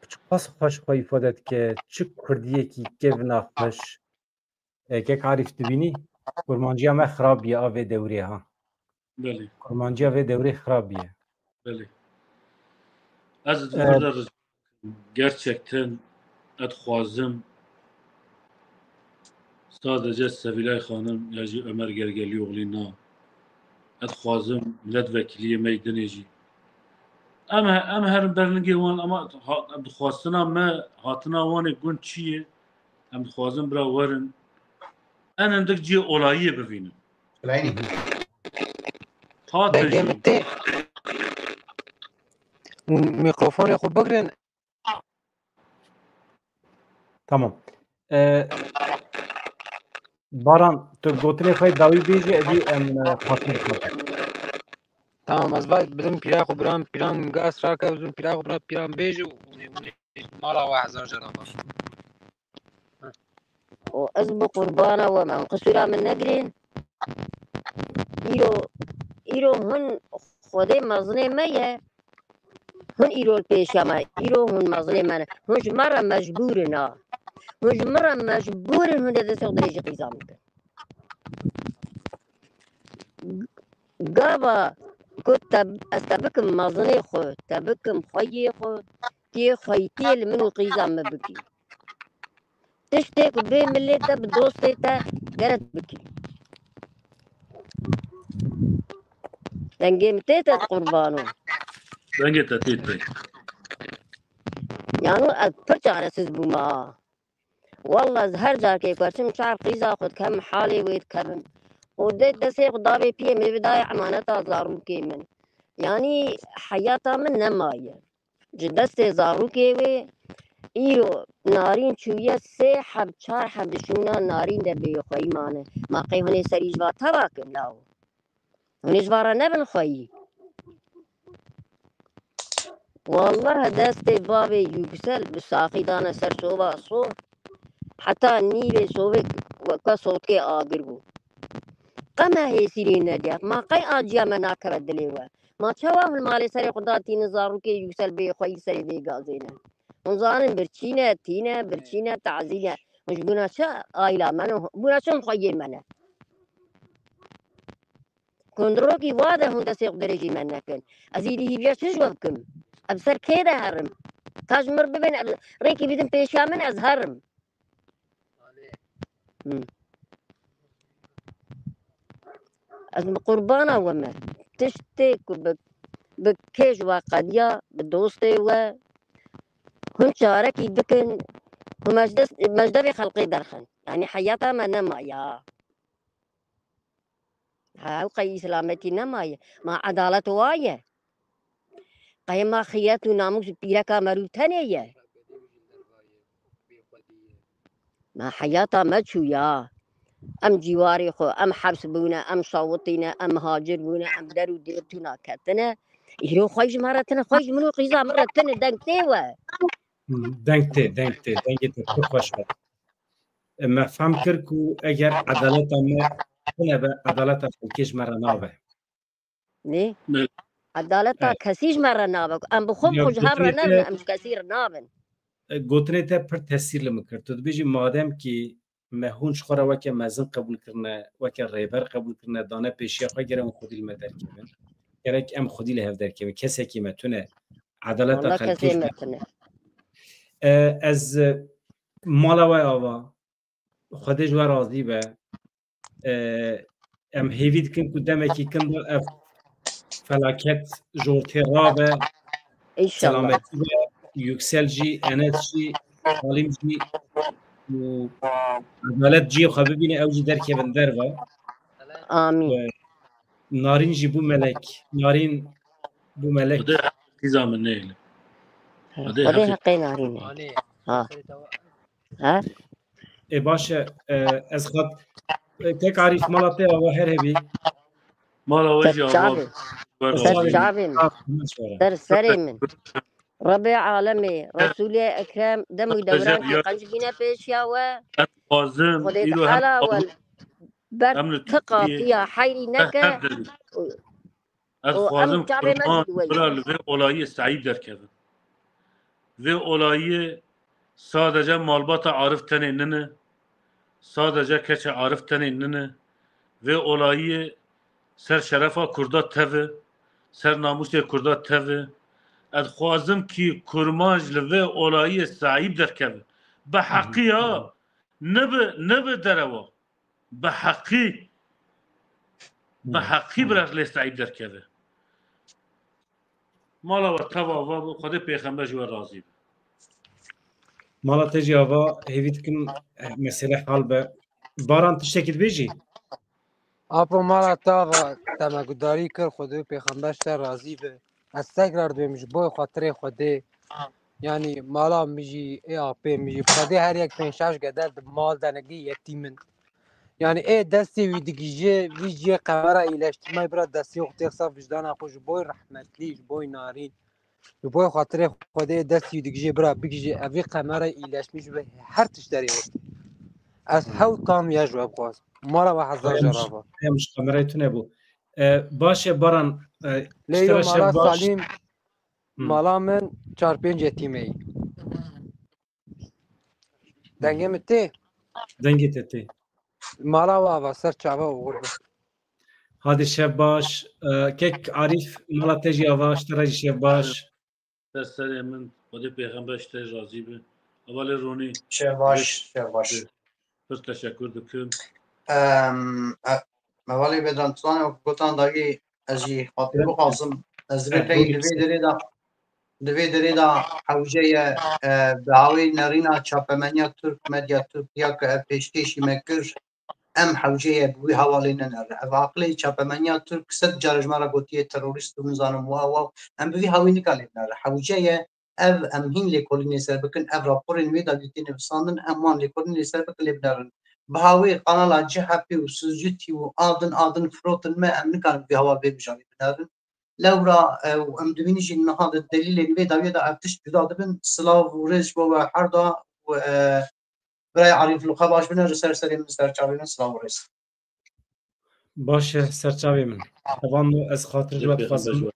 Çiqas xweş xwe îfade dike, çi kurdiyekî kevna xweş. E, kek Arîf dibînî, kurmanciya me xirab bîye a vê dewrê ha. Belê. Kurmanciya vê dewrê xirab bîye. Belê. Ez Evet. burada rica, gerçekten ez dixwazim sadece Sevilay Xanim ya jî Ömer Gergelioğlu na. Ez dixwazim milletvekiliyê me yê dinê jî. Em, em herin ber lingê wan ama ha, em dixwastina me hatina wan ê gund çi ye? Em dixwazin bira werin. En hindik cihê olayiyê bivînin. Laynî. Hatin Dengê jî. min tê. Mîkrofonê xwe bigirin. Tamam. E, Baran, tu gotinê xwe dawî bêjî, edî em, e, xatir xatir. Tamam, ez va bidim pîra xwe biram, pîran gas rake, bidim pîra xwe biram, pîran bêje û hûn ê, hûn ê. Mala we hezar cara baş. û ez bi qurbana we me, hûn qisûra min negirên. Îro, îro hûn Xwedê mezinê me ye. Hûn îro li pêşiya me, îro hûn mezinê me ne. Hûn ji me re mecbûr in a. Hûn ji min re mecbûr in, hûn dê destê xwe dirêjî qîza min bikin. Gava ku te, ez te bikim mezinê xwe, te bikim xweyê xwe, tê xweytiyê li min û qîza min bikî. Tiştê ku bê milê te bi dostê te geret bikî. Dengê min tê te qurbano. Dengê te tê te. Yanu ez pir çaresiz bûme ha. Walla ez her carkê ku çim çav qîza xwe dikevim, halê wê dikevim. Û dê destê xwe davê piyê min, vê dayê emaneta zarokê min. Yanî heyata min nemaye. Ji destê zarokê wê îro Narîn çûye sê heb, çar heb di şûna Narîn de bêxweyî mane. Ma qey hûn ê serî ji va teva kin lawo? Hûn ê ji va re nebin xweyî. Wallah destê bavê Yüksel bi saxî dane ser sova so. Heta nîvê sovê weke sotkê agir bû. Qe me hêsîrî nediya. Ma qey aciya me nakeve dilê we? Ma çawa hûn malê serê xwe datînin zarokê Yüksel bê xweyî serê vê gazê ne? Hûn zanin birçî ne, tî ne, birçî ne, tazî ne. Hûn ji bûna çi aîla me ne? Bûna çi hûn xweyê me ne? Kundirokî wa de hûn destê xwe dirêjî me nekin. Ez îdî hîviya çi ji we bikim? Ez ser kê de herim? Ka ji mir bibin, ez rêkî bidin pêşiya min, ez herim. Hmm. Ez bi qurbana we me. Tiştê ku bi, bi kê ji we qediya, bi dostê we, hûn çarekî bikin, ku mecdes-, mecdebê xelqê derxin. Yanî heyata me nema ya. Ha, ew qey îslametî nemaye. Ma edalet wa ye? Qey ma xiyet û namûs pîreka merû tenê ye? Ma heyata me çû ya. Em cîwarê xwe, em heps bûne, em şawitîne, em mihacir bûne, em der û dêr tûna ketine. Îro xwe ji me re tine, xwe ji min û qîza min re tine, deng tê we. Hmm, deng tê, deng tê, dengê te pir xweş be. Me fehm kir ku eger edaleta me tune be, edaleta xelkê ji me re nabe. Nê? Edaleta kesî ji me re nabe. Em bi xwe bi xwe ji hev re nebin, em ji kesî re nabin. Gotinê te pir tesîr li min kir. Tu dibêjî madem kî me hûn ji xwe re weke mezin qebûl kirine, weke rêber qebûl kirine, dane pêşiya xwe, gere hûn xwedî li me derkevin. Gerek em xwedî li hev derkevin. Kesekî me tune. Edaleta xelkê ji me tune. Ez mala we ava. Xwedê ji we razî be. Em hêvî dikin ku demekî kin de ev felaket ji ortê rabe. Selametî be. Yüksel jî, Enes jî, Halim jî û edalet cihê xwe bibîne, ew jî derkevin derve. Amîn. Narîn jî bû melek. Narîn bû melek. Xwedê qîza min neyli. Xwedê heqê Narîn e. Ha. Ha? Ê baş e, ez xat tek Arîf mala te ava her hebî. Mala we jî ava. Ser çavê min. Ser serê min. Rebê alemê, Resûlê Ekrem, dem û dewran kî qenc bîne pêşiya we. Ez dixwazim, Xwedê îro hem Teala we ber ti qatiya heyrî neke. Ez dixwazim kurban bira li vê olayê sahîb derkevin. Vê olayê sadece malbata Arif tenê nine, sadece keçê Arif tenê nine. Vê olayê ser şerefa Kurda teve, ser namûsê Kurda teve. Ez dixwazim kî kurmanc li vê olayê sahîb derkeve. Bi heqî ya, ne bi, ne bi derewa. Bi heqî, bi heqî bi rexlê sahîb derkeve. Mala we teva va bi, Xwedê pêxember ji we razî be. Mala te jî ava, hêvî dikim, eh, mesele hal be. Baran, tiştekî dibêjî? Apo, mala te ava, te me gudarî kir, Xwedê û pêxember ji te razî be. Ez tekrar dibêm ji bo xatirê Xwedê. Yanî mala min jî, ê apê min jî, Xwedê her yek pênc şeş geder di mal de negî yetîm in. Yanî ê destê wî digije, vî cihê qemera îleştirmay bira destê xwe têx saf vijdana xwe ji boy rehmetlî, ji boy Narîn. Li bo xatirê Xwedê destî digijê bira bigijê evî qemera îleşmiş ve her tişt derê wextê. Ez hew tam ya ji we bixwaz. Mala we hezar Rêmiş, cerava. Rêmiş kamerayê tune bû. E, baş e Baran, e, Lê ji te yo re şev mala baş. Salîm, Hmm. Mala min çar pênc yetîmeyî. Dengê min tê? Dengê te tê. Mala we ava ser çava oxir be. Hadi şev baş. E, kek Arîf, mala te jî ava, ji te re jî şev baş. Ser serê min, Xwedê pêxember ji te razî be. Hevalê Ronî, Şev baş, şev baş. Pir teşekkür dikim. Em, e, Hevalê Bedran, tu zanî wek gotan dagî ez jî xatir bixwazim. Ez divê Eh, pey buyurun. Di vê derê de, di vê derê de hewce ye, e, bi hawê nerîna çapemeniya Tirk, medya Tirk ya ku ev pêşkêşî me kir, em hewce ye bi wî hevalê nenere. Ev aqilê çapemeniya Tirk sed car ji me re gotiye terorîst û nizanim wa wa. Em bi vî hawî nikalê binere. Hewce ye ev em hîn lêkolînê ser bikin, ev raporên wê dagî tê nivîsandin, em wan lêkolînê ser bikin lê binerin. Bi hawê kanala C H P û Suzcitî û adin adin firotin me, em nikarin vî heval vê mijarê binerin. Lewra, e, û em dibînin jî niha di delîlên vê dawiyê de ev tişt cuda dibin. Silav û rêz ji bo we her da û, e, Birayê Arîf, li xwe baş bine, li ser serê min, ser çavê min, silav û rêz. Baş e, ser çavê min. Hevalno, ez xatir ji we dixwazim.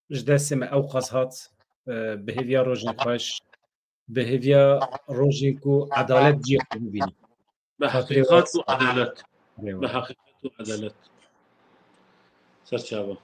Ji destê me ew qas hat, e, bi hêviya rojên xweş, bi hêviya rojên ku edalet cihê xwe bibîne. Bi heqîqat û edalet. Bi heqîqat û edalet. Ser çava.